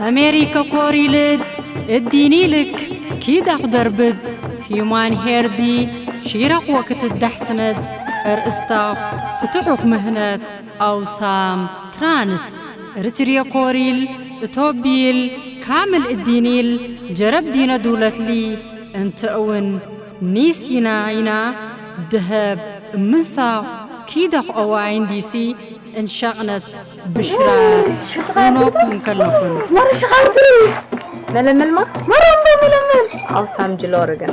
ኣሜሪከ ኮሪልድ እዲኒልክ ኪዳኽ ደርብድ ሂዩማን ሄርዲ ሺረኽ ወክትዳሕስነድ እርእስታኽ ፍትሑኽ ምህነት ኣውሳም ትራንስ ርትርየ ኮሪል እቶቢል ካምል እዲኒል ጀረብ ዲነ ዱለትሊ እንተ እውን ኒስ ይና ይና ደሀብ እምንሳኽ ኪደኽ ኦዋይን ዲሲ እንሻቕነት ብሽራት ሆኖኩም ከለኹን መረሽኻልኩ መለመልማ መረምዶ መለመል ኣውሳም ጅሎርግን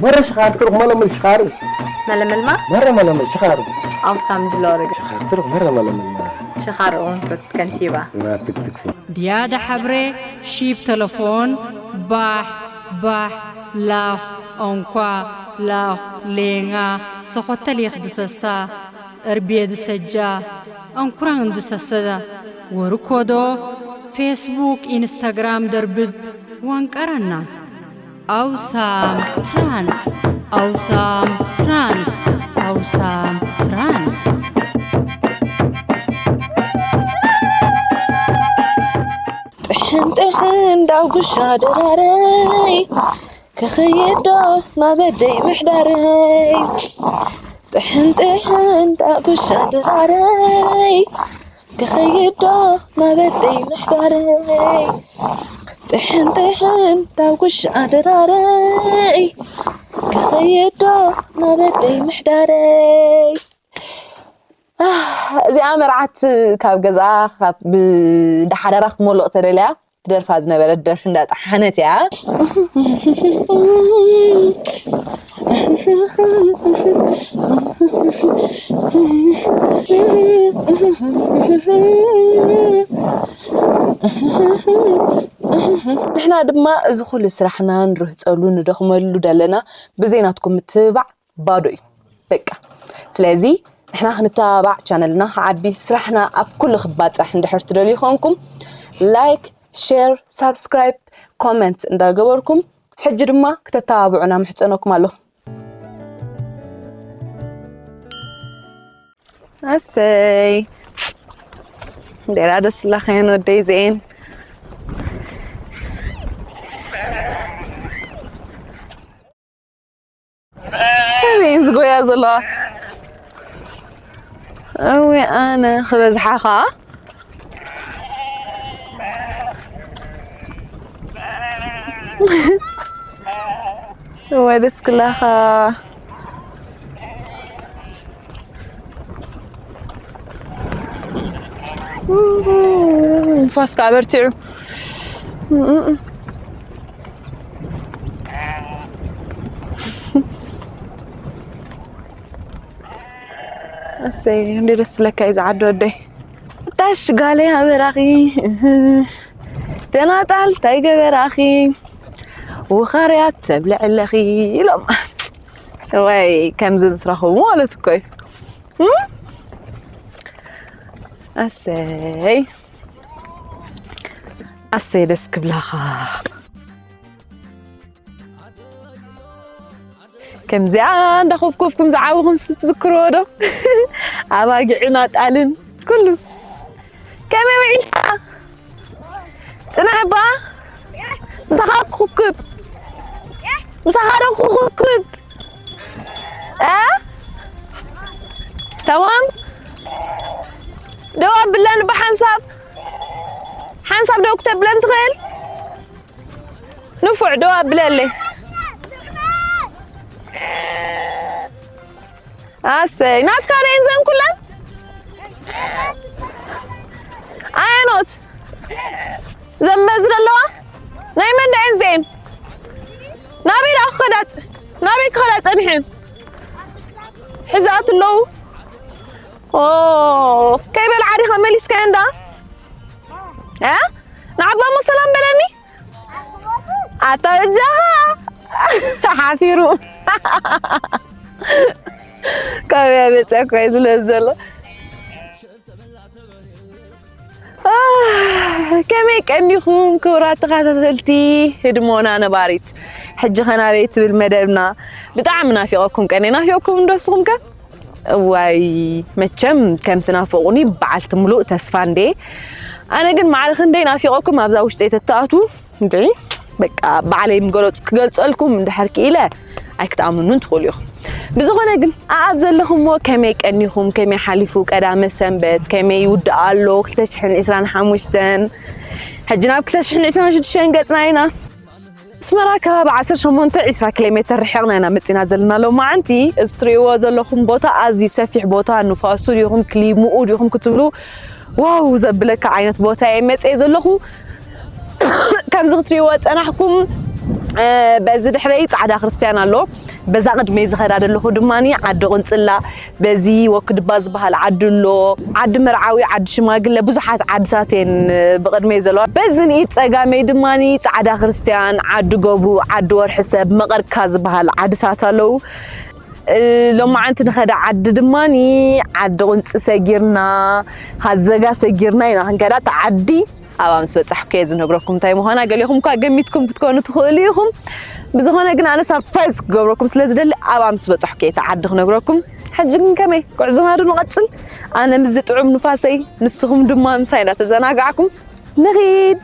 መረ ሽኻር ትሩቕ መለመል ሽኻር መለመልማ መረ መለመል ሽኻር ኣውሳም ጅሎርግን ሽኻር ትሩቕ መረ መለመል መረ ሽኻር እውን ከንቲባ ትክትክ ድያዳ ሓብሬ ሺብ ተለፎን ባሕ ባሕ ላኽ ኦንኳ ላኽ ሌንጋ ሰኾተል የኽድሰሳ እርቤ ድሰጃ ኣንኩራን ድሰሰዳ ወርኮዶ ፌስቡክ ኢንስታግራም ደርብድ ወንቀረና ኣውሳም ትራንስ ኣውሳም ትራንስ ኣውሳም ትራንስ ጥሕን ጥሕን ዳጉሻ ድራረይ ክኸይድ ዶ ናበደይ ምሕዳረይ ጥሕን ጥሕን ዳጉሻ ድራረይ ክኸይድ ዶ ናበደይ ምሕዳረይ ጥሕን ጥሕን ዳጉሻ ድራረይ ክኸይድ ዶ ናበደይ ምሕዳረይ እዚኣ መርዓት ካብ ገዝኣ ካብ ብዳሓዳራ ክትመልቕ ተደልያ ትደርፋ ዝነበረት ደርፊ እንዳጠሓነት እያ ንሕና ድማ እዚ ኩሉ ስራሕና ንርህፀሉ ንደኽመሉ ዘለና ብዘይናትኩም ምትብባዕ ባዶ እዩ በቃ ስለዚ ንሕና ክንተባባዕ ቻነልና ክዓቢ ስራሕና ኣብ ኩሉ ክባፃሕ እንድሕር ትደልዩ ኮንኩም like share subscribe comment እንዳገበርኩም ሕጂ ድማ ክተተባብዑና ምሕፀነኩም ኣለኹ ኣሰይ እንዴራ ደስ ላኸየን ወደይ ዜን ኣበይን ዝጎያ ዘለዋ እወ ኣነ ክበዝሓ ኸዓ እወ ደስ ክላኻ ንፋስ ከዓ በርቲዑ ኣሰይ እንደ ደስ ብለካ እዩ ዝዓዲ ወደይ ታሽ ጋለይ ኣበራኺ ተናጣል ታይ ገበራኺ ውኻርያት ተብልዕለኺ ኢሎም ወይ ከምዚ ምስ ረኸቡ ማለት እኮ እዩ ኣሰይ ኣሰይ ደስ ክብላኻ ከምዚኣ እንዳኾፍኮፍኩም ዝዓብኹም ትዝክርዎ ዶ ኣባጊዕን ኣጣልን ኩሉ ከመይ ውዒልካ ፅናሕ እባ ምሳኻ ክኹክብ ምሳኻ ዶ ክኹክብ እ ተማም ደው ኣብለን ብሓንሳብ ሓንሳብ ደው ክተብለን ትኽእል ንፉዕ ደው ኣብለለይ ኣሰይ ናትካ ደየን ዘን ኩለን ኣየኖት ዘንበዝ ዘለዋ ናይ መን ደየን ዘን ናበይ ደኣ ክኸዳ ናበይ ክኸዳ ጸኒሐን ሕዛት ኣለዉ ከይበልዓ ዲኻ መሊስካየን ደኣ ንዓባሞ ሰላም በለኒ ኣታ በጃኻ ሓፊሩ ካበያ መፅያ እኮ እዩ ዝለዝ ዘሎ ከመይ ቀኒኹም ክቡራት ተኸታተልቲ ህድሞና ነባሪት ሕጂ ኸናበይ ትብል መደብና ብጣዕሚ ናፊቐኩም ቀኒ ናፊቕኩም እንዶ ስኹም ከ እዋይ፣ መቸም ከም ትናፍቑኒ በዓልቲ ምሉእ ተስፋ እንዴ። ኣነ ግን ማዕረ ክንደይ ናፊቐኩም ኣብዛ ውሽጠይ ተተኣትዉ እንዴ። በቃ ባዕለይ ምገለጹ-፣ ክገልጸልኩም እንድሕር ክኢለ ኣይክትኣምኑን ትኽእሉ ኢኹም። ብዝኾነ ግን ኣኣብ ዘለኹምዎ ከመይ ቀኒኹም፣ ከመይ ሓሊፉ ቀዳመ ሰንበት፣ ከመይ ይውዳእ ኣሎ ክልተ ሽሕን ዕስራን ሓሙሽተን፣ ሕጂ ናብ ክልተ ሽሕን ዕስራን ሽዱሽተን ገጽና ኢና። ኣስመራ ከባቢ ዓሰርተ ሸሞንተ ዒስራ ኪሎ ሜትር ርሒቕና ኢና መጺና ዘለና ሎማዓንቲ። እዚ ትርእይዎ ዘለኹም ቦታ ኣዝዩ ሰፊሕ ቦታ፣ ንፋሱ ዲኹም ክሊምኡ ዲኹም ክትብሉ ዋው ዘብለካ ዓይነት ቦታ እየ መጺኤ ዘለኹ። ከምዚ ክትርእይዎ ጸናሕኩም፣ እ፣ በዚ ድሕረይ ጻዕዳ ክርስትያን ኣሎ። በዛ ቅድመይ ዝኸዳ ዘለኹ ድማኒ ዓዲ ቁንጽላ፣ በዚ ወክድባ ዝበሃል ዓዲ ኣሎ፣ ዓዲ መርዓዊ፣ ዓዲ ሽማግለ፣ ብዙሓት ዓድታት እየን ብቕድመይ ዘለዋ። በዚ ንኢድ ጸጋመይ ድማኒ ጻዕዳ ክርስትያን፣ ዓዲ ጎቡ፣ ዓዲ ወርሒ ሰብ፣ መቐርካ ዝበሃል ዓድታት ኣለዉ። እ፣ ሎማዓንቲ ንኸዳ ዓዲ ድማኒ ዓዲ ቁንጺ ሰጊርና፣ ሃዘጋ ሰጊርና ኢና ክንከዳ። እታ ዓዲ ኣብኣ ምስ በጻሕኩ እየ ዝነግረኩም እንታይ ምዃና። ገሊኹም እኳ ገሚትኩም ክትኮኑ ትኽእሉ ኢኹም። ብዝኾነ ግን ኣነ ሳርፕራይዝ ክገብረኩም ስለ ዝደሊ ኣብኣ ምስ በጻሕኩ እየ እታ ዓዲ ክነግረኩም። ሕጂ ግን ከመይ? ጉዕዞና ዶ ንቐጽል? ኣነ ምስዚ ጥዑም ንፋሰይ፣ ንስኹም ድማ ምሳይ እንዳተዘናጋዕኩም ንኺድ።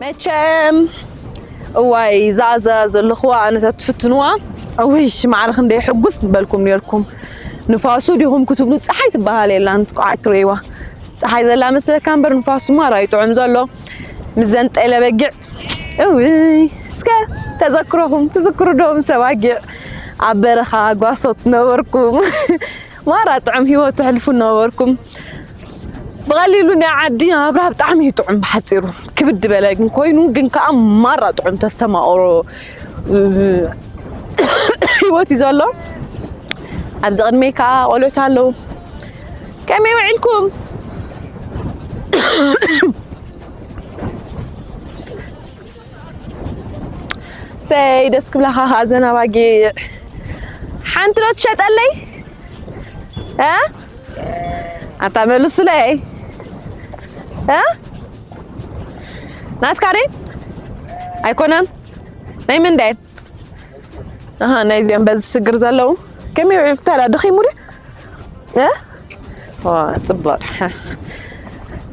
መቸም እዋይ፣ እዛ፣ እዛ ዘለኹዋ ኣነ ተትፍትንዋ፣ እውይ፣ ማዕረ ክንደይ ሕጉስ ምበልኩም ኔርኩም። ንፋሱ ዲኹም ክትብሉ፣ ጸሓይ ትበሃል የላን፣ ቆዓት ትርእይዋ። ጸሓይ ዘላ መስለካ እምበር፣ ንፋሱማ ራዩ ጥዑም ዘሎ። ምዘን ጤለ በጊዕ፣ እውይ፣ እስከ ተዘክሮኹም፣ ትዝክሩ ዶ ምስ ኣባጊዕ ኣብ በረኻ ጓሶት ነበርኩም? ማራ ጥዑም ህይወት ተሕልፉ ነበርኩም። ብቐሊሉ ናይ ዓዲ ናብራ ብጣዕሚ እዩ ጥዑም፣ ብሓፂሩ ክብድ በለ ግን ኮይኑ፣ ግን ከዓ ማራ ጥዑም ተስተማቕሮ፣ እ፣ ህይወት እዩ ዘሎ። ኣብዚ ቅድመይ ከዓ ቆልዑት ኣለዉ። ከመይ ውዒልኩም? ሰይ ደስ ክብላኻ ከዓ ዘን ኣባጊዕ ሓንቲ ዶ ትሸጠለይ? እ? ኣታ መልሱለይ። እ? ናትካ ድየን? ኣይኮነን። ናይ መን ድየን? ኣሃ፣ ናይዚኦም በዚ ስግር ዘለዉ። ከመይ ውዒልኩም ታዲያ? ደኺሙ ድዩ? እ? ዋ፣ ጽቡቕ።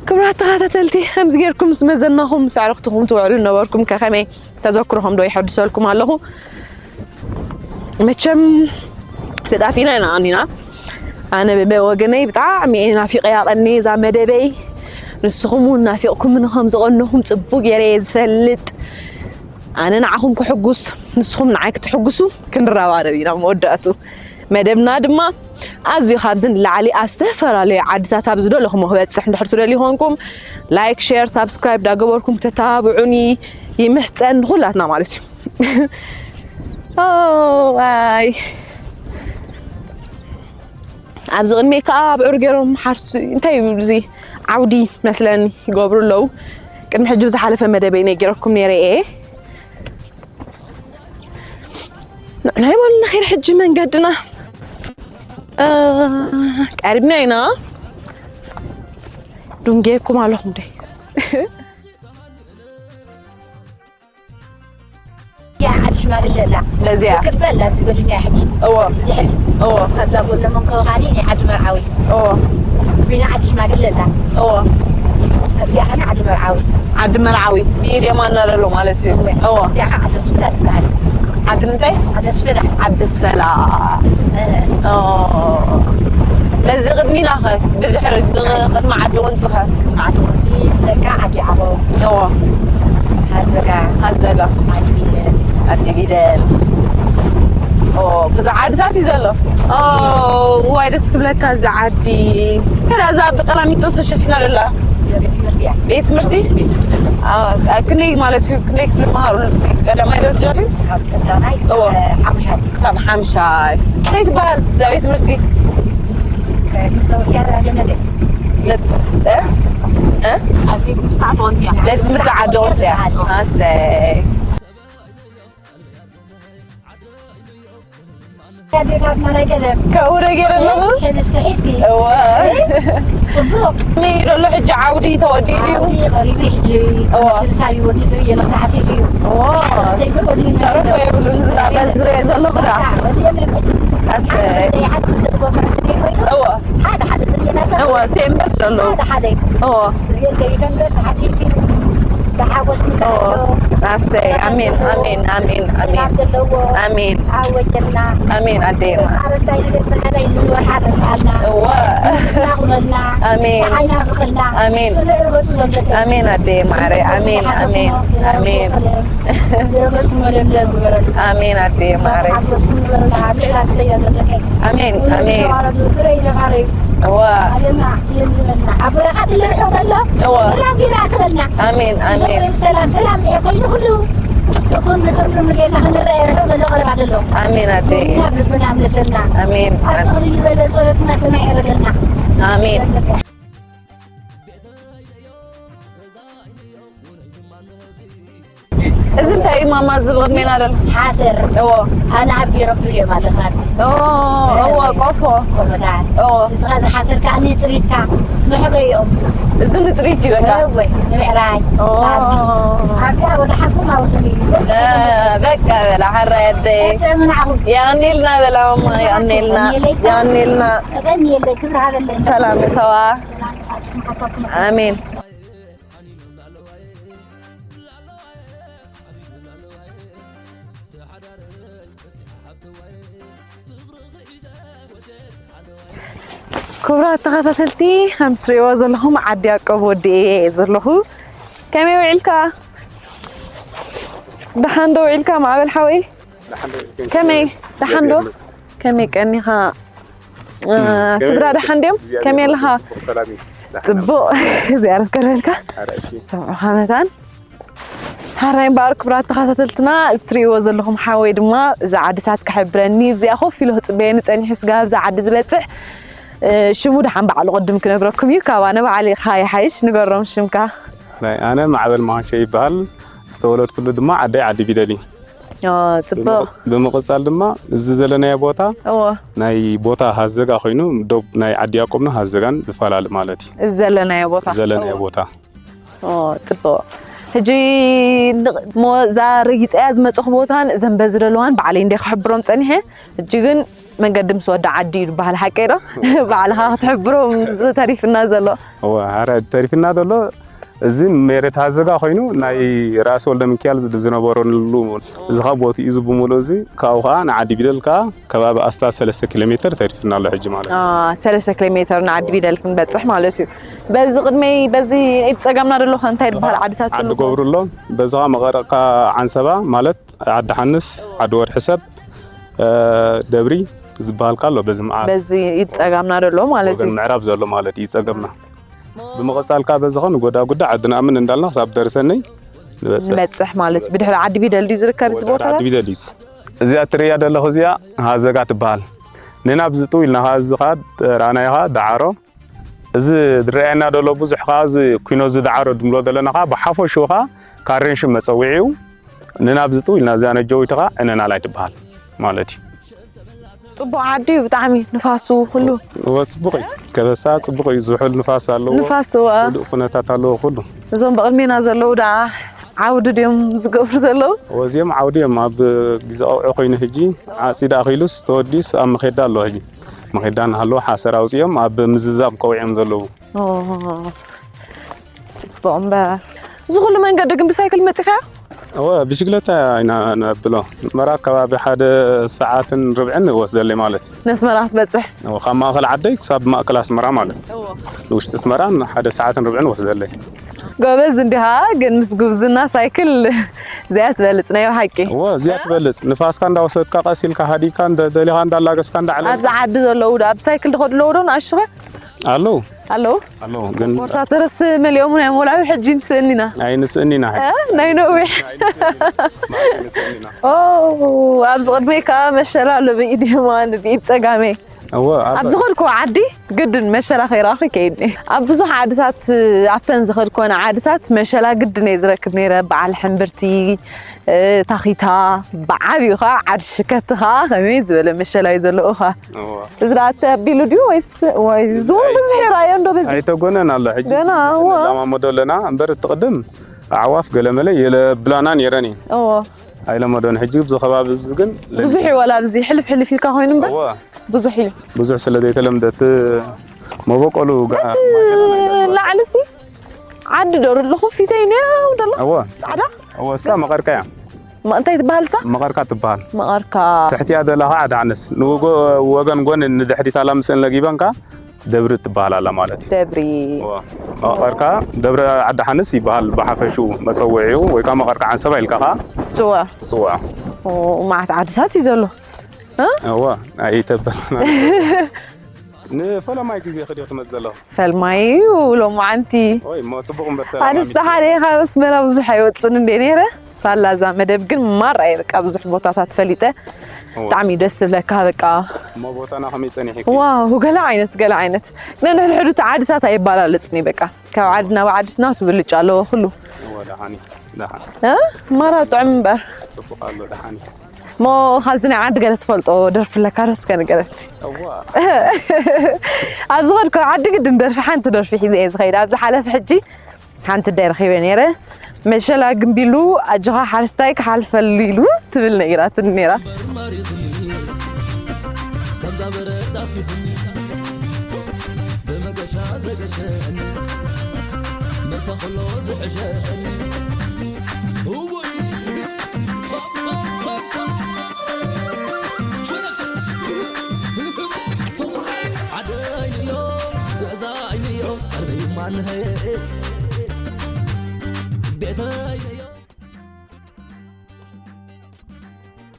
ክቡራት ተኸታተልቲ፣ ከምዚ ጌርኩም ምስ መዘናኹም፣ ምስ ኣዕሩኽትኹም ትውዕሉ ነበርኩም፣ ከ ከመይ ተዘክሮኹም ዶ ይሐድሰልኩም ኣለኹ? መቸም ተጣፊና ኢና ኣኒና። ኣነ ብወገነይ ብጣዕሚ እየ ናፊቐያ ቀኒ እዛ መደበይ። ንስኹም እውን ናፊቕኩምኒ ከም ዝቐነኹም ጽቡቕ ገይረ እየ ዝፈልጥ። ኣነ ንዓኹም ክሕጉስ፣ ንስኹም ንዓይ ክትሕጉሱ ክንረባረብ ኢና መወዳእቱ። መደብና ድማ ኣዝዩ ካብዚ ንላዕሊ ኣብ ዝተፈላለዩ ዓድታት ኣብ ዝደለኹሞ ክበጽሕ እንድሕር ትደልዩ ኮንኩም፣ ላይክ፣ ሼር፣ ሳብስክራይብ ዳገበርኩም ክተተባብዑኒ ይምሕጸን፣ ንኹላትና ማለት እዩ። ኦ፣ ዋይ። ኣብዚ ቅድሚ ከዓ ኣብዑር ገይሮም ሓርሱ፣ እንታይ እዩ እዚ? ዓውዲ መስለኒ ይገብሩ ኣለዉ። ቅድሚ ሕጂ ብዝሓለፈ መደበይ ነጊረኩም ነይረ እየ። ንዕና ይበሉ ንኸይድ ሕጂ መንገድና፣ እ፣ ቀሪብና ኢና። ዱንጌኩም ኣለኹም ደይ? ያ ዓዲ ሽማግለ ኣላ። ነዚኣ። ክትበል ኣብዚ ጎድና ሕጂ። እዎ። ድሕሪ። እዎ። ኣብዛ ጎድና መንከባኻኒ ናይ ዓዲ መርዓዊ። እዎ። ቢና ዓዲ ሽማግለ ኣላ። እዎ። ኣብዚኣ ኸነ ዓዲ መርዓዊ። ዓዲ መርዓዊ። ብኢድ የማና ዘሎ ማለት እዩ። እዎ። እዎ። እዚኣ ኸዓ ዓዲ ኣስፈላ ትበሃል። ዓዲ ምንታይ? ዓዲ ኣስፈላ። ዓዲ ኣስፈላ። እ። ኦ። በዚ ቅድሚና ኸ? ብድሕሪ፣ ብቕድሚ ዓዲ ወንጽ ኸ? ዓዲ ወንጺ ብዘካ ዓዲ ዓቦ። እዎ። ሃዘጋ። ሃዘጋ። ዓዲ ቢደል። ዓዲ ቢደል። ኦ፣ ብዙሕ ዓድታት እዩ ዘሎ። ኦ፣ ዋይ ደስ ክብለካ እዚ ዓዲ። ከዳ እዛ ብቀላሚጦስ ተሸፊና ዘላ ቤት ትምህርቲ እያ። ቤት ትምህርቲ? አ፣ አ፣ ክንደይ ማለት እዩ? ክንደይ ክፍሊ መሃሩ? እዚ ቀዳማይ ደረጃ ድዩ? ካብ ቀዳማይ ክሳብ እዎ። ሓሙሻይ። ክሳብ ሓሙሻይ። እንታይ ትበሃል እዛ ቤት ትምህርቲ? ንጽ-፣ እ? እ? ቤት ትምህርቲ ዓዲ ወንጽያ። ኣሰይ። ኣዴታትና ናይ ቀደም። ከኡ ነገር ኣለኹ። ሕብስቲ ሒዝኪ። እዋ ጽቡቕ። ከመይ ዘሎ ሕጂ ዓውዲ ተወዲኡ ድዩ? ዓውዲ ቀሪቡ ሕጂ እዋ። ስልሳ እዩ ወዲቱ እየ ተሓሲሱ እዩ። እዋ ተይብሎ ወዲቱ ዝተረፈ የብሉን። ዝላ በዝረ ዘለኹ ዳ ኣሰይ። እዋ እዋ ቴምበስ ዘሎ። ሓደ ሓደ እዋ እዚኦም ከይፈንበር ተሓሲሱ እዩ። ብሓጎስ ንበሎ ኣሰይ። ኣሜን ኣሜን ኣሜን ኣሜን ሰላም ዘለዎ ኣሜን ኣወጀልና። ኣሜን ኣደይ ማር ሓረስታይ ንገጸጋዳይ ንወርሓ ተምጻልና። እዋ ስላቑመልና። ኣሜን። ፀሓይና ብቕልና። ኣሜን። ስለ ርገጹ ዘምለጠ። ኣሜን ኣደይ ማዕረ ኣሜን ኣሜን ኣሜን ረገጹ መለምለም ዝበረሉ። ኣሜን ኣደይ ማዕረ ሓጎስኩም ዝበረሉ። ኣብ ልዕሊ ኣስተያ ዘለቀ። ኣሜን ኣሜን ትረይ ነፋረዩ። እዋ ኣለና የንዝበልና። ኣብ በረኻ ትልርሑ ዘሎ እዋ ሰላም ይላክበልና። ኣሜን ኣሜን ሰላም ሰላም ይኾይኑ ኩሉ። እኩም ንጥርጥር ምጌና ክንረአ ይርሑ ዘሎ ቀረባ ዘሎ። ኣሜን ኣደይ ናብ ልብና ምለሰልና። ኣሜን ኣብ ተኽሊ ዝበለ ጸሎትና ሰማይ ያረገልና። ኣሜን። እዚ እንታይ እዩ ማማ፣ እዚ ብቕድሜና ዘሎ? ሓሰር እዎ ኣነ ኣብ ገይሮም ትሪኦም ኣለኻ ኣብዚ እዎ እዎ ቆፎ ቆመታት እዎ ንስኻ ዝሓሰርካ ንጥሪትካ ምሕገዮም እዚ ንጥሪት እዩ በቃ። እወ ንምዕራይ ኦ ኣብታ ወደ ሓኩም ኣውርድኒ እ፣ በቃ በላ ሓራይ ኣደይ ጥዕምናኹም የቐኔልና በላ ማማ፣ የቐኔልና የቐኔልና። እቐኒ የለ ክብሪ ሃበለይ ሰላም እተዋ ሰላም ሓሳብኩም ኣሜን። ክቡራት ተኸታተልቲ ከም ትሪእዎ ዘለኹም ዓዲ ያዕቆብ ወዲኤ እየ ዘለኹ። ከመይ ውዒልካ? ደሓን ዶ ውዒልካ ማዕበል ሓወይ? ከመይ ደሓን ዶ? ከመይ ቀኒኻ? እ፣ ስድራ ደሓን ድዮም? ከመይ ኣለኻ? ጽቡቕ እግዚኣብሔር ከረልካ። ሰብዑኻ መታን ሓራይ እምበኣር ክቡራት ተኸታተልትና፣ እዚ ትሪእዎ ዘለኹም ሓወይ ድማ እዛ ዓድታት ክሕብረኒ፣ እዚኣ ኮፍ ኢሉ ክጽበየኒ ጸኒሑ፣ ስጋብ እዛ ዓዲ ዝበጽሕ፣ እ፣ ሽሙ ደሓን ባዕሉ ቅድም ክነግረኩም እዩ። ካብ ኣነ ባዕለይ ኢኻ ይሓይሽ፣ ንገሮም ሽምካ። ናይ ኣነ ማዕበል መሃሸ ይበሃል። ዝተወለድኩሉ ድማ ዓደይ ዓዲ ቢደል እዩ። ኦ፣ ጽቡቕ። ብምቕ-፣ ብምቕጻል ድማ እዚ ዘለናዮ ቦታ እዎ። ናይ ቦታ ሃዘጋ ኮይኑ፣ ዶብ ናይ ዓዲ ያቆብን ሃዘጋን ዝፈላለ ማለት እዩ። እዚ ዘለናዮ ቦታ። ዘለናዮ እዎ። ቦታ። ኦ፣ ጽቡቕ። ሕጂ ን-፣ ሞ-፣ እዛ ረጊጸያ ዝመጽኹ ቦታን እዘን በዚ ዘለዋን ባዕለይ እንደ ክሕብሮም ጸኒሐ። ሕጂ ግን መንገዲ ምስ ወዲ ዓዲ እዩ ዝበሃል፣ ሓቀይ ዶ? ባዕልኻ ክትሕብሮም ዝተሪፍና ዘሎ። እወ፣ ሓራይ ተሪፍና ዘሎ። እዚ መሬት ሃዘጋ ኮይኑ ናይ ራስ ወልደ ሚካኤል ዝነበረሉ እዚ ካብ ቦትኡ እዚ ብምሉእ እዚ ካብኡ ከዓ ንዓዲ ቢደል ከዓ ከባቢ ኣስታት ሰለስተ ኪሎ ሜትር ተሪፍና ኣሎ ሕጂ ማለት እዩ። አ፣ ሰለስተ ኪሎ ሜትር ንዓዲ ቢደል ክንበጽሕ ማለት እዩ። በዚ ቅድመይ፣ በዚ ኢድ ጸጋምና ዘሎ ከ እንታይ ዝበሃል ዓድታት ዓዲ ኣሎ? ገብሩ ኣሎ። በዚ ከዓ መቐረቕካ ዓንሰባ ማለት ዓዲ ሓንስ፣ ዓዲ ወርሒ ሰብ፣ እ፣ ደብሪ ዝበሃል ከ ኣሎ። በዚ መዓ-፣ በዚ ኢድ ጸጋምና ዘሎ ማለት ወገን እዩ። ምዕራብ ዘሎ ማለት እዩ ጸገምና። ብምቕጻል ከኣ በዚ ኸ ንጎዳጉዳ ዓዲ ንኣምን እንዳልና ክሳብ ደርሰኒ ንበጽሕ። ንበጽሕ ማለት እዩ። ብድሕሪ ዓዲ ቢደል ድዩ ዝርከብ እዚ ወደ ቦታታት? ዓዲ ቢደል እዩ። እዚኣ ትርእያ ዘለኹ እዚኣ ሃዘጋ ትበሃል። ንናብ ዝጥው ኢልና ኸኣ እዚ ኸኣ ራእናዮ ኸኣ ደዓሮ። እዚ ዝረኣየና ዘሎ ብዙሕ ኸኣ እዚ ኲኖ እዚ ደዓሮ ድንብሎ ዘለና ኸኣ ብሓፈሽኡ ኸኣ ካሬንሽም መጸውዒ እዩ። ንናብ ዝጥው ኢልና እዚኣ ነጀዊቲ ኸኣ ዕነናላይ ትበሃል ማለት እዩ። ጽቡቕ ዓዲ እዩ ብጣዕሚ፣ ንፋሱ ኩሉ። እወ፣ ጽቡቕ እዩ። ከበሳ ጽቡቕ እዩ፣ ዝሑል ንፋስ ኣለዎ። ንፋስ፣ እወ። ህዱእ ኩነታት ኣለዎ ኩሉ። እዞም ብቕድሜና ዘለዉ ደኣ ዓውዲ ድዮም ዝገብሩ ዘለዉ? እወ፣ እዚኦም ዓውዲ እዮም። ኣብ ግዜ ቀውዒ ኮይኑ ሕጂ ዓጺድ ኣኺሉስ ተወዲዩስ ኣብ መኼዳ ኣሎ ሕጂ። መኼዳ እናሃለዎ ሓሰር ኣውጺኦም ኣብ ምዝዛም ቀውዒ እዮም ዘለዉ። ኦ፣ ጽቡቕ እምበር። እዚ ኩሉ መንገዲ ግን ብሳይክል መጺኻ? እወ፣ ብሽግለታ ኢና ነብሎ። ኣስመራ ከባቢ ሓደ ሰዓትን ርብዕን ይወስደለይ ማለት። ነስመራ ክትበጽሕ? እወ፣ ካብ ማእከል ዓደይ ክሳብ ማእከል ኣስመራ ማለት። እወ። ንውሽጢ ኣስመራ ሓደ ሰዓትን ርብዕን ይወስደለይ። ጎበዝ እንዲኻ፣ ግን ምስ ጉብዝና ሳይክል እዚኣ ትበልጽ ናይ ብሓቂ። እወ፣ እዚኣ ትበልጽ። ንፋስካ እንዳወሰድካ ቀስ ኢልካ ሃዲካ እንደ-፣ ደሊኻ እንዳላገስካ እንዳዕለልካ። ኣብዚ ዓዲ ዘለዉ ዶ ኣብ ሳይክል ዝኸዱ ኣለዉ ዶ ንኣሽቱ ኸ? ኣለዉ። ኣለዉ? ኣለዉ፣ ግን ቦርሳ ተረስ መሊኦም ናይ ሞላዊ ሕጂ ንስእኒና። ኣይንስእኒና ሕጂ። እ? ናይ ነዊሕ። ማለት ንስእኒና። ኦ፣ ኣብዚ ቅድመይ ከኣ መሸላ ኣሎ ብኢድ የማን፣ ብኢድ ጸጋመይ። እወ፣ ኣብ ኣብ ዝኸድኩዎ ዓዲ ግድን መሸላ ከይረኣኹ ይከይድኒ። ኣብ ብዙሕ ዓድታት፣ ኣብተን ዝኸድኩወን ዓድታት መሸላ ግድን እየ ዝረክብ ነይረ። በዓል ሕምብርቲ፣ እ፣ ታኺታ፣ ብዓብዩ ኸዓ ዓዲ ሽከቲ ኸዓ ከመይ ዝበለ መሸላ እዩ ዘለዎ ኸዓ። እወ። እዚ ደኣ ተቢሉ ድዩ ወይስ፣ ወይ ዝውን ብዙሕ ይረኣዮ እንዶ በዚ? ኣይተጎነን ኣሎ። ሕጂ ገና፣ እወ። ንለማመዶ ኣለና። እምበር እቲ ቅድም ኣዕዋፍ ገለመለ የለብላና ነይረን እየን። እወ። ኣይለመዶን። ሕጂ ኣብዚ ከባቢ እዚ ግን ብዙሕ እዩ፣ ዋላ ኣብዚ ሕልፍ ሕልፍ ኢልካ ኮይኑ እምበር እወ። ብዙሕ እዩ። ብዙሕ ስለ ዘይተለምደ እቲ መበቆሉ ጋ-፣ በቲ ላዕሊ ሲ ዓዲ ዶ ኣለኹ ፊተይ ነው ደሎ? እወ። ጻዕዳ? እወ፣ እሳ መቐርካ እያ። ማ-፣ እንታይ ትበሃል እሳ? መቐርካ ትበሃል። መቐርካ። ትሕቲያ ደላ ኸዓ ዳዕነስ። ንወጎ-፣ ወገን ጎን ንድሕሪት ኣላ ምስእን ለጊበንካ ደብሪ ትበሃል ኣላ ማለት እዩ። ደብሪ። እወ። መቐርካ ደብሪ ዓዲ ሓንስ ይበሃል ብሓፈሽኡ መጸውዒኡ፣ ወይ ከዓ መቐርካ ዓንሰባ ኢልካ ኸዓ ትጽውዖ። ትጽውዖ። ኦ፣ መዓት ዓድታት እዩ ዘሎ። እ? እወ፣ ኣይተበልና። ንፈለማይ ግዜ ክድዮ ትመጽእ ዘለኹ? ፈልማይ እዩ ሎማዓንቲ። ኦይ፣ እሞ ጽቡቕ እምበር ኣነስ ሰላም ደሓር እየ፣ ካብ ኣስመራ ብዙሕ ኣይወጽን እንደ ነይረ። ሳላ እዛ መደብ ግን ማራ እየ በቃ ብዙሕ ቦታታት ፈሊጠ። እወ። ብጣዕሚ ደስ ዝብለካ በቃ። እሞ ቦታና ከመይ ጸኒሕኪ? ዋው፣ ገለ ዓይነት፣ ገለ ዓይነት። ነንሕድሕዱ እቲ ዓድታት ኣይባላለጽን እዩ በቃ። ካብ ዓዲ ናብ ዓዲ ናቱ ብልጫ ኣለዎ ኩሉ። እወ፣ ደሓን እዩ፣ ደሓን። እ? ማራ ጥዑም እምበር። ጽቡቕ ኣሎ፣ ደሓን እዩ። እሞ ካብዚ ናይ ዓዲ ገለ ትፈልጦ ደርፊ ኣለካ ዶ እስከ ንገረኒ? እዋ። ኣብ ዝኸድኩ ዓዲ ግድን ደርፊ፣ ሓንቲ ደርፊ ሒዘ እየ ዝኸይድ። ኣብ ዝሓለፈ ሕጂ ሓንቲ ኣደ ረኺበ ነይረ። መሸላ ግምቢሉ ኣጆኻ ሓረስታይ ክሓልፈሉ ኢሉ ትብል ነጊራትኒ ነይራ።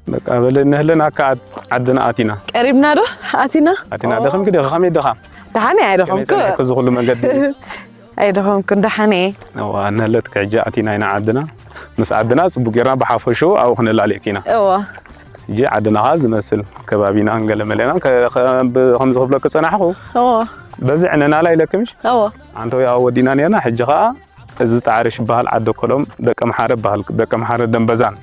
በቃ በለ፣ ንህለና ከኣ ዓድና ኣቲና። ቀሪብና ዶ ኣቲና? ኣቲና። ኦ። ደኺምኪ ዲኺ? ከመይ ድኻም? ደሓን እየ፣ ከመይ ኣይደኸምኩ። ጸኒሕኪ እዚ ኩሉ መንገዲ? ኣይደኸምኩን፣ ደሓን እየ። እዋ፣ ንህለትኪ ሕጂ ኣቲና ኢና ዓድና። ምስ ዓድና ጽቡቅ ጌርና ብሓፈሽኡ ኣብኡ ክነላልየኪ ኢና። እዋ። ሕጂ ዓድና ከኣ ዝመስል ከባቢና ገለመለና ከ-፣ ከ-፣ ብ-፣ ከምዚ ክብለኪ ጸናሕኩ። እዋ። በዚ ዕነናላ ኢለኪ ምሽ? እዋ። ኣንተ ወይ ኣብ ወዲና ኔርና፣ ሕጂ ከኣ እዚ ጣዕርሽ በሃል ዓዲ ኮሎም ደቀምሓረ በሃል፣ ደቀምሓረ ደንበዛን።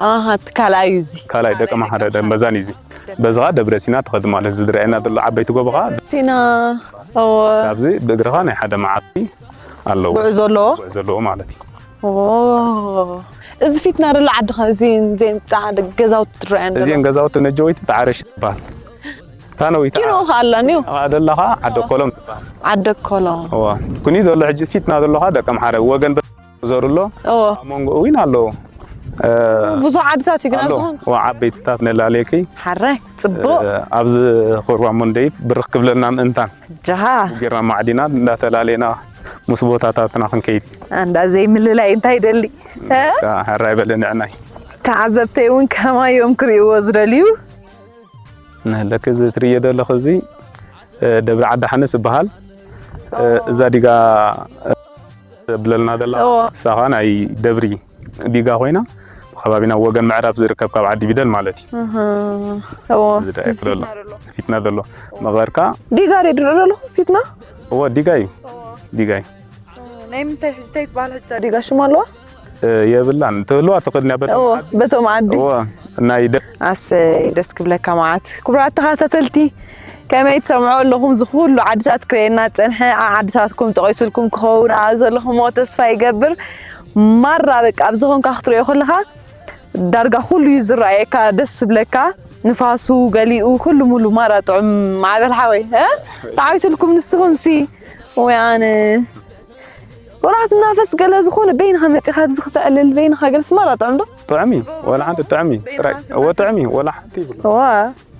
ኣሃ፣ እቲ ካልኣይ እዩ እዚ። ካልኣይ ደቀምሓረ ደንበዛን እዩ እዚ። በዚ ኸዓ ደብረ ሲና ትኸድ ማለት እዚ ዝረኣየና ዘሎ ዓበይቲ ጎቦ ኸዓ ሲና፣ እወ። ካብዚ ብእግርኻ ናይ ሓደ መዓልቲ ኣለዎ። ጉዕዞ ኣለዎ? ጉዕዞ ኣለዎ ማለት እዩ። ኦ፣ እዚ ፊትና ዘሎ ዓዲ ኸ፣ እዚ፣ እዘን ጻዕዳ ገዛውቲ ትረኣየን ዘሎ? እዚን ገዛውቲ ነጀወይቲ ጣዕርሽ ትበሃል። እታ ነዊት ኪኖ ኸ ኣላ፣ ኒዮ? ኣኻ ደላኻ ዓደ ኮሎም ትበሃል። ዓደ ኮሎም። እዋ። ኩኒ ዘሎ ሕጂ ፊትና ዘሎ ኸዓ ደቀምሓረ ወገን በ-፣ ዘሩ ኣሎ። እዎ። ኣብ መንጎ እውን ኣለዎ። እ፣ ብዙሕ ዓድታት እዩ ግን ኣሎ። ኣብዚ ኾንኩ። እዋ፣ ዓበይትታት ነላለየኪ። ሓራይ፣ ጽቡቕ። እ፣ ኣብዚ ኹርባ ሞንደይ ብርኽ ክብለልና ምእንታን። ጀኻ። ጌርና ማዕዲና እንዳተላለየና ምስ ቦታታትና ክንከይድ። ኣንዳ ዘይምልላይ እንታይ ደሊ? እ? ካ-፣ ሓራይ በለ ንዕናይ። ተዓዘብተይ እውን ከማይ እዮም ክርእይዎ ዝደልዩ። ንህለክ እዚ ትርእዮ ዘለኽ እዚ፣ እ፣ ደብሪ ዓዲ ሓንስ ይበሃል። እ፣ እዛ ዲጋ፣ እ፣ ብለልና ዘላ እዎ። ንሳ ኸኣ ናይ ደብሪ ዲጋ ኮይና፣ ብኸባቢና ወገን ምዕራብ ዝርከብ ካብ ዓዲ ቢደል ማለት እዩ። እህ፣ እዎ። እዚ ደኣ እዚ ይፍለሎ። ፊትና ዘሎ። ፊትና ዘሎ። መቐርካ ዲጋ ዶ ይድሮ ዘለኹ ፊትና? እዎ፣ ዲጋ እዩ። እዎ። ዲጋ እዩ። ናይ ምንታይ፣ እንታይ ትበሃል ሕጂ እታ ዲጋ ሽም ኣለዋ? እ፣ የብላን። ትህልዋ ትኽእል እያ በቶም እዎ፣ ዓዲ። በቶም ዓዲ። እዎ፣ ናይ ደ- ኣሰይ፣ ደስ ክብለካ መዓት። ክቡራት ተኸታተልቲ፣ ከመይ ትሰምዑ ኣለኹም? እዚ ኩሉ ዓድታት ክርእየና ዝጸንሐ፣ ዓ-፣ ዓድታትኩም ጠቒሱልኩም ክኸውን ኣብ ዘለኹምዎ ተስፋ ይገብር። ማራ በቃ፣ ኣብዚ ኾንካ ክትርእዮ ከለኻ፣ ዳርጋ ኩሉ እዩ ዝረኣየካ፣ ደስ ዝብለካ። ንፋሱ፣ ገሊኡ፣ ኩሉ ሙሉ ማራ ጥዑም ማዕበል ሓወይ፣ እ? ተዓዊትልኩም ንስኹምሲ? ወይ ኣነ። ወላ ክትናፈስ ገለ ዝኾነ በይንኻ መጺኻ ኣብዚ ክተዕልል በይንኻ ገለስ ማራ ጥዑም ዶ? ጥዑም እዩ። ወላ ሓንቲ ጥዑም እዩ። በይንኻ ጥራይ። እወ፣ ጥዑም እዩ። ክትናፈስ። ወላ ሓንቲ ይብሉ። እዋ።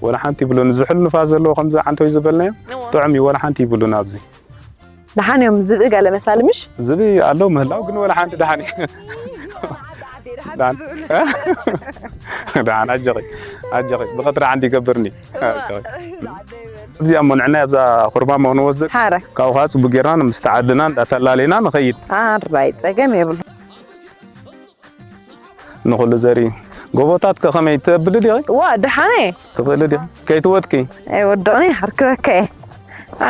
ወላ ሓንቲ ይብሉ። ንዝሕሉ ንፋስ ዘለዎ ከምዚ ዓንተው ዝበልናዮ እዋ። ጥዑም እዩ። ወላ ሓንቲ ይብሉን ኣብዚ። ደሓን እዮም ዝብኢ ገለ መሳሊ ምሽ? ዝብኢ ኣሎ ምህላው ግን ወላ ሓንቲ ደሓን እዩ። ደሓን። ደሓን ኣጆኺ። ኣጆኺ። ብቐጥሪ ዓንዲ ይገብርኒ። እዋ። ኣጆኺ። እዚኣ እሞ ንዕናይ ኣብዛ ኩርባ እሞ ክንወስድ። ሓረ። ካብኡ ኸዓ ጽቡቅ ጌርና ምስቲ ዓድና እንዳተላለና ንኸይድ። ኣራይ ጸገም የብሉ። ንኹሉ ዘርኢ ጎቦታት ከ ከመይ ተብሊ ዲኺ? ዋ፣ ደሓነ እየ። ትኽእሊ ዲኺ? ከይትወድቂ? ኣይወድቕን እየ፣ ኣርክበካ እየ።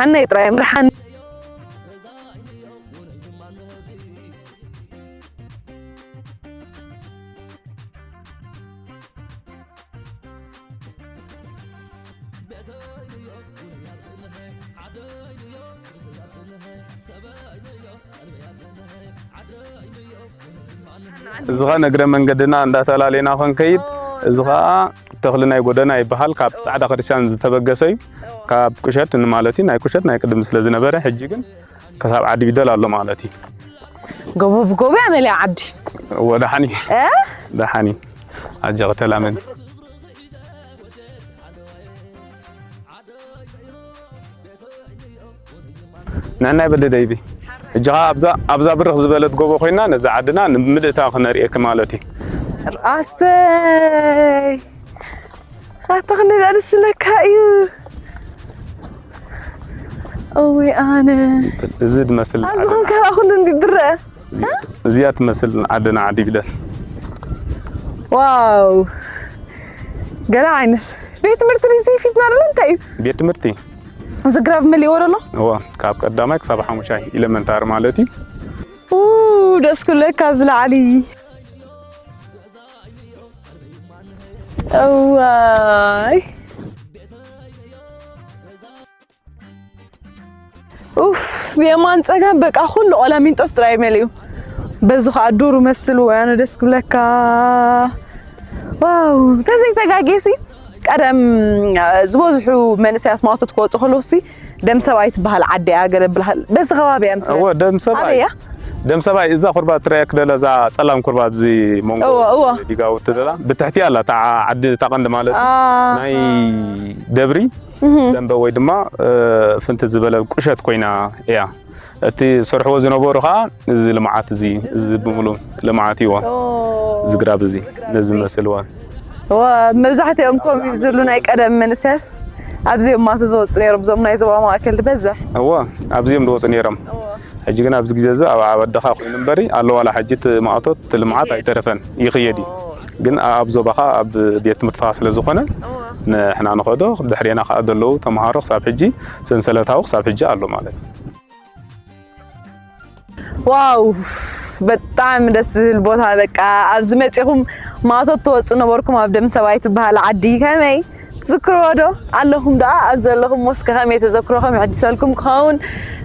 ኣነይ ጥራይ ምርሓን። እዚ ኸ ንእግረ መንገድና እንዳተላለና ኸንከይድ፣ እዚ ኸኣ ተኽሊ ናይ ጎደና ይበሃል። ካብ ጻዕዳ ክርስቲያን ዝተበገሰ እዩ። ካብ ቁሸት ማለት እዩ። ናይ ቁሸት ናይ ቅድም ስለ ዝነበረ፣ ሕጂ ግን ክሳብ ዓዲ ቢደል ኣሎ ማለት እዩ። ጎቦ ብጎቦ እያ መሊኣ ዓዲ። እወ፣ ደሓን እዩ። እ? ደሓን እዩ። ኣጆኺ ተላመዲ። ንዕናይ በሊ ደይቢ። ሕጂ ኸዓ ኣብዛ፣ ኣብዛ ብርኽ ዝበለት ጎቦ ኮይና ነዛ ዓድና ንምልእታ ክነርእየኪ ማለት እዩ። ኣሰይ! ኣታ ክንደይ ደኣ ደስ ዝብለካ እዩ። እወ ኣነ። እዚ ዝመስል ኣብዚ ዓድና። ከም ካልኣ ኩሉ እንዲ ዝረአ። እዚ-፣ እዚኣ ትመስል ዓድና ዓዲ ቢደል። ዋው! ገለ ዓይነት ቤት ትምህርቲ ድዩ እዚ ፊትና ዘሎ እንታይ እዩ? ቤት ትምህርቲ። እዚ ግራብ መሊእዎ ዘሎ? እወ፣ ካብ ቀዳማይ ክሳብ ሓሙሻይ ኢለመንታሪ ማለት እዩ። ኡ፣ ደስ ክብለካ ኣብዚ ላዕሊ። እዋይ። ኡፍ፣ ብየማን ጸጋም በቃ ኩሉ ቆላሚንጦስ ጥራይ መሊኡ። በዚ ኸኣ ዱር መስልዎ፣ ኣነ ደስ ክብለካ። ዋው፣ ተዘይተጋጌሲ ቀደም ዝበዝሑ መንእሰያት ማውቶት ክወጹ ከለውሲ ደም ሰብኣይ ትበሃል ዓዲ እያ ገለ ብልሃል። በዚ ከባቢ እያ ምስ እወ፣ ደም ሰብኣይ። ኣበይ እያ? ደም ሰብኣይ እዛ ኩርባ ትረኣየክ ደላ፣ እዛ ጸላም ኩርባ ኣብዚ መንጎ እወ፣ እወ። ዲጋውቲ ደላ፣ ብትሕቲ ኣላ፣ እታ ዓዲ፣ እታ ቀንዲ ማለት እዩ። አ። ናይ ደብሪ እህ። ደንበ ወይ ድማ፣ እ፣ ፍንቲ ዝበለ ቁሸት ኮይና እያ። እቲ ዝሰርሕዎ ዝነበሩ ኸዓ እዚ ልምዓት እዚ፣ እዚ ብምሉ ልምዓት እዩዎ። ኦ። እዚ ግራብ እዚ፣ ነዚ መስልዋ። እወ፣ መብዛሕትኦም ከምኡ እዩ ዝብሉ ናይ ቀደም መንእሰያት። ኣብዚኦም ማቶ ዝወፁ ነይሮም፣ እዞም ናይ ዞባ ማእከል ዝበዝሕ። እወ፣ ኣብዚኦም ዝወፁ ነይሮም። እወ። ሕጂ ግን ኣብዚ ግዜ እዚ ኣብ ዓዲ ኣደኻ ኮይኑ እምበሪ፣ ኣሎ ዋላ ሕጂ እቲ ማእቶት፣ እቲ ልምዓት ይኸየድ። ኣይተረፈን፣ ይኸየድ እዩ። ኦ። ግን ኣብ ዞባኻ፣ ኣብ ቤት ትምህርትኻ ስለ ዝኾነ፣ እወ። ንሕና ንኸዶ፣ ድሕሬና ኸዓ ዘለዉ ተምሃሮ ክሳብ ሕጂ፣ ሰንሰለታዊ ክሳብ ሕጂ ኣሎ ማለት እዩ። ዋው፣ በጣዕሚ ደስ ዝብል ቦታ። በቃ ኣብዚ መጺኹም ማእቶት ትወጹ ነበርኩም ኣብ ደም ሰብኣይ ትበሃል ዓዲ። ከመይ ትዝክርዎ ዶ ኣለኹም? ደኣ ኣብ ዘለኹም ወስከ ከመይ ተዘክሮኹም ይሕድሰልኩም ክኸውን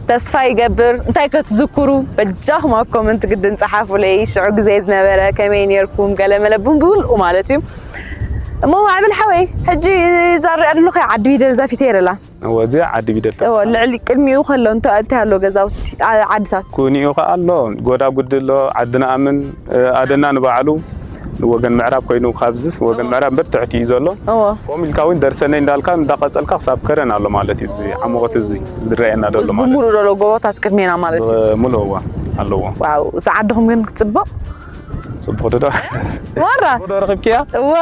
ተስፋ ይገብር። እንታይ ከ ትዝክሩ? በጃኹም ኣብ ኮመንት ግድን ጸሓፉለይ። ሽዑ ግዜ ዝነበረ ከመይ ኔርኩም? ገለ መለ ብምሉኡ ማለት እዩ። እሞ ማዕበል ሓወይ፣ ሕጂ እዛ ንሪኣ ዘለኹ ዓዲ ቢደል እዛ ፊተይ ደላ። እወ፣ እዚኣ ዓዲ ቢደል እወ፣ ተባሂላ። ልዕሊ ቅድሚኡ ከሎ እንተ-፣ እንታይ ኣሎ ገዛውቲ፣ ዓ-፣ ዓድታት? ኩኒኡ ከኣ ኣሎ፣ ጎዳጉዲ ኣሎ፣ ዓዲ ነኣምን፣ እ፣ ኣደና ንባዕሉ፣ ወገን ምዕራብ ኮይኑ ካብዝስ፣ ወገን እወ። ምዕራብ እምበር ትሕቲ እዩ ዘሎ። እወ። ከምኡ ኢልካ እውን ደርሰነይ እንዳልካ እንዳቐጸልካ ክሳብ ከረን ኣሎ ማለት እዩ። እዚ ዓመቖት እዚ ዝረኣየና ዘሎ እዚ ማለት ብምሉእ ዘሎ ጎቦታት ቅድሜና ማለት እዩ። ብምሉእ እወ ኣለዎ። ዋው፣ እዚ ዓድኹም ግን ክጽብቕ። ጽቡቕ ዶ? ዋራ። ዶ ረኺብኪያ? ዋ፣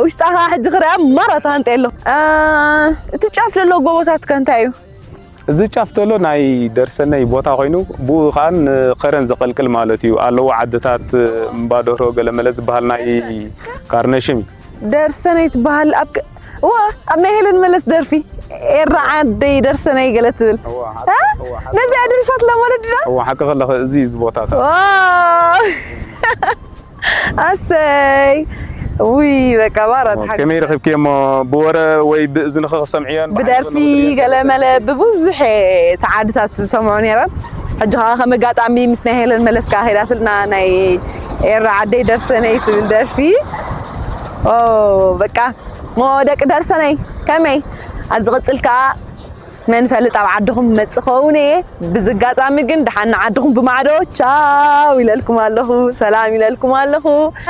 ውሽጣ ኸዓ ሕጂ ክሪኣ ማራ ተሃንጠ ኣሎ። አ፣ እቲ ጫፍ ዘሎ ጎቦታት ከ እንታይ እዩ? እዚ ጫፍ ዘሎ ናይ ደርሰነይ ቦታ ኮይኑ፣ ብኡ ኸዓ ንኸረን ዘቐልቅል ማለት እዩ። ኣለዎ ዓድታት እምባደርሆ ገለመለ ዝበሃል ናይ ካርነሽም። ደርሰነይ ትበሃል ኣብ ከ-፣ እዋ፣ ኣብ ናይ ሄለን መለስ ደርፊ፣ ኤራ ዓደይ ደርሰነይ ገለ ትብል። እዋ፣ ሓቂ፣ እ? እዋ፣ ሓቂ። ነዚኣ ደሪፋትላ ማለት ድያ? እዋ፣ ሓቂ ከለኺ፣ እዚ እዩ እዚ ቦታታት። ዋው! ኣሰይ! ውይ፣ በቃ፣ ባራት እዋ፣ ሓቂ። ከመይ ረኺብክዮ እሞ፣ ብወረ ወይ ብእዝንኺ ክሰምዕዮን ብደርፊ ብሓቂ ገለ መለ ብብዙሕ እየ ተዓድሳት ዝሰምዑ ነይረ። ሕጂ ኸዓ ከም ኣጋጣሚ ምስ ናይ ሄለን መለስ ከኣ ከይዳትልና ናይ ኤራ ዓደይ ደርሰነይ ትብል ደርፊ። ኦ፣ በቃ፣ ሞ ደቂ ደርሰነይ፣ ከመይ? ኣብ ዝቕጽል ከኣ መን ፈልጥ ኣብ ዓድኹም መጽእ ኸውን እየ። ብዚ ኣጋጣሚ ግን ደሓን ንዓድኹም ብማዕዶ ቻው ኢለልኩም ኣለኹ፣ ሰላም ኢለልኩም ኣለኹ።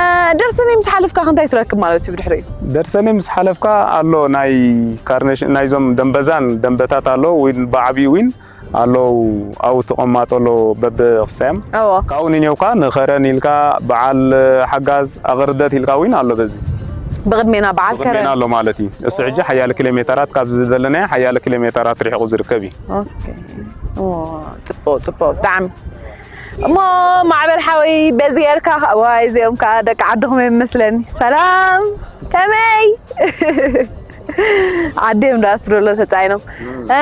እ፣ ደርሰነይ ምስ ሓለፍካ ከ እንታይ ትረክብ ማለት እዩ ብድሕሪኡ? ደርሰነይ ምስ ሓለፍካ ኣሎ ናይ ካርነሽ-፣ ናይዞም ደንበዛን ደንበታት ኣሎ፣ ዊን ብዓብዩ ዊን ኣለዉ፣ ኣብኡ ተቐማጦ ኣሎ በብኽሳዮም። እዎ። ካብኡ ንኔውካ ንኸረን ኢልካ በዓል ሓጋዝ ኣቕርደት ኢልካ ዊን ኣሎ በዚ። ብቕድሜና በዓል ብቕድሜና ከረን። ኣሎ ማለት እዩ። እሱ ሕጂ ሓያለ ኪሎ ሜተራት ካብዚ ዘለናዮ ሓያለ ኪሎ ሜተራት ርሒቑ ዝርከብ እዩ። ኦኬ። እዎ፣ ጽቡቕ፣ ጽቡቕ፣ ብጣዕሚ። እሞ ማዕበል ሓወይ በዚ ጌርካ ከ-፣ ዋይ እዚኦም ከዓ ደቂ ዓድኹም እዮም መስለኒ። ሰላም ከመይ? ዓድዮም ዳ ትብሎ ተጻይኖም። እ፣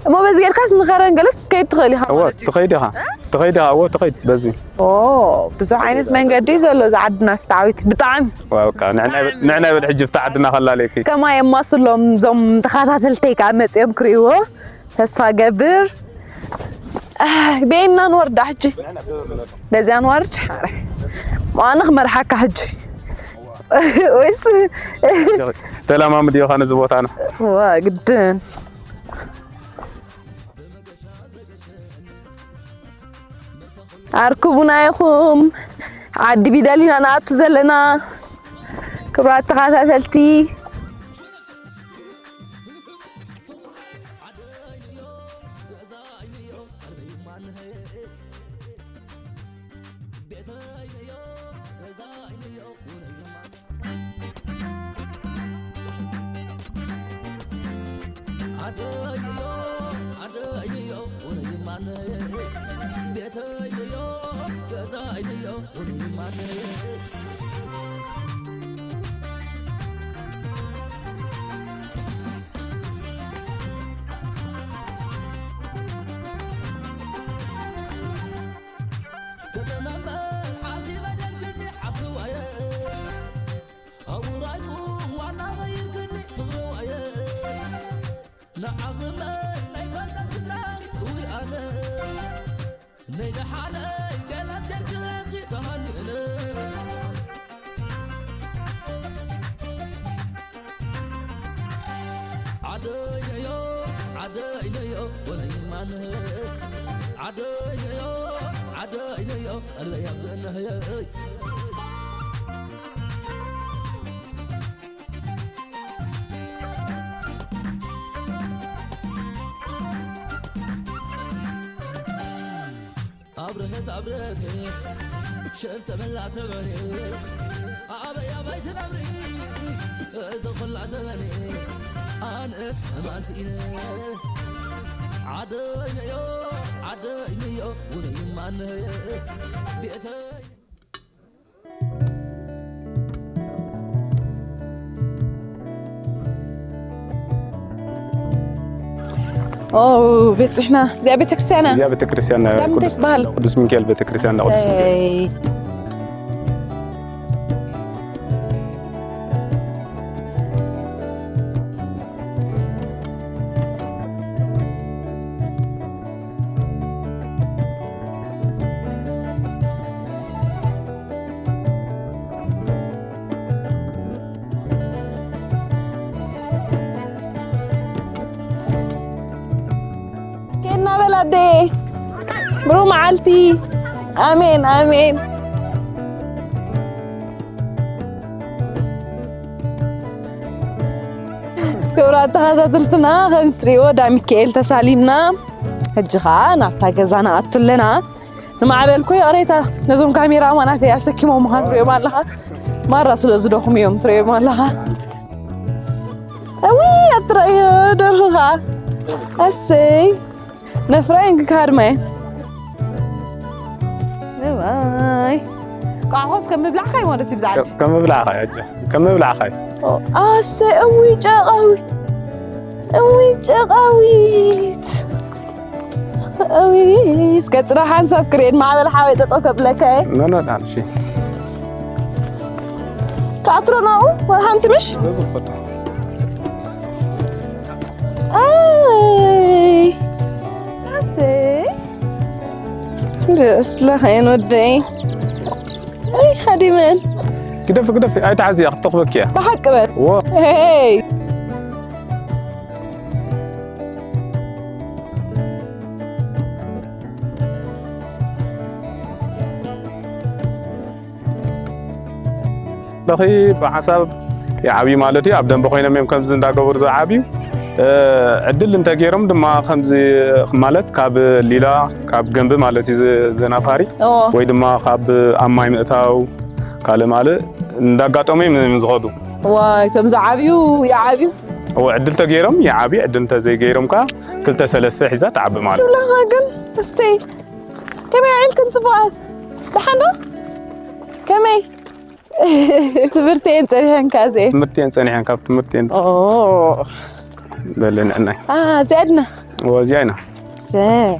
እሞ በዚ ጌርካስ ንኸረን ገለስ ክትከይድ ትኽእል ኢኻ እወ ማለት እዩ። ትኸይድ ኢኻ ትኸይድ ኢኻ እወ ትኸይድ በዚ ኦ፣ ብዙሕ ዓይነት መንገዲ እዩ ዘሎ እዚ ዓድና ስታዊት ብጣዕሚ። ዋው፣ በቃ ንዕና ይበል- ንዕና ይበል ሕጂ ብታ ዓድና ከላለየኪ። ከማይ የማስሎም እዞም ተኸታተልተይ ከዓ መፅኦም ክርእይዎ ተስፋ ገብር። ኣህ፣ በየና ንወርዳ ሕጂ? በዚያ ንወርድ? ኣረ፣ ዋና ክመርሓካ ሕጂ። ወይስ ተለማምድ ኢኻ ነዚ ቦታ ነው። ዋ፣ ግድን። ኣርክቡና ኢኹም። ዓዲ ቢደል ኢና ንኣቱ ዘለና። ክብራት ተኸታተልቲ። ኣብርሀት ኣብርሀት ሸን ተበላ ተበሬ ኣበይ ኣበይ ትነብሪ እዞ ኹላ ዘበኔ ኣነስ ሕማን ስኢነ ዓደይነዮ ዓደይነዮ ውነይ ማነየ ቤተይ ኦ፣ በጺሕና። እዚኣ ቤተክርስትያና? እዚኣ ቤተክርስትያን እንዳምንታይ ትበሃል? ቅዱስ ሚካኤል ቤተክርስትያን እንዳ ቅዱስ ሚካኤል። ኬና በል ኣደየ። ብሩህ መዓልቲ። ኣሜን፣ ኣሜን። ክቡራት ተኸታተልትና፣ ከም እትሪእዎ እንዳ ሚካኤል ተሳሊምና፣ ሕጂ ኸዓ ናብታ ገዛ ንኣቱ ኣለና። ንማዕበል እኮ ይቕሬታ፣ ነዞም ካሜራ ማናት እያ ኣሰኪሞም ምዃን ትሪኦም ኣለኻ። ማራ ስለ ዝደኽሙ እዮም ትሪኦም ኣለኻ። እዊ፣ ኣትረእዮ ደርሁ ኸዓ። ኣሰይ። ነፍራይ እንክካድማይ። እዋይ። ቋንቋስ ከም ምብላዕካ እዩ ማለት እዩ ብዛዕባ ከም ምብላዕኻ እዩ፣ ሕጂ። ከም ምብላዕኻ እዩ። ኣሰይ፣ እዊ ጨቓዊ። እዊ ጨቓዊት። እዊ፣ እስከ ጽናሕ ሓንሳብ ክርእየን ማዕበል ሓወይ ጠጠው ከብለካ እየ። ኖ፣ ኖ፣ ዳንሺ። ክኣትሮ ናብኡ፣ ወላ ሓንቲ ምሽ? በዚ ክፈቶ። ኣይ። ኣሰይ። ደስ ለኸይን ወደይ። ኣይ፣ ሃዲመን። ግደፍ፣ ግደፍ፣ ኣይትዓዝያ፣ ክትተኽበኪ እያ። ብሓቂ በል። ዎ። ሄይ። ለኺ ብሓንሳብ ይዓብዩ ማለት እዩ። ኣብ ደንበ ኮይኖም እዮም ከምዚ እንዳገበሩ ዝዓብዩ። እ፣ ዕድል እንተገይሮም ድማ ከምዚ ማለት ካብ ሊላ፣ ካብ ገንቢ ማለት እዩ ዝ-፣ ዘናፋሪ እዎ። ወይ ድማ ካብ ኣብ ማይ ምእታው ካልእ ማልእ እንዳጋጠሙ እዮም ዝኸዱ። ዋይ፣ እቶም ዝዓብዩ ይዓብዩ። እዎ፣ ዕድል ተገይሮም ይዓብዩ፣ ዕድል እንተዘይገይሮም ከኣ ክልተ ሰለስተ ሒዛ ትዓቢ ማለት እዩ። ትብለኻ ግን፣ እሰይ። ከመይ ውዒልካ? ኣትን ጽቡቓት። ደሓን ዶ? ከመይ? ትምህርተን ጸኒሐን ካዘ? ትምህርተን ጸኒሐን፣ ካብ ትምህርተን ኦ። በለ ንዕናይ። አ፣ እዚኣ ድና? ኦ፣ እዚኣ ኢና። ሰይ።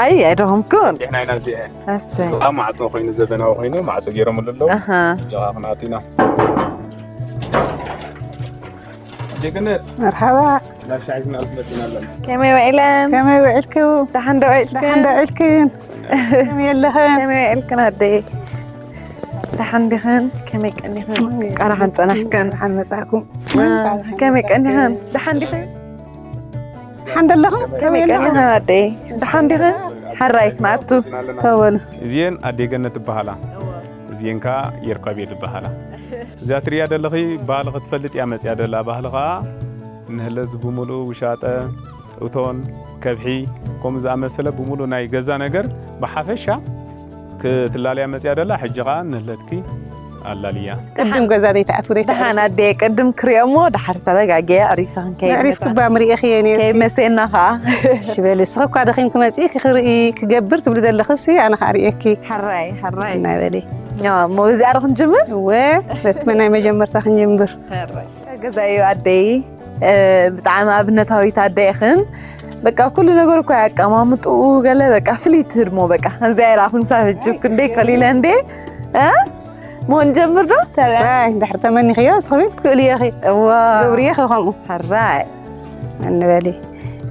ኣይ፣ ኣይደኸምኩን። በጺሕና ኢና እዚኣ። እሰይ። እዚኣ ማዕጾ ኮይኑ፣ ዘበናዊ ኮይኑ፣ ማዕጾ ገይሮምሉ ኣለዉ። ኣሃ። ጀኻ ክንኣቱ ኢና። ጀግነት። መርሓባ። ናብ ሻሂ ክንኣቱ መጺና ኣለና። ከመይ ውዒለን? ከመይ ውዒልክው? ደሓን ዶ ውዒልክን? ደሓን ዶ ውዒልክን? ከመይ ኣለኽን? ከመይ ውዒልክን ኣደይ? ደሓን ዲኽን? ከመይ ቀኒኽን? ቃና ሓንጸናሕክን? ደሓን መጻእኩም። አ፣ ከመይ ቀኒኽን? ደሓን ዲኽን? ደሓን ደለኹም? ከመይ ቀኒኽን ኣደይ? ደሓን ዲኽን? ሓራይ ክንኣቱ። ተበሉ። እዚኤን ኣደይ ገነት ይበሃላ። እዚኤን ከኣ የርኳቤል ይበሃላ። እዚኣ ትርእያ ደለኺ ባህሊ ክትፈልጥ እያ መጽያ ደላ። ባህሊ ከኣ ንህለዝ ብምሉኡ ውሻጠ፣ እቶን፣ ከብሒ፣ ከምኡ ዝኣመሰለ ብምሉእ ናይ ገዛ ነገር ብሓፈሻ ክትላልያ መጽያ ደላ። ሕጂ ከኣ ንህለትኪ ኣላልያ። ቅድም ገዛ ዘይትኣትው ዘይትኣርፍ። ደሓን ኣደየ፣ ቅድም ክሪኦ እሞ ደሓር ተረጋግየ ኣዕሪፈ ክንከይድ ነዕሪፍኩባ ምርኢኺ እየ ነይረ። ከይመሴና ኸኣ። እሺ በሊ፣ እስኺ እኳ ደኺምኪ መጺእኪ ክርኢ ክገብር ትብሊ ዘለኽሲ፣ ኣነ ኸኣ ርእየኪ። ሕራይ፣ ሕራይ። ናይ በሊ። ያ፣ እሞ እዚኣ ዶ ክንጅምር? እወ፣ በቲ ናይ መጀመርታ ክንጅምር። ሕራይ። ገዛ እዩ ኣደይ። እ፣ ብጣዕሚ ኣብነታዊት ኣደ ኢኽን። በቃ ኩሉ ነገር እኮ ያቀማምጥኡ ገለ በቃ ፍልይቲ ህድሞ በቃ። ከምዚኣ ኢላ ክንሳብ ሕጂ ክንደይ ከሊለ እንዴ? እ? ሞ ንጀምር ዶ? ተበያ። ኣይ፣ እንድሕር ተመኒኽዮ፣ ንስኺ ክትክእልዮ ኢኺ። እዋ። ገብርዮ ኢኺ ከምኡ። ሕራይ። እንበሊ።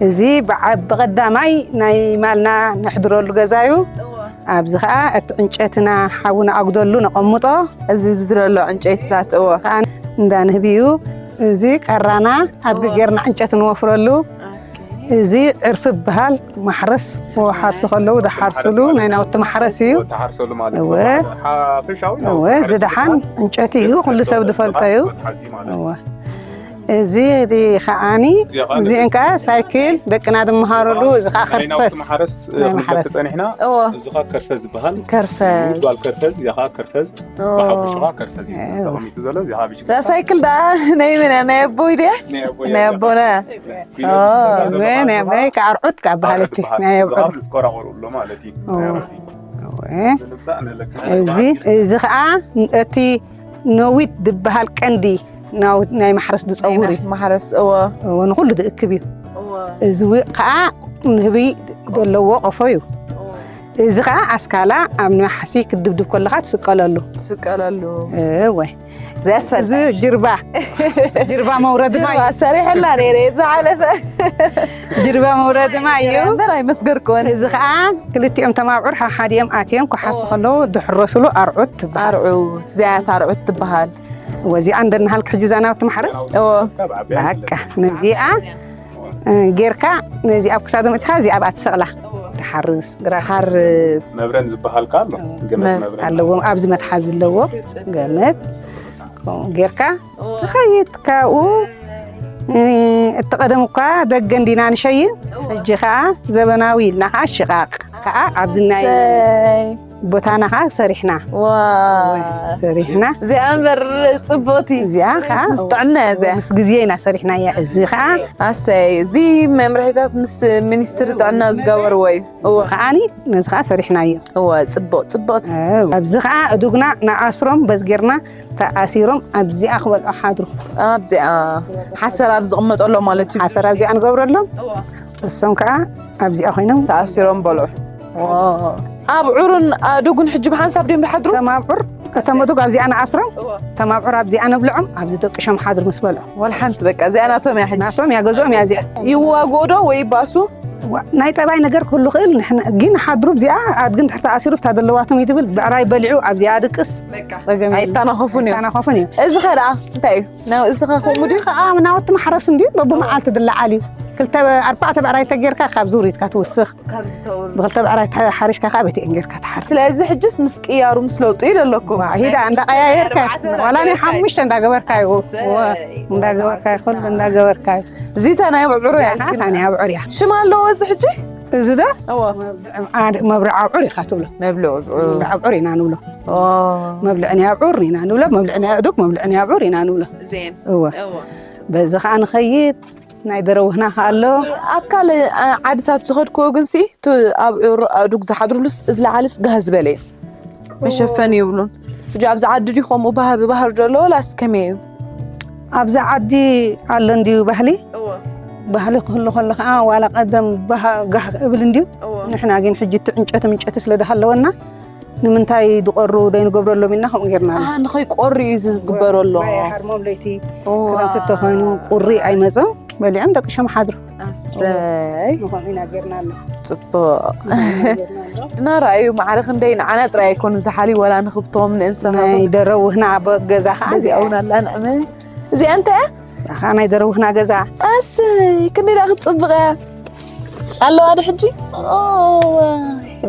እዚ ብዓ-፣ ብቐዳማይ ናይ ማልና ነሕድረሉ ገዛ እዩ። እዋ። ኣብዚ ኸኣ እቲ ዕንጨትና ሓዊ ንኣጉደሉ ነቐምጦ። እዚ ብዝለሎ ዕንጨይትታት፣ እዎ። ከኣ እንዳ ንህቢ እዩ። እዚ ቀራና ኣድጊ እዎ። ጌርና ዕንጨት ንወፍረሉ። ኦኬ። እዚ ዕርፊ ይበሃል። ማሕረስ፣ ሓርሱ ከለዉ ዝሓርስሉ ናይ ናውቲ ማሕረስ እዩ። ተሓርሰሉ ማለት እዩ። እወ። ሓፈሻዊ ናውቲ እወ፣ እዚ ማሕረስ ደሓን ዝበሃል ዕንጨት እዩ። ኩሉ ሰብ ዝፈልጦ እዩ። መትሓዚ ማለት እዩ። እወ። እዚ፣ እዚ ከዓኒ፣ እዚ ከዓኒ እዚአን ከኣ ሳይክል ደቅና ዝመሃረሉ፣ እዚ ከኣ ናይ ናውቲ ከርፈስ። ማሕረስ ናይ ክንብለኪ ማሕረስ። ጸኒሕና፣ እዎ። እዚ ከኣ ከርፈስ ዝበሃል። ከርፈስ። እዚ ጓል ከርፈስ፣ እዚ ከኣ ከርፈስ። ኦ። ብሓፈሻ ከኣ ከርፈስ እዩ እዎ። ተቐሚጡ ዘሎ፣ እዚ ከኣ ብሽክለታ። እዛ ሳይክል ደኣ ናይ መን እያ? ናይ ኣቦይ ድያ? ናይ ኣቦይ ናይ እያ። ኣቦና። ፊኖ ኦ፣ ብሽክለታ እወ፣ ናይ ዘለዋ ኣቦይ ከኣ ኣርዑት ከኣ በሃለቲ። ኣርዑት በሃል። ናይ እዚ ከኣ ኣርዑት። ምስ ቆራቆሩ ኣሎ ማለት እዩ። እዎ። ናይ ኣርዑት እዩ። እወ። እዚ ንምጻእ ንለክና እዚ፣ እዚ ከኣ እቲ ነዊት ዝበሃል ቀንዲ ናው-፣ ናይ ማሕረስ ዝጸውር እዩ። ናይ ማሕረስ፣ እወ። እወ፣ ንኹሉ ዝእክብ እዩ። እወ። እዚ ዊ-፣ ከኣ ንህቢ ዘለዎ ቆፎ እዩ። እወ። እዚ ከኣ ኣስካላ ኣብ ነሓሲ ክትድብድብ ከለኻ ትስቀለሉ። ትስቀለሉ። እወ። ዘሰለ። እዚ ጅርባ። ጅርባ መውረዲ ማይ። ጅርባ ሰሪሐላ ነይረ ዝሓለፈ። ጅርባ መውረዲ ማይ እዩ። እምበር ኣይመስገርኩን። እዚ ከኣ ክልቲኦም ተማብዑር ሓሓዲኦም ኣትዮም ክሓሱ እወ። ከለዉ ዝሕረስሉ ኣርዑት ትበሃል። ኣርዑት፣ እዚኣ እታ ኣርዑት ትበሃል። ወዚኣ እንደናሃልክ ሕጂ እዛ ናብቲ ማሕረስ? እዎ። በቃ፣ ነዚኣ፣ እ፣ ጌርካ፣ ነዚ ኣብ ክሳዶም እቲኻ፣ እዚኣ ኣብኣ ትሰቕላ። እዎ። ትሓርስ፣ ግራት። ትሓርስ። መብረን ዝበሃል ከኣ ኣሎ። እዎ። ገመድ መ-፣ መብረን። ኣለዎም፣ ኣብዚ መትሓዚ ኣለዎ። ገመድ። ከምኡ ጌርካ፣ እዎ። ትኸይድ ካብኡ፣ እ፣ እቲ ቀደም እኳ ደገ እንዲና ንሸይን፣ እዎ። ሕጂ ከኣ ዘበናዊ ኢልና ከኣ ሽቓቕ ከኣ ኣብዚ ናይ እሰይ። ቦታና ኸዓ ሰሪሕና። ዋ። ሰሪሕና። እዚኣ እምበር ጽቡቕቲ። እዚኣ ኸዓ ምስ ጥዕና እያ እዚኣ። ምስ ግዜ ኢና ሰሪሕናያ። እዚ ኸዓ ኣሰይ፣ እዚ መምርሒታት ምስ ሚኒስትሪ ጥዕና ዝገበርዎ እዩ። እወ። ከዓኒ ነዚ ኸዓ ሰሪሕናዮ። እወ፣ ጽቡቕ፣ ጽቡቕቲ። እወ። ኣብዚ ኸዓ እዱግና ንኣስሮም በዚ ጌርና ተኣሲሮም ኣብዚኣ ክበልዑ ሓድሩ። ኣብዚኣ ሓሰር ኣብ ዝቕመጠሎም ማለት እዩ። ሓሰር ኣብዚኣ ንገብረሎም። እወ። እሶም ከኣ ኣብዚኣ ኮይኖም ተኣሲሮም በልዑ። ኦ። ኣብዑርን ኣእዱግን ሕጂ ብሓንሳብ ድዮም ዝሓድሩ? እቶም ኣብዑር፣ እቶም ኣእዱግ ኣብዚኣ ንኣስሮም፣ እወ። እቶም ኣብዑር ኣብዚኣ ነብልዖም፣ ኣብዚ ደቂሾም ሓድሩ ምስ በልዑ። ወላ ሓንቲ በቃ፣ እዚኣ ናቶም እያ ሕጂ። ናቶም እያ፣ ገዝኦም እያ እዚኣ። ይዋግኡ ዶ ወይ ይባሱ? ዋ-፣ ናይ ጠባይ ነገር ክህሉ ይኽእል፣ ንሕና ግን ሓድሩ ኣብዚኣ፣ ኣድጊ እንድሕር ተኣሲሩ፣ ብታ ዘለዋቶም እዩ ትብል፣ ብዕራይ በሊዑ ኣብዚኣ ድቅስ። በቃ። ጸገም የለን። ኣይተናኸፉን እዮም። ኣይተናኸፉን እዮም። እዚ ኸ ደኣ እንታይ እዩ? ናይ፣ እዚ ኸ ከምኡ ድዩ? እዚ ኸዓ ናውቲ ማሕረስ እንድዩ፣ በብመዓልቲ ዝለዓል እዩ። ክልተ፣ ኣርባዕተ ብዕራይ ተጌርካ ካብ ዙሪትካ ትውስኽ። ካብ ዝተወሉ። ብኽልተ ብዕራይ ተሓሪሽካ ኸዓ በቲአን ጌርካ ትሓርስ። ስለዚ ሕጅስ ምስ ቅያሩ ምስ ለውጡ እዩ ዘለኩም። ዋ፣ ሂዳ እንዳቀያየርካ፣ ኣርባዕተ ዋላ ናይ እንዳቀያየርካ። ሓሙሽተ እንዳገበርካ እዩ። ኣሰይ። ዋ፣ እንዳገበርካ እዩ፣ ኩሉ እንዳገበርካ እዩ። እዚታ ናይ ኣብዑር እያ እዚኣ ኢልክና። እታ ናይ ኣብዑር እያ። ሽም ኣለዎ እዚ ሕጂ? እዚ ዶ? እወ። መብልዒ፣ መብልዒ ኣብዑር ኢኻ ትብሎ። መብልዒ ኣብዑር። መብልዒ ኣብዑር ኢና ንብሎ። ኦ። መብልዒ ናይ ኣብዑር ኢና ንብሎ፣ መብልዒ ናይ ኣእዱግ፣ መብልዒ ናይ ኣብዑር ኢና ንብሎ። እዚኤን። እወ። እወ። በዚ ኸዓ ንኸይድ። ናይ ደረውህና ኸዓ ኣሎ። ኣብ ካልእ፣ አ፣ ዓድታት ዝኸድክዎ ግንሲ፣ እቲ ኣብ ዑር ኣእዱግ ዝሓድሩሉስ ዝለዓለስ ጋህ ዝበለ እዩ። መሸፈኒ ይብሉን። ሕጂ ኣብዚ ዓዲ ድዩ ከምኡ ባህቢ ባህር ዘሎ፣ ወላስ ከመይ እዩ? ኣብዚ ዓዲ ኣሎ እንድዩ ባህሊ። እወ። ባህሊ ክህሉ ከሎ ኸዓ፣ ዋላ ቀደም ባህ-፣ ጋህ እብል እንድዩ። እወ። ንሕና ግን ሕጂ እቲ ዕንጨቲ ምንጨቲ ስለ ዝሃለወና፣ ንምንታይ ዝቆሩ ዘይንገብረሎም ኢልና ከምኡ ጌርና ኣሎ። ኣሃ፣ ንኸይቆሩ እዩ እዚ ዝግበረሎም። ማይ ሃርሞም ለይቲ ኦ፣ ክረምቲ ዋው። ተኾይኑ ቁሪ ኣይመጾም፣ በሊዖም ደቂሾም ሓድሩ። ኣሰይ። ንኸምኡ ኢና ጌርና ኣሎ። ጽቡቕ። ኢና ጌርና ኣሎ። ድና ረኣዩ ማዕረ ክንደይ ንዓና ጥራይ ኣይኮኑን ዝሓልዩ፣ ዋላ ንኽብቶም ንእንስሳታት። ናይ ደረውህና ኣብ ገዛ ኸዓ በዚኣ እውን ኣላ ንዕመ። እዚኣ እንታይ እያ? ኣኻ ናይ ደረውህና ገዛ። ኣሰይ፣ ክንደይ ደኣ ክትጽብቕ እያ። ኣለዋ ዶ ሕጂ? ኦ፣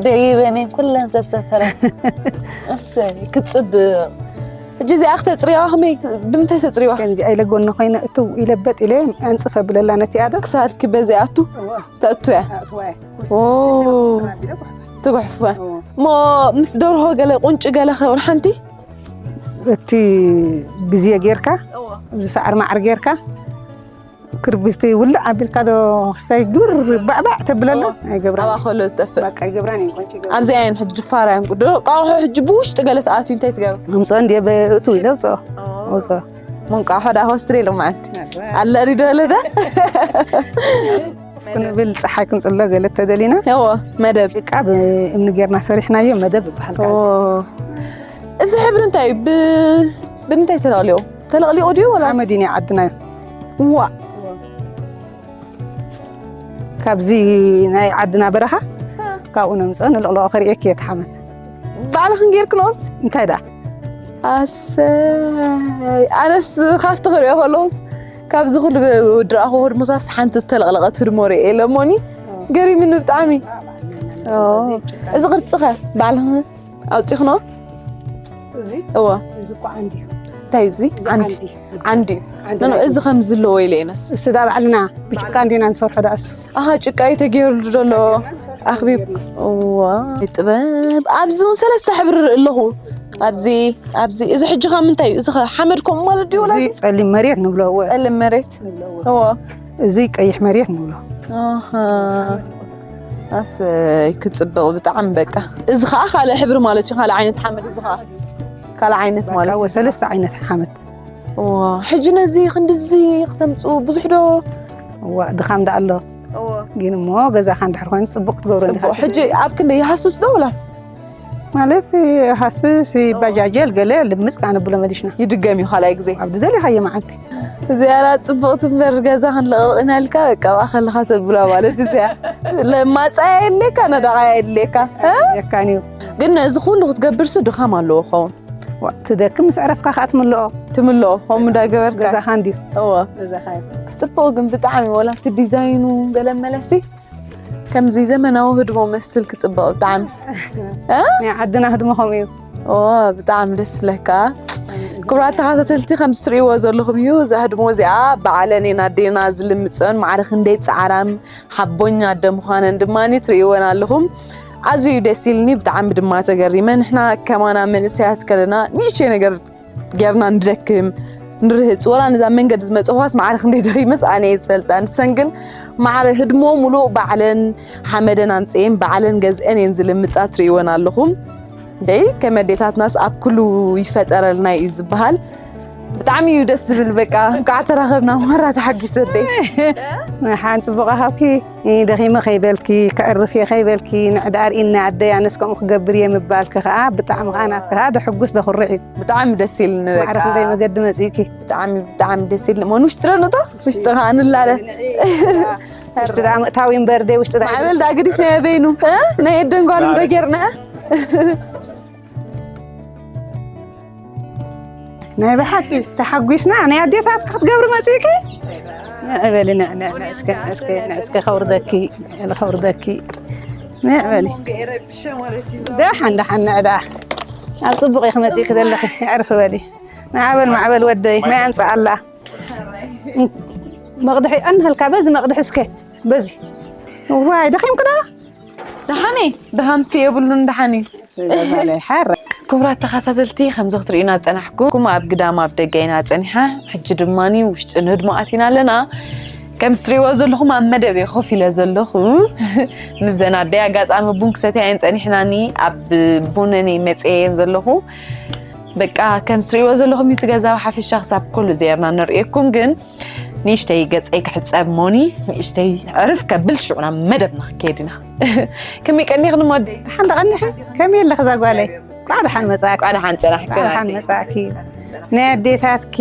ደይበን እየን ኩለን ዘሰፈረ። ኣሰይ፣ ክትጽብቕ። ሕጂ እዚኣ ክተጽርይዋ ከመይ፣ ብምንታይ ተጽርይዋ? ከምዚ ኢለ ጎኒ ኮይነ እትው ኢለ በጥ ኢለ ኣንጽፍ ኣብለላ ነቲ ኣደ። ክሳድኪ በዚ ኣቱ? እወ። ተእቱ እያ? ኣእትዋ እየ። ኩስ-፣ ኦ። ኩስትራ ቢለ ጓሕፋ። ትጓሕፍዋ። እወ። እሞ ምስ ደርሆ ገለ ቁንጪ ገለ ከውን ሓንቲ? እቲ ግዜ ጌርካ፣ እወ። እዚ ሳዕሪ ማዕሪ ጌርካ፣ ክርቢቲ ውልዕ ኣቢልካ ዶ ክስታይ ግብር ባዕባዕ ተብለላ? እወ። ኣይገብራን። ኣብኣ ከሎ ዝጠፍእ። በቃ ኣይገብራን እየን፣ ቆንጆ ይገብራ። ኣብዚ ኣየን ሕጂ ድፋር ኣየን ቁዶ፣ ቃውሖ ሕጂ ብውሽጢ ገለ ተኣትዩ እንታይ ትገብር? ኣምፅኦ እንድየ በእቱ ኢለ ኣውፅኦ። እወ። ኣውፅኦ። ሞንቃ ሖዳ ክወስድ ኢለ መዓንቲ። እወ። ኣለሪ ዶ ለዳ? ክንብል ፀሓይ ክንፅሎ ገለ ተደሊና። እወ፣ መደብ። ጭቃ ብእምኒ ጌርና ሰሪሕናዮ መደብ ይበሃል። ኦ። ካብዚ። እዚ ሕብሪ እንታይ እዩ? ብ-፣ ብምንታይ ተለቕሊቑ? ተለቕሊቑ ድዩ ወላስ? ሓመድ እዩ ናይ ዓድና እዩ። ዋ። ካብዚ ናይ ዓድና በረኻ፣ እ። ካብኡ ነምፅኦ ንልቕልቖ፣ ከርእየኪ እየ እቲ ሓመድ። ባዕልኽን ጌርክንኦስ? እንታይ ደኣ? ኣሰይ፣ ኣነስ ካብቲ ክሪኦ ከለውስ፣ ካብዚ ኩሉ ድረኣኹ ህድሞታስ ሓንቲ ዝተለቕለቐት ህድሞ ርእየ የለ እሞኒ፣ እ። ገሪምኒ ብጣዕሚ። እ። እዚ ቅርፂ ኸ ባዕልኽን ኣውፂኽኖ? እዚ? እወ። እዚ እኮ ዓንዲ እዩ። እንታይ እዚ? እዚ ዓንዲ። ዓንዲ። ዓንዲ እዩ። ዓንዲ ኖ፣ ኖ፣ ናይ እዚ ከም ዘለዎ ኢለ እየነስ። እሱ ዳ ባዕልና ብጭቃ እንዲና ንሰርሖ ዳ እሱ። ኣሃ፣ ጭቃ እዩ ተገይሩሉ ዘሎ። ብጭቃ ንሰርሖ ኣኽቢብ። ገይርና። እዋ፣ ጥበብ። ኣብዚ እውን ሰለስተ ሕብሪ ርኢ ኣለኹ። ኣብዚ፣ ኣብዚ። እዚ ሕጂ ኸ ምንታይ እዩ? እዚ ኸ ሓመድ ከምኡ ማለት ድዩ ወላ እዚ እዚ? ጸሊም መሬት ንብሎ፣ እወ። ጸሊም መሬት። ንብሎ፣ እወ። እወ። እዚ ቀይሕ መሬት ንብሎ። ኣሃ። ኣሰይ፣ ክጽብቕ ብጣዕሚ በቃ። እዚ ኸኣ ካልእ ሕብሪ ማለት እዩ፣ ካልእ ዓይነት ሓመድ። እዚ ኸኣ ካልእ ዓይነት በቃ፣ ማለት እዩ። እወ፣ ሰለስተ ዓይነት ሓመድ። እዋ፣ ሕጂ ነዚ ክንድዚ ክተምጽኡ ብዙሕ ዶ? እዋ፣ ድኻም ደኣ ኣሎ። እወ። ግን እሞ ገዛኻ እንድሕር ኮይኑ ጽቡቕ ክትገብሮ እንዲኻ ጽቡቕ። ሕጂ ትደሊ። ኣብ ክንደይ ይሃስስ ዶ ወላስ? ማለት ሃስስ፣ እወ። ይባጃጀል፣ ገለ ልምጽ ካነብሎ መሊሽና። ይድገም እዩ ካልኣይ ግዜ። ኣብ ዝደለኻዮ መዓልቲ። እዚኣ ላ ጽቡቕቲ እምበር ገዛ ክንለቕልቕ ኢና ኢልካ በቃ ኣብኣ ከለኻ ተብላ ማለት እዚኣ። ለማጻያ የድልየካ፣ ነዳቓያ የድልየካ። እ? የካን እዩ። ግን ነዚ ኩሉ ክትገብርሲ ድኻም ኣለዎ ክኸውን። ዋ፣ ትደክም፣ ምስ ዕረፍካ ከኣ ትምልኦ። ትምልኦ፣ ከምኡ እንዳገበርካ። ገዛኻ እንድዩ። እወ። ገዛኻ እዩ። ጽቡቕ ግን ብጣዕሚ፣ ወላ እቲ ዲዛይኑ ገለ መለሲ፣ ከምዚ ዘመናዊ ህድሞ መስል ክጽብቕ ብጣዕሚ። እ? ናይ ዓድና ህድሞ ከምኡ እዩ። ኦ፣ ብጣዕሚ ደስ ይብለካ። ክቡራት ተኸታተልቲ፣ ከምዚ ትርእይዎ ዘለኹም እዩ። እዛ ህድሞ እዚኣ ባዕለን እየን ኣዴና ዝልምጸን፣ ማዕረ ክንደይ ጻዕራም ሓቦኛ ኣደ ምዃነን ድማ ትርእይወን ኣለኹም። ኣዝዩ ደስ ኢልኒ፣ ብጣዕሚ ድማ ተገሪመ። ንሕና ከማና መንእሰያት ከለና ንእሽተይ ነገር ጌርና ንደክም፣ ንርህጽ። ወላ ነዛ መንገዲ ዝመጽእኳስ ማዕረ ክንደይ ደኺመስ ኣነ እየ ዝፈልጣ። ንሰን ግን ማዕረ ህድሞ ሙሉእ ባዕለን ሓመደን ኣምጽኤን ባዕለን ገዝኤን እየን ዝልምጻ፣ ትርእይወን ኣለኹም። ደይ ከም ኣዴታትናስ ኣብ ኩሉ ይፈጠረልና እዩ ዝበሃል። ብጣዕሚ እዩ ደስ ዝብል። በቃ እንኳዕ ተራኸብና፣ ማራ ተሓጊሰ ኣደይ። ሓን ጽቡቕ ሃብኪ፣ ደኺመ ከይበልኪ፣ ከዕርፍ እየ ከይበልኪ፣ ንዕዳ ኣርኢና ኣደይ፣ ኣነስ ከምኡ ክገብር እየ ምባልኪ ከኣ ብጣዕሚ ከኣ ናትኪ ከኣ ደሕጉስ ደኹርዕ እዩ። ብጣዕሚ ደስ ኢልኒ በቃ። ማዕረ ክንደይ መገዲ መጺእኪ። ብጣዕሚ፣ ብጣዕሚ ደስ ኢልኒ። እሞ ንውሽጢ ዶ ንእቶ? ውሽጢ ከኣ ንላለ። ውሽጢ ደኣ ምእታው እዩ እምበር ደይ ውሽጢ ደኣ ማዕበል ደኣ ግዲፍናዮ በይኑ፣ እ? ናይ ኣደን ጓልን ዶ ጌርና? ናይ ብሓቂ ተሓጒስና፣ ናይ ኣዴታት ክትገብሪ መጺእኪ? ንዕ በሊ፣ ንዕ፣ ንዕ፣ ንዕ እስከ፣ ንዕ እስከ፣ ንዕ እስከ ከውርደኪ፣ ከውርደኪ። ንዕ በሊ። ደሓን፣ ደሓን፣ ንዕ ደኣ። ኣብ ጽቡቕ ኢኺ መጺእኪ ዘለኺ። ኣዕርፊ በሊ። ንዓበል ማዕበል ወደይ፣ ማይ ኣምጽኣላ። መቕድሒ ኣንሃልካ፣ በዚ መቕድሒ እስከ፣ በዚ። ዋይ፣ ደኺምኪ ዶ? ደሓን እየ፣ ድኻምሲ የብሉን፣ ደሓን እየ። ስለ በለ ሓረ። ክቡራት ተኸታተልቲ፣ ከምዚ ክትርእዩና ዝጸናሕኩም፣ ኣብ ግዳም ኣብ ደገ ኢና ጸኒሕና፣ ሕጂ ድማ ውሽጢ ንህድሞ ኣቲና ኣለና። ከም እትርእይዎ ዘለኹም ኣብ መደብ እየ ኮፍ ኢለ ዘለኹ። ምስ ዘን ኣደይ ኣጋጣሚ ቡን ክሰትያ እየን ጸኒሕናኒ፣ ኣብ ቡነን እየ መጽየ እየን ዘለኹ። በቃ ከም እትርእይዎ ዘለኹም እዩ እቲ ገዛ ብሓፈሻ ክሳብ ኩሉ ዜርና ንርእየኩም፣ ግን ንእሽተይ ገጸይ ክሕጸብ ሞኒ፣ ንእሽተይ ዕርፍ ከብል ሽዑ ናብ መደብና ክንከይድ ኢና። ከመይ ቀኒኽኒ እሞ ኣደይ? ደሓን ደቐኒኺ? ከመይ ኣለኺ እዛ ጓለይ? እንኳዕ ደሓን መጻእኪ። እንኳዕ ደሓን ጸናሕክን እንኳዕ ደሓን ኣደይ። መጻእኪ። ናይ ኣዴታትኪ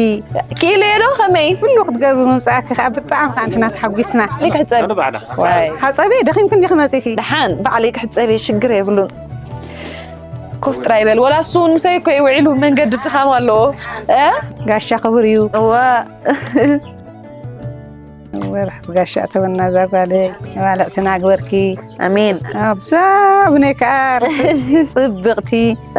ክኢለዮ ዶ ከመይ? ኩሉ ክትገብሪ ምምጻእኪ ከኣ ብጣዕሚ ከኣ ንሕና ተሓጒስና። ልክ ሕጸብ። ዋይ። ሓጸቢ ደኺምኪ እንዲኺ መጺእኪ? ደሓን ባዕለይ ክሕጸብ እየ፣ ሽግር የብሉን። ኮፍ ጥራይ በል። ወላ እሱ እውን ምሳይ እኮ እዩ ውዒሉ፣ መንገዲ ድኻም ኣለዎ። እ? ጋሻ ክቡር እዩ። እዋ። ወርሕ ዝጋሻ እተወና እዛ ጓለይ፣ መባልዕትና ግበርኪ። ኣሜን። ኣብዛ ብናይ ከኣ ርሕስ ጽብቕቲ።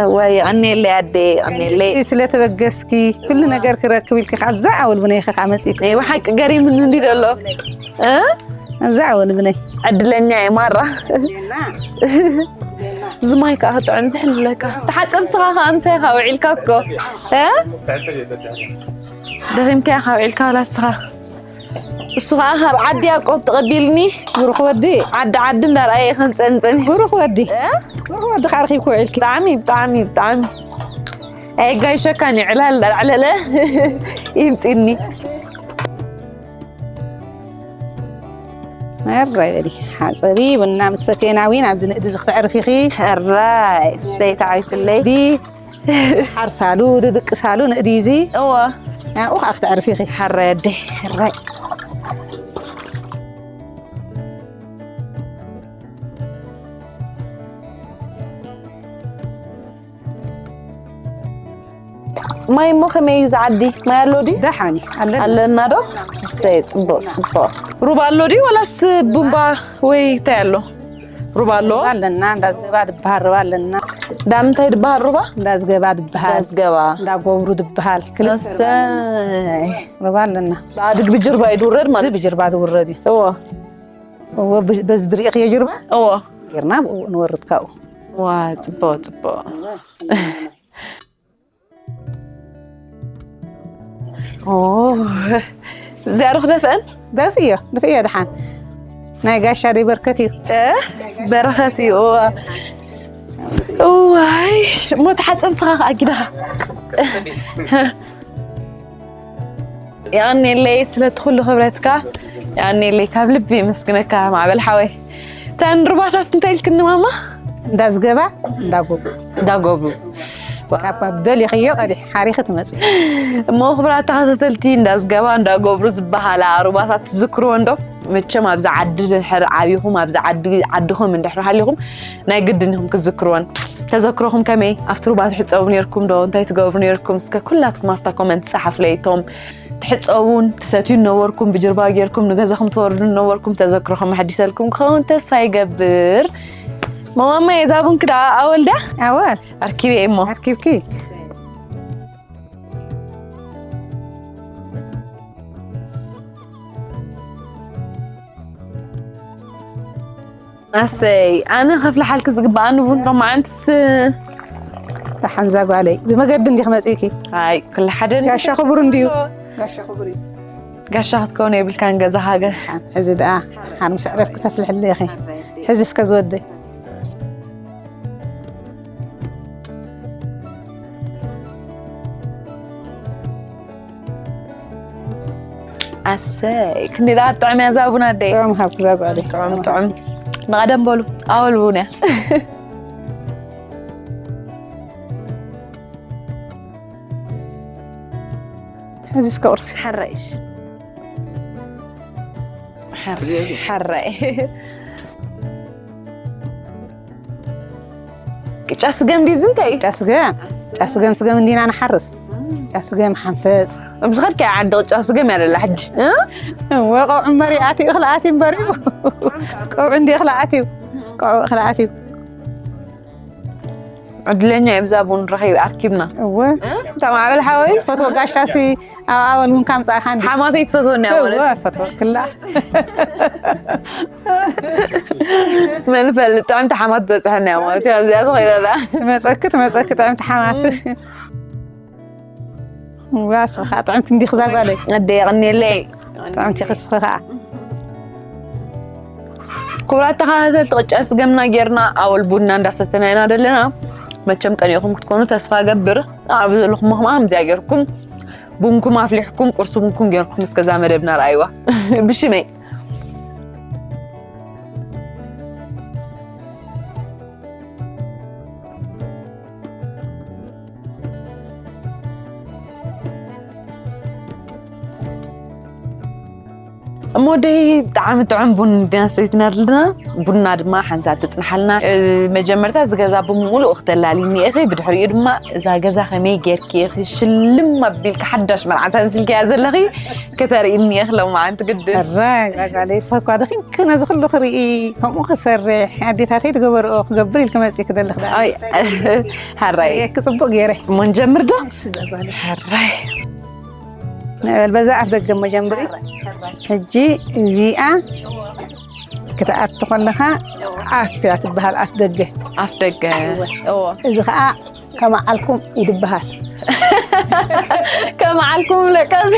እዋ፣ የቐንየለይ ኣደ፣ የቐንየለይ። ስለ ተበገስኪ፣ ኩሉ ነገር ክረክብ ኢልኪ ከኣ ኣብዛ ኣወል ብናይ ከኣ መጺእኪ። እይ፣ ብሓቂ ገሪምኒ እንዲ ደሎ። እ? ኣብዛ ኣወል ብናይ። ዕድለኛ እየ ማራ። እዚ ማይ ከኣ ክጥዕም ዝሕልለካ። ተሓጸብ ስኻ ከኣ ምሳይ ከኣ ውዒልካ እኮ። እ? ደኺምካ ኢኻ ውዒልካ ዋላ ስኻ። እሱ ኸዓ ካብ ዓዲ ያዕቆብ ተቐቢልኒ። ብሩኽ ወዲ። ዓዲ ዓዲ እንዳርኣየ ከም ጸንጸን። ብሩኽ ወዲ። እ? ብሩኽ ወዲ ኸዓ ረኺብኪ ውዒልኪ። ብጣዕሚ፣ ብጣዕሚ፣ ብጣዕሚ። ኣየጋይሸካን እዩ፣ ዕላል እንዳዕለለ ይምጽእኒ። ኣራይ በሊ፣ ሓጸቢ፣ ቡና ምስ ሰቴና ዊን ኣብዚ ንእዲ እዚ ክተዕርፊኺ። ኣራይ፣ እሰይ፣ ተዓዊትለይ። ዲ ሓርሳሉ፣ ድድቅሳሉ ንእዲ እዚ። እወ። ናብኡ ኸዓ ክተዕርፊኺ። ሓራይ ኣደይ፣ ሓራይ። ማይ እሞ ከመይ እዩ ዝዓዲ? ማይ ኣሎ ድዩ? ደሓን እዩ፣ ኣለና። ኣለና ዶ? እሰይ፣ ጽቡቕ፣ ጽቡቕ። ሩባ ኣሎ ድዩ? ወላስ ቡምባ ወይ እንታይ ኣሎ? ሩባ ኣሎ? ሩባ ኣለና፣ እንዳ ዝገባ ድበሃል ሩባ ኣለና። እንዳ ምንታይ ድበሃል ሩባ? እንዳ ዝገባ ድበሃል። እንዳ ዝገባ። እንዳ ጎብሩ ድበሃል። ክልተ ሩባ ኣለና። እሰይ። ሩባ ኣለና። ኣድግ ብጅርባ እዩ ድውረድ ማለት? እዚ ብጅርባ ዝውረድ እዩ። እዎ። እዎ፣ በዚ ትርእይዮ ጅርባ? እዎ። ጌርና ብኡ ንወርድ ካብኡ። ዋ፣ ጽቡቕ፣ ጽቡቕ። ኦ፣ እዚኣ ዶ ክደፍአን? ደፍእዮ፣ ደፍእዮ ደሓን። ናይ ጋሻ ደይ በርከት እዩ። እ? በረኸት እዩ፣ እዋ። እዋይ፣ እሞ ተሓጸብ ስኻ ከኣ ጊዳኻ። የቐንየለይ ስለቲ ኩሉ ክብረትካ፣ የቐንየለይ፣ ካብ ልቢ የመስግነካ ማዕበል ሓወይ። እተን ሩባታት እንታይ ኢልክኒ ማማ? እንዳ ዝገባ፣ እንዳ ጎብሩ። እንዳ ጎብሩ። ካብ፣ ካብ ደሊኽዮ ቀዲሕ ሓሪኺ ትመጺ። እሞ ክቡራት ተኸታተልቲ፣ እንዳ ዝገባ፣ እንዳ ጎብሩ ዝበሃላ ሩባታት ትዝክርወን ዶ? መቸም ኣብዚ ዓዲ ድሕር ዓቢኹም፣ ኣብዚ ዓዲ፣ ዓድኹም እንድሕር ሃሊኹም፣ ናይ ግድን ኢኹም ክትዝክርወን። ተዘክሮኹም ከመይ? ኣብቲ ሩባ ትሕጸቡ ኔርኩም ዶ? እንታይ ትገብሩ ኔርኩም? እስከ ኩላትኩም ኣብታ ኮመንት ጸሓፉለይ። እቶም ትሕጸቡን ትሰትዩን ነበርኩም፣ ብጅርባ ጌርኩም ንገዛኹም ትወርዱን ነበርኩም፣ ተዘክሮኹም ኣሐዲሰልኩም ክኸውን ተስፋ ይገብር። ማማየ፣ እዛ ቡንኪ ደኣ ኣወል ድያ? ኣወል። ኣርኪበ እሞ። ኣርኪብኪ። ኣሰይ፣ ኣነ ከፍልሓልኪ ዝግብኣኒ ቡን ሎማዓንትስ። ደሓን እዛ ጓለይ፣ ብመገዲ እንዲኺ መጺእኪ? ኣይ፣ ኩሉ ሓደ እንዲ- ጋሻ ክቡር እንድዩ። ጋሻ ክቡር እዩ። ጋሻ ክትከውን የብልካን ገዛኻ ገ- ሕዚ ደኣ፣ ሓር ምስ ዕረፍኪ ተፍልሕለይ ኢኺ። ሕዚ እስከ ዝወደይ። ኣሰይ፣ ክንደይ ደኣ ጥዑም እያ እዛ ቡን ኣደይ። ጥዑም ሃብኪ እዛ ጓለይ። ጥዑም፣ ጥዑም። ንቐደም በሉ፣ ኣወል ቡን እያ። ሕዚ እስከ ቁርሲ። ሓራይ እሺ። ሓራይ፣ ሓራይ። ቅጫ ስገም ድዩ እዚ እንታይ እዩ? ቅጫ ስገም፣ ቅጫ ስገም፣ ስገም እንዲና ንሓርስ። ቅጫ ስገም ሓንፈጽ። ኣብዚ ኸድካ ዓዲ ቅጫ ስገም እያ ደላ ሕጂ፣ እ? እወ፣ ቀውዒ እምበር እዩ ኣትዩ፣ እኽሊ ኣትዩ እምበር እዩ። ቀውዒ እንዲ እኽሊ ኣትዩ፣ ቀውዒ እኽሊ ኣትዩ። ዕድለኛ እየ፣ ብዛ ቡን ረኺብ ኣርኪብና። እወ። እታ ማዕበል ሓወይ? ትፈትዎ ጋሻሲ ኣብ ኣወል እውን ካምጻእኻ እንዲ። ሓማተይ ትፈትወኒ እያ ማለት? እወ፣ ፈትወክላ። መን ፈልጥ፣ ጥዕምቲ ሓማት ትበጽሐና እያ ማለት እዩ። ኣብዚኣ ተኸይዳ ደኣ። ትመጸኪ፣ ትመጸኪ ጥዕምቲ ሓማት። እዋ፣ ንስኻ ጥዕምቲ እንዲኺ እዛ ጓለይ። ኣደ የቐንየለይ። ጥዕምቲ ኢኺ ንስኺ ኸኣ። ክቡራት ተኸታተልቲ፣ ቅጫ ስገምና ጌርና ኣወል ቡና እንዳሰተና ኢና ዘለና። መቸም ቀኒእኹም ክትኮኑ ተስፋ ገብር። ኣብ ዘለኹም ምኽማ ከምዚኣ ጌርኩም ቡንኩም ኣፍሊሕኩም ቁርሲ ቡንኩም ጌርኩም እስከዛ መደብና ረኣይዋ። ብሽመይ። እሞ ደይ ብጣዕሚ ጥዑም ቡን ዲና ሰቲና ኣለና። ቡና ድማ ሓንሳብ ትጽንሓልና። እ፣ መጀመርታ እዚ ገዛ ብምሉኡ ክተላልይኒ ኢኺ፣ ብድሕሪኡ ድማ እዛ ገዛ ከመይ ጌርኪ ኢኺ ሽልም ኣቢልኪ ሓዳሽ መርዓት ኣምሲልክያ ዘለኺ ከተርእይኒ ኢኺ ሎማዓንቲ ግድን። ሕራይ፣ ዛጋለይ፣ እሳ እኳ ደኺምኪ ነዚ ኩሉ ክርኢ፣ ከምኡ ክሰርሕ፣ ኣዴታተይ ዝገበርኦ ክገብር ኢልኪ መጺእኪ ዘለኺ ደኣ። ኣይ፣ ሕራይ። ርእየኪ ጽቡቕ ገይረ። እሞ ንጀምር ዶ? እሺ፣ ዛጋለይ። ሕራይ። ንበል በዛ ኣፍ ደገ እሞ ጀምሪ። ሕጂ እዚኣ ክትኣቱ ከለኻ ኣፍ እያ ትበሃል፣ ኣፍ ደገ። ኣፍ ደገ። እዎ። እዚ ኸኣ ከመዓልኩም ይድበሃል። ከመዓልኩም ለካ እዚ።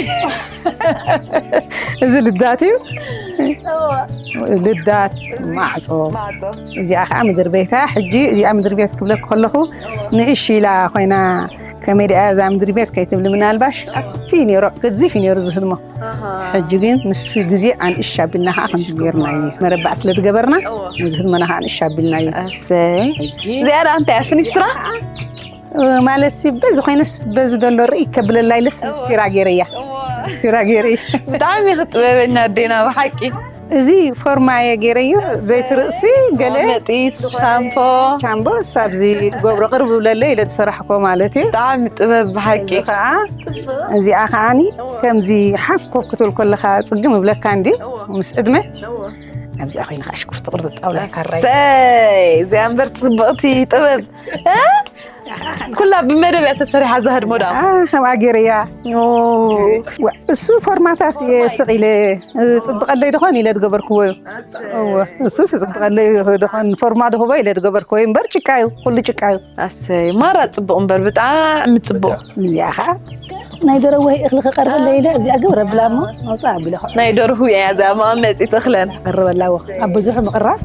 እዚ ልዳት እዩ። እዎ። ልዳት እዚ ማዕጾ። ማዕጾ። እዚኣ ኸኣ ምድሪ ቤታ። ሕጂ እዚኣ ምድሪ ቤት ክብለኪ ከለኹ ንእሽ ኢላ ኮይና ከመይ ደኣ እዛ ምድሪ ቤት ከይትብሊ ምናልባሽ ኣብቲ ነይሮ ገዚፍ እዩ ነይሩ ዝህድሞ። ኣሃ። ሕጂ ግን ምስ ግዜ ኣንእሽ ኣቢልና ኸዓ ከምዚ ጌርናዮ። መረባዕ ስለ ዝገበርና እዎ። ነዚ ህድሞና ኸዓ ኣንእሽ ኣቢልናዮ። እሰይ። ሕጂ እዚኣ ደኣ እንታይ እያ? ፍኒስትራ? እ፣ ማለትሲ በዚ ኮይነስ በዚ ዘሎ ርእይ ከብለላ ኢለስ እዎ። ፍኒስትራ ገይረያ። እዎ። ፍኒስትራ ገይረያ። ብጣዕሚ ኢኺ ጥበበኛ ኣዴና ብሓቂ። እዚ ፎርማ እየ ገይረዮ፣ ዘይቲ ርእሲ፣ ገለ መጢስ፣ ሻምፖ። ሻምፖ፣ እሳ ኣብዚ ገብሮ ቅርብ ብለለ ኢለ ዝሰራሕኮ ማለት እዩ። ብጣዕሚ ጥበብ ብሓቂ። እዚ ከዓ፣ እዚኣ ከዓኒ ከምዚ ሓፍ ኮፍ ክትብል ከለኻ ጽግም ይብለካ እንዲ፣ ምስ ዕድመ። ኣብዚኣ ኮይንካ ሽኩርቲ ቅርጺ ጣውላ ይካራይ። እሰይ፣ እዚኣ እምበር ጽብቕቲ ጥበብ። እ? ኩላ ብመደብ እያ ተሰሪሓ እዛ ህድሞ ደኣ። ኣ፣ ከምኣ ገይረያ። ኦ። ወ-፣ እሱ ፎርማታት እየ ስቕ ኢለ፣ እ፣ ጽብቐለይ ደኾን ኢለ ዝገበርክዎ እዩ። እወ፣ እሱስ ጽብቐለይ ደኾን ፎርማ ደኹቦ ኢለ ዝገበርክዎ እዩ። እምበር ጭቃ እዩ፣ ኩሉ ጭቃ እዩ። ኣሰይ፣ ማራ ጽቡቕ እምበር፣ ብጣዕሚ ጽቡቕ። እዚኣ ኸኣ ናይ ደረወ እኽሊ ክቐርበለይ ኢለ፣ እዚኣ ግብረ ብላ እሞ፣ ኣውፅኣ ኣቢለ ኸ-፣ ናይ ደርሁ እያ እዚኣ መቐመጢ እኽለን። ቀርበላ ወ-፣ ኣብ ብዙሕ ምቕራብ፣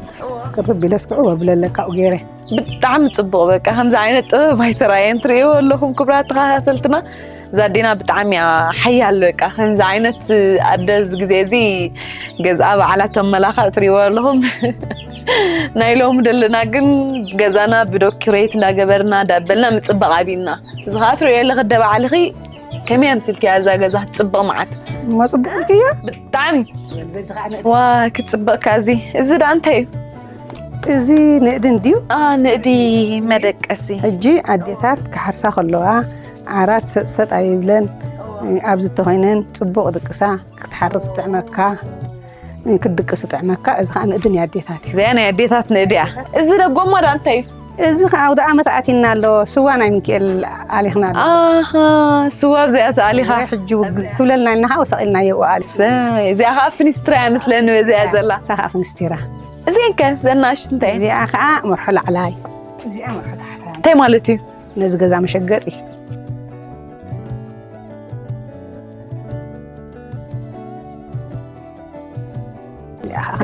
ቅርብ ኢለ እስክዑ ወብለለካ ገይረ። ብጣዕሚ ጽቡቕ። በቃ ከምዚ ዓይነት ጥበብ ኣይተራእየን። ትርእይዎ ኣለኹም ክቡራት ተኸታተልትና፣ እዛ ኣዴና ብጣዕሚ እያ ሓያል። በቃ ከምዚ ዓይነት ኣደ ኣብዚ ግዜ እዚ ገዝኣ ባዕላ ተመላኽዕ ትርእይዎ ኣለኹም። ናይ ሎሚ ዘለና ግን ገዛና ብዶኪሬት እንዳገበርና እንዳበልና ምጽባቕ ኣቢልና። እዚ ኸኣ ትርእዮ ኣለኺ ኣደ ባዕልኺ ከመይ ኣምሲልክያ እዛ ገዛ ትጽብቕ መዓት። እሞ ጽቡቕ ኢልክያ? ብጣዕሚ። በዚ ኸኣ ንእዲ። ዋ፣ ክትጽብቕካ እዚ። እዚ ደኣ እንታይ እዩ? እዚ ንእዲ እንድዩ? ኣ፣ ንእዲ መደቀሲ። ሕጂ ኣዴታት ክሓርሳ ከለዋ ዓራት ሰጥ ሰጥ ኣይብለን። ኣብዚ ተኾይነን ጽቡቕ ድቅሳ ክትሓርስ ትጥዕመካ፣ ክትድቅስ ትጥዕመካ። እዚ ኸኣ ንእዲ ናይ ኣዴታት እዩ። እዚኣ ናይ ኣዴታት ንእዲ እያ። እዚ ደጎማ ደኣ እንታይ እዩ? እዚ ኸዓ ኣውደ ዓመት ኣቲና ኣሎ፣ ስዋ ናይ ሚካኤል ኣሊኽና ኣሎ። ኣሃ፣ ስዋ ኣብዚኣ ተኣሊኻ። ወይ ሕጂ ውግእ ክብለልና ኢና፣ ኸዓ ሰቒልናዮ እዋል። ሰይ፣ እዚኣ ኸዓ ፍኒስትራ እያ መስለኒ፣ እዚኣ ዘላ። እሳ ኸዓ ፍኒስትራ። እዚአን ከ፣ ዘናእሽቱ እንታይ? እዚኣ ኸዓ መርሖ ላዕላይ። እዚኣ መርሖ ታሕታይ። እንታይ ማለት እዩ? ነዚ ገዛ መሸገጢ።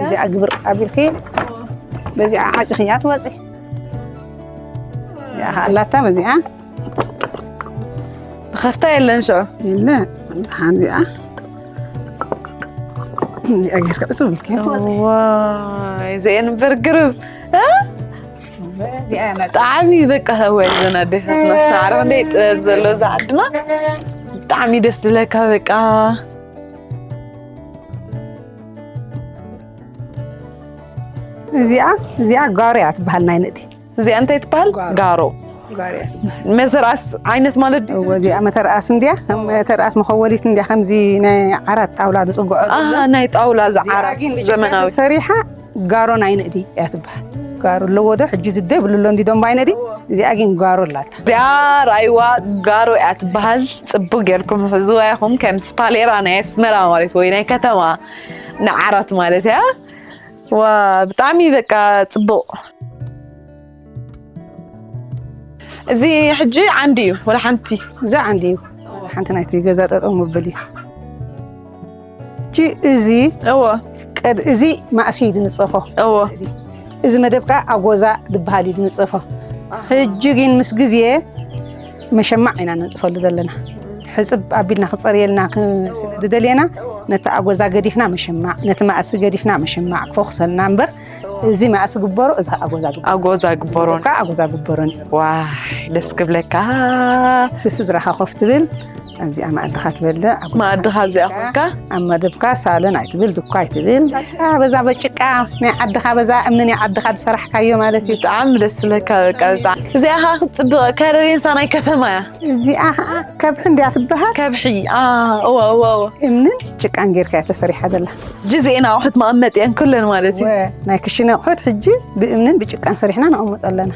እዚኣ ግብር ኣቢልኪ በዚኣ ዓፂኽያ ትወፂ። እዚኣ ኣላታ በዚኣ። ብኸፍታ የለን ሽዑ። የለ። ሓንዚኣ። እዚኣ ጌርካ እሱ ብልኪ ትወፂ። ዋይ፣ እዚአን እምበር ግርም። እ? እዚኣ መፃ-፣ ብጣዕሚ በቃ፣ ወይ ዘን ኣዴታትና ሳዕሪ ክንደይ ጥበብ ዘሎ እዛ ዓድና። ብጣዕሚ ደስ ዝብለካ በቃ። እዚኣ፣ እዚኣ ጋሮ እያ ትበሃል ናይ ንእዲ። እዚኣ እንታይ ትበሃል? ጋሮ። ጋሮ። ጋሮ እያ ትበሃል። መተርኣስ ዓይነት ማለት ድዩ? እወ፣ እዚኣ መተርኣስ እንድያ፣ መተርኣስ መኸወሊት እንድያ፣ ከምዚ ናይ ዓራት ጣውላ ዝጽግዖ ኣሃ፣ ዘሎ። ናይ ጣውላ እዚኣ ዝዓራት ግን ብጭቃ ዘመናዊ። ተሰሪሓ ጋሮ ናይ ንእዲ እያ ትበሃል። ጋሮ ኣለዎ ዶ? ሕጂ ዝደ ይብሉ ኣሎ እንዲ ደንባይ ነዲ። እዚኣ ግን ጋሮ ኣላታ። እዚኣ ራይዋ ጋሮ እያ ትበሃል። ጽቡቅ ጌርኩም ሕዝዋ ኢኹም። ከም ስፓሌራ ናይ ኣስመራ ማለት ወይ ናይ ከተማ ንዓራት ማለት እያ። ዋ፣ ብጣዕሚ በቃ ጽቡቅ። እዚ ሕጂ ዓንዲ እዩ ወላ ሓንቲ? እዚ ዓንዲ እዩ። ሓንቲ ናይቲ ገዛ ጠጠው ምብል እዩ። ሕጂ እዚ እዎ። ቀድ-፣ እዚ ማእሲ እዩ ዝንጸፎ። እዎ። እዚ መደብ ከዓ ኣጎዛ ዝበሃል እዩ ዝንጸፎ። ሕጂ ግን ምስ ግዜ መሸማዕ ኢና ነንጽፈሉ ዘለና። ሕጽብ ኣቢልና ክጸርየልና ክ-፣ ስለ ዝደልየና ነቲ ኣጎዛ ገዲፍና መሸማዕ፣ ነቲ ማእሲ ገዲፍና መሸማዕ ክፈኹሰልና እምበር፣ እዚ ማእሲ ግበሮ፣ እዚ ኣጎዛ ግበሮ። ኣጎዛ ግበሮ። ከዓ ኣጎዛ ግበሮን። ዋይ፣ ደስ ክብለካ። ብስድራኻ ኮፍ ትብል፣ ኣብዚኣ መኣድኻ ትበልዕ፣ ኣጎዛ መኣድኻ ኣብዚኣ ትበልዕ። ኮንካ? ኣብ መደብካ ሳሎን ኣይትብል፣ ድኳ ኣይትብል። በቃ በዛ በጭቃ፣ ናይ ዓድኻ በዛ እምንን ናይ ዓድኻ ዝሰራሕካዮ ማለት እዩ። ብጣዕሚ ደስ ዝብለካ፣ በቃ ብጣዕሚ። እዚኣ ኸዓ ክትጽብቕ፣ ከረሬንሳ ናይ ከተማ እያ። እዚኣ ኸዓ ከብሒ እንድያ ትበሃል። ከብሒ፣ አ፣ እወ፣ እወ፣ እወ። እምንን ጭቃን ጌርካ እያ ተሰሪሓ ዘላ። ሕጂ እዚኤን ኣቑሑት መቐመጢ እየን ኩለን ማለት እዩ። ወ-፣ ናይ ክሽነ ኣቑሑት ሕጂ ብእምንን ብጭቃን ሰሪሕና ነቐምጦ ኣለና።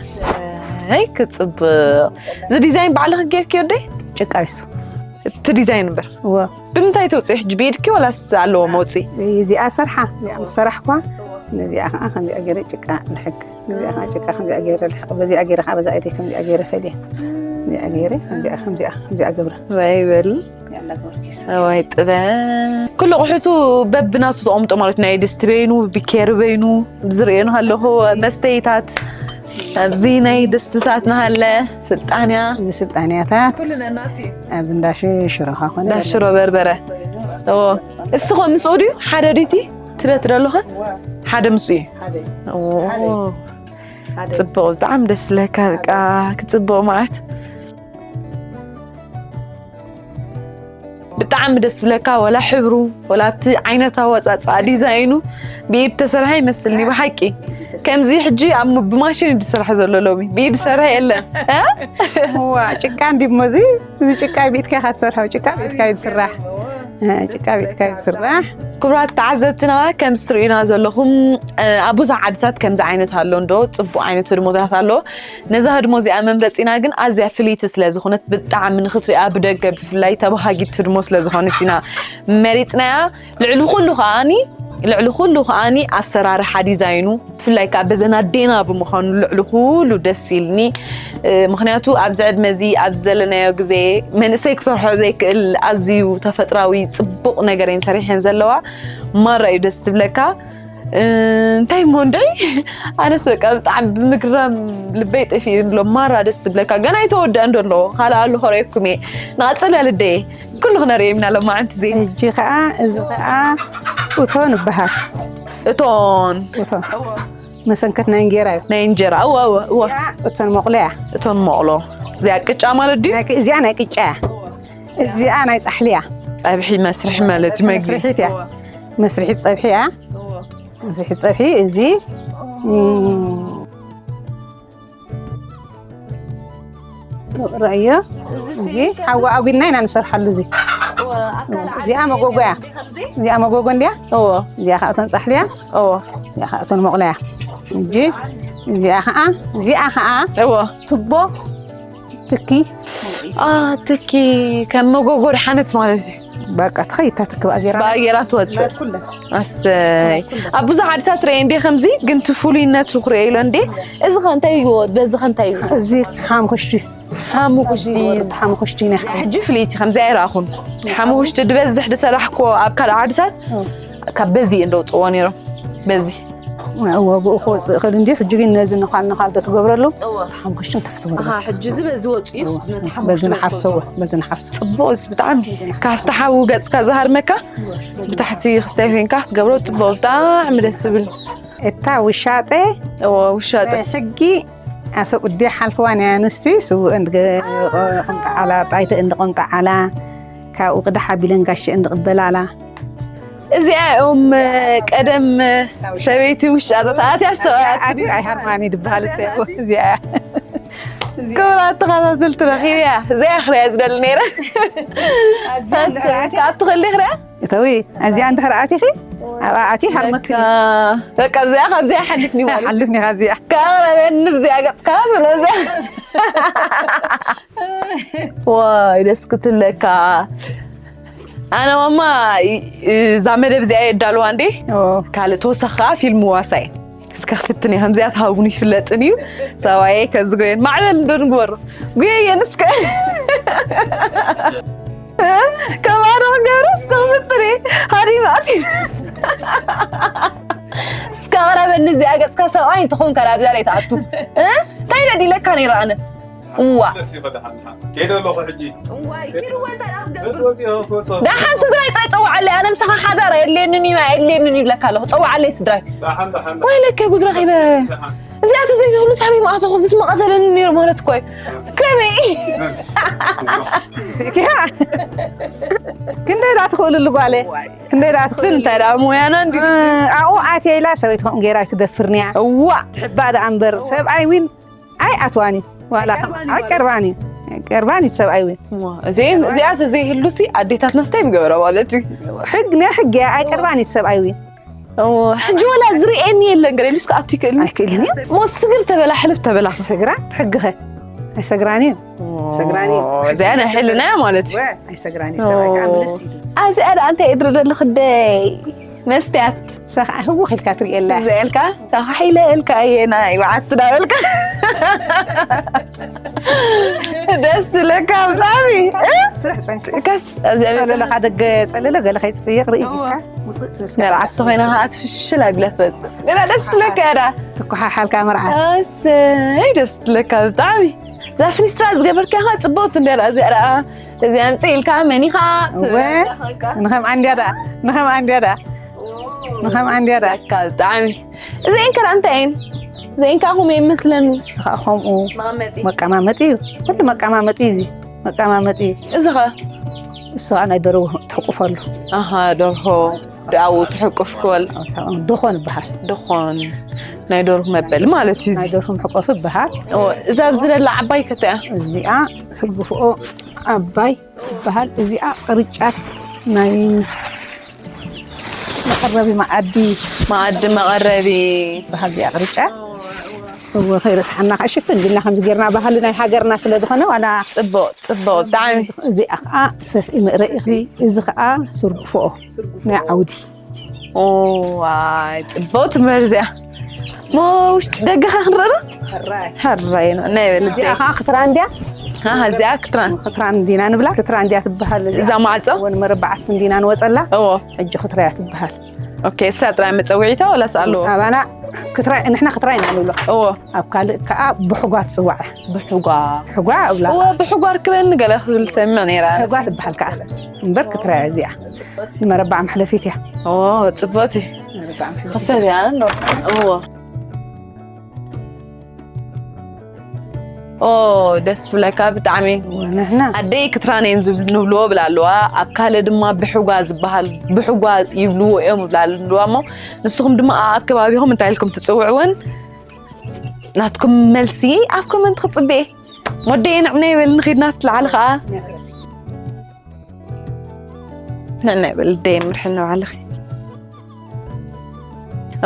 ኣይ ክጽብቕ። እዚ ዲዛይን ባዕልኺ ጌርክዮ ደይ? ጭቃ ይሱ። እቲ ዲዛይን እምበር። እወ። ብምንታይ ተውፅኢ ሕጂ? ብኢድኪ ዋላስ ኣለዎ መውፅኢ? እዚኣ ሰርሓ፣ እዚኣ ምስ ሰራሕኳ፣ ነዚኣ ኸዓ ከምዚኣ ገይረ ጭቃ ልሕግ። እዚኣ ኸዓ ጭቃ ከምዚኣ ገይረ ልሕቕ። በዚኣ ገይረ ኸዓ በዛ ኢደይ ከምዚኣ ገይረ ፈልየ። እዚኣ ገይረ፣ ከምዚኣ፣ ከምዚኣ፣ ከምዚኣ ገብረ። ዋይ በል። ዋይ ጥበብ። ኩሉ ኣቑሑቱ በብናቱ ተቐምጦ ማለት፣ ናይ ድስቲ በይኑ፣ ቢኬሪ በይኑ፣ ዝርእዮ ንሃለኹ መስተይታት፣ ኣብዚ ናይ ድስትታት ንሃለ፣ ስልጣንያ። እዚ ስልጣንያታት ኩሉ ነናቲ። ኣብዚ እንዳ ሽ-፣ ሽሮኻ ኮነ። እንዳ ሽሮ በርበረ። እዎ። እስኾ ምስኡ ድዩ? ሓደ ድዩ እቲ ትበት ደሎኸ? ሓደ ምስኡ እዩ። ሓደ። እዎ። ሓደ። ሓደ። ጽቡቕ፣ ብጣዕሚ ደስ ዝብለካ፣ በቃ፣ ክጽቡቕ መዓት። ብጣዕሚ ደስ ዝብለካ፣ ወላ ሕብሩ፣ ወላ እቲ ዓይነት ኣወጻጽኣ ዲዛይኑ ብኢድ ተሰርሐ ይመስልኒ፣ ብሓቂ። ከምዚ ሕጂ ኣብ ም-፣ ብማሽን እዩ ዝሰርሐ ዘሎ ሎሚ፣ ብኢድ ዝሰርሐ የለን። እ? እዋ፣ ጭቃ እንዲ እሞ እዚ፣ እዚ ጭቃ ብኢድካ ኢኻ ትሰርሖ፣ ጭቃ ብኢድካ እዩ ዝስራሕ። እ፣ ጭቃ ብኢድካ እዩ ዝስራሕ። ክቡራት ተዓዘብትና፣ ከምዚ ትርእዩና ዘለኹም፣ እ፣ ኣብ ብዙሕ ዓድታት ከምዚ ዓይነት ኣሎ እንዶ፣ ጽቡቕ ዓይነት ህድሞታት ኣሎ። ነዛ ህድሞ እዚኣ መምረጺና ግን ኣዝያ ፍልይቲ ስለ ዝኾነት፣ ብጣዕሚ ንኽትሪኣ ብደገ ብፍላይ ተባሃጊት ህድሞ ስለ ዝኾነት ኢና መሪጽናያ። ልዕሊ ኩሉ ከኣኒ፣ ልዕሊ ኩሉ ከኣኒ ኣሰራርሓ ዲዛይኑ፣ ብፍላይ ከኣ በዘን ኣዴና ብምዃኑ ልዕሊ ኩሉ ደስ ኢልኒ። እ፣ ምኽንያቱ ኣብዚ ዕድመ እዚ፣ ኣብዚ ዘለናዮ ግዜ መንእሰይ ክሰርሖ ዘይክእል ኣዝዩ ተፈጥራዊ ጽቡቕ ነገር እየን ሰሪሐን ዘለዋ። ማራ እዩ ደስ ዝብለካ። እ፣ እንታይ እሞ እንደይ? ኣነስ በቃ ብጣዕሚ ብምግራም ልበይ ጠፊኡ ኣሎ። ማራ ደስ ዝብለካ። ገና ኣይተወደአን ዶ ኣለዎ? ካልእ ኣሎ ከርእየኩም እየ። ንቐጽል በል ኣደየ። ኩሉ ክነርእዮም ኢና ሎማዓንቲ እዚ። ሕጂ ከኣ፣ እዚ ከኣ እቶን ይበሃል። እቶን። እቶን። መሰንከት ናይ እንጌራ እዩ። ናይ እንጀራ። እወ፣ እወ፣ እወ። እዚኣ እቶን መቑሎ እያ። እቶን መቑሎ። እዚኣ ቅጫ ማለት ድዩ? ናይ ቅ-፣ እዚኣ ናይ ቅጫ እያ። እዚኣ ናይ ጻሕሊ እያ። ጸብሒ መስርሒ ማለት እዩ፣ መግቢ። መስርሒት እያ። መስርሒት ጸብሒ እያ። መስርሒት ጸብሒ እዚ፣ እ፣ ረኣዮ። እዚ ሓዊ ኣጒድና ኢና ንሰርሓሉ። እዚ፣ እዚኣ መጎጎ እያ። እዚኣ መጎጎ እንድያ? እዎ። እዚኣ ከዓ እቶን ጻሕሊ እያ። እዎ። እዚኣ ከዓ እቶን መቑሎ እያ። እንጂ እዚኣ ከዓ፣ እዚኣ ከዓ እዎ። ቱቦ ትኪ። አ፣ ትኪ ከም መጎጎ ድሓነት ማለት እዩ። በቃ ትኸይድ እታ ትኪ ብኣጌራ። ብኣጌራ ትወፅእ። ኩለን። ኣሰይ። ኣብ ብዙሕ ዓድታት ርኤ እንዴ ከምዚ፣ ግን እቲ ፍሉይነቱ ክርእየ ኢሎ እንዴ። እዚ ኸ እንታይ እዩ? በዚ ኸ እንታይ እዩ? እዚ ሓሙኽሽቲ። ሓሙኽሽቲ። እዚ ወርዲ ሓሙኽሽቲ ኢና። ሕጂ ፍልይቲ ከምዚ ኣይረኣኹን። ሓሙኽሽቲ ድበዝሕ ድሰራሕኮ ኣብ ካልእ ዓድታት እ። ካብ በዚ እዮም ደውፅዎ ነይሮም። በዚ። እወ፣ ብኡ ክወፅእ ይኽእል እንድዩ። ሕጂ ግን ነዚ ነዃል ነዃል ዶ ትገብረሉ? እወ። ሓሙኽሽቲ እንታይ ክትገብረሉ? ኣሃ፣ ሕጂ እዚ በዚ ወፂኡስ እወ። ነቲ በዚ ሓሙኽሽቲ ንሓፍሶ፣ ወፂኡ። እወ፣ በዚ ንሓፍሶ። ፅቡቕ፣ እዚ ብጣዕሚ ካብቲ ሓዊ ገፅካ ዝሃርመካ እወ። ብታሕቲ ክስታይ ኮይንካ ክትገብሮ ፅቡቕ፣ ብጣዕሚ ደስ ዝብል። እታ ውሻጠ እወ፣ ውሻጠ። ናይ ሕጊ ኣሰብ እዲ ሓልፍዋ ናይ ኣንስቲ ስውእ እንድገ-፣ ቆምጣዓላ፣ ጣይተ እንድቆምጣዓላ፣ ካብኡ ቅዳሕ ኣቢለን ጋሸ እንድቕበላላ። እዚኣ እዮም ቀደም ሰበይቲ ውሻጠ ተኣትያ ሰብኣያ ኣትዩ ኣይሃርማኒ ድበሃል ሰብ እዚኣ። ክብራት ተኸታተልቲ ረኺብያ። እዚኣ ክሪኣ ዝደሊ ነይረ። ኣብዚ ኣሰብ፣ ኣትያ። ኣትኽሊ ክሪኣ? እተዊ ኣብዚኣ እንድሕር ኣቲኺ ኣብኣ ኣቲ ሃርመክኒ በቃ ኣብዚኣ ካብዚኣ ሓልፍኒ ማለት ሓልፍኒ ካብዚኣ ካብ ረበኒ ብዚኣ ገፅካ ዝሎ እዚኣ ዋይ ደስ ክትብለካ ኣነ ማማ እዛ መደብ እዚኣ የዳልዋ እንዴ ካልእ ተወሳኺ ከዓ ፊልም ዋሳይ እስከ ክፍትን እየ ከምዚኣ ተሃቡን ይፍለጥን እዩ ሰብኣየ ከዝጎየን ማዕበል እንዶ ንግበሮ ጉየየን እስከ ከማዶ ክገብሮ እስከ ክፍትን እየ ሃዲማ እስከ ቅረበኒ እዚኣ ገፅካ ሰብኣይ እንተኾንካ ናብዛ ላይ ትኣቱ እንታይ በዲለካ ነይረ ኣነ እዋ ደስ ይኸዳ ሓንሓ ከይደ ኣለኹ ሕጂ እዋይ ኪድወ እንታይ ደኣ ክትገብር ወፂኦ ክወፅኦ ደሓን ስድራይ ጥራይ ፀዋዓለይ ኣነ ምሳኻ ሓዳር የድልየንን እዩ ኣየድልየንን ይብለካ ኣለኹ ፀዋዓለይ ስድራይ ዳሓን ዳሓን ወይለከ ጉድ ረኺበ እዚኣቶ ዘይትህሉ ሳበይ መኣተኹ ዝስ መቐተለኒ ነይሩ ማለት እኮ እዩ ከመይ ክንደይ ዳ ትኽእልሉ ጓለ ክንደይ ዳ ትኽእል እንታይ ደኣ ሞያና እንዲ ኣብኡ ኣትየ ኢላ ሰበይቲ ከምኡ ገይራ ኣይትደፍርንያ እዋ ትሕባ ደኣ እምበር ሰብኣይ ዊን ኣይ ኣትዋኒ ዋላ ኣይቀርባኒ ቀርባኒ ሰብኣይ ዊን እዚኣ ተዘይህሉ ሲ ኣዴታትና ስታይ ምገበራ ማለት እዩ ሕግ ናይ ሕግ እያ ኣይቀርባኒ ሰብኣይ ዊን ሕጂ ወላ ዝርኤኒ የለን ገለ ኢሉስ ክኣቱ ይክእልኒ ኣይክእልን እዩ ሞ ስግር ተበላ ሕልፍ ተበላ ሰግራ ትሕግኸ ኣይሰግራን እዩ ሰግራኒ እዚኣ ናይ ሕልና እያ ማለት እዩ ኣይሰግራኒ ሰብኣይ ከዓ ምልስ ኢሉ ኣብዚኣ ደኣ እንታይ እድሪ ደሊ ክደይ መስትያት ሰኻ ህውኽ ኢልካ ትርእየላ ዘልካ ተኻሒለ እልካ እየ ናይ በዓቲ ዳበልካ ደስ ትብለካ ብጣዕሚ ስራሕ ፀንኪ ከስ ኣብዚኣ ቤት ፀለለካ ደገ ፀለለ ገለ ከይፅየቕ ርኢ ኢልካ ውፅእ ትብስካ መርዓቲ ኮይና ከዓ ትፍሽል ኣቢላ ትመፅእ ገና ደስ ትብለካ እያ ዳ ትኳሓሓልካ መርዓ ኣሰይ ደስ ትብለካ ብጣዕሚ እዛ ፍኒስትራ ዝገበርካ ኢኻ ፅቡቅቲ እንደ እዚኣ ደኣ እዚኣ ኣምፅእ ኢልካ መኒኻ እወ ንኸም ኣንድያ ደኣ ንኸም ኣንድያ ደኣ ንኸም ኣንድያ ደኣ ብጣዕሚ እዚአን ከ እንታይ እየን? እዚአን ከ ከምኡ ይመስለኒ። ንስኻ ከምኡ መቐመጢ መቀማመጢ እዩ ኩሉ መቀማመጢ እዩ እዚ መቀማመጢ እዩ እዚ ኸ እሱ ከዓ ናይ ደርሆ ትሕቁፈሉ ኣሃ ደርሆ ኣብኡ ትሕቁፍ ክበል ዶኾን ይበሃል ድኾን ናይ ደርሁ መበሊ ማለት እዩ እዚ ናይ ደርሆ መሕቆፊ ይበሃል እዛ ኣብዚ ዘላ ዓባይ ከተያ እዚኣ ስርግፍኦ ዓባይ ይበሃል እዚኣ ቅርጫት ናይ መቐረቢ መዓዲ መኣዲ መቐረቢ ይበሃል እዚኣ ቅርጫት እወ ከይረስሓና ከዓ ሽፍን ቢልና ከምዚ ጌርና ባህሊ ናይ ሃገርና ስለ ዝኾነ ዋላ ፅቡቅ ፅቡቅ ብጣዕሚ እዚኣ ከዓ ሰፍኢ ምእረ ኢኽሊ እዚ ከዓ ስርግፍኦ ናይ ዓውዲ ዋይ ፅቡቅ ትምህር እዚኣ ሞ ውሽጢ ደገኻ ክንረዳ ሕራይ ነው ናይ በል እዚኣ ከዓ ክትራ እንድያ እዚኣ ክትራን ክትራን እንዲና ንብላ ክትራ እንድያ ትበሃል እዚኣ እዛ ማዕፆ ወን መረባዓት እንዲና ንወፀላ እዎ ሕጂ ክትራያ ትበሃል ኦኬ እሳ ጥራይ መፀውዒታ ወላስ ኣለዎ ኣባና ክትራይ ንሕና ክትራይ ኢና ንብሎ እዎ ኣብ ካልእ ከዓ ብሕጓ ትፅዋዕ ብሕጓ ሕጓ እብላ እዎ ብሕጓ ርክበኒ ገለ ክብል ሰምዕ ነይራ ሕጓ ትበሃል ከዓ እምበር ክትራያ እዚኣ ንመረባዕ መሕለፊት እያ እዎ ፅቡቅቲ መረባዕ መሕለፊት ክፈት እያ እዎ ኦ ደስ ትብለካ ብጣዕሚ ንሕና ኣደይ ክትራን እየን ዝብል- ንብልዎ ብላ ኣለዋ ኣብ ካልእ ድማ ብሕጓ ዝበሃል ብሕጓ ይብልዎ እዮም ብላ ኣለዋ እሞ ንስኹም ድማ ኣብ ከባቢኹም እንታይ ኢልኩም ትፅውዕወን ናትኩም መልሲ ኣብ ኮመንት ክፅበየ ወደየ ንዕነ ይበል ንኺድ ናብቲ ላዕሊ ከዓ ንዕነ ይበል ደየ ምርሕኒ ባዕልኺ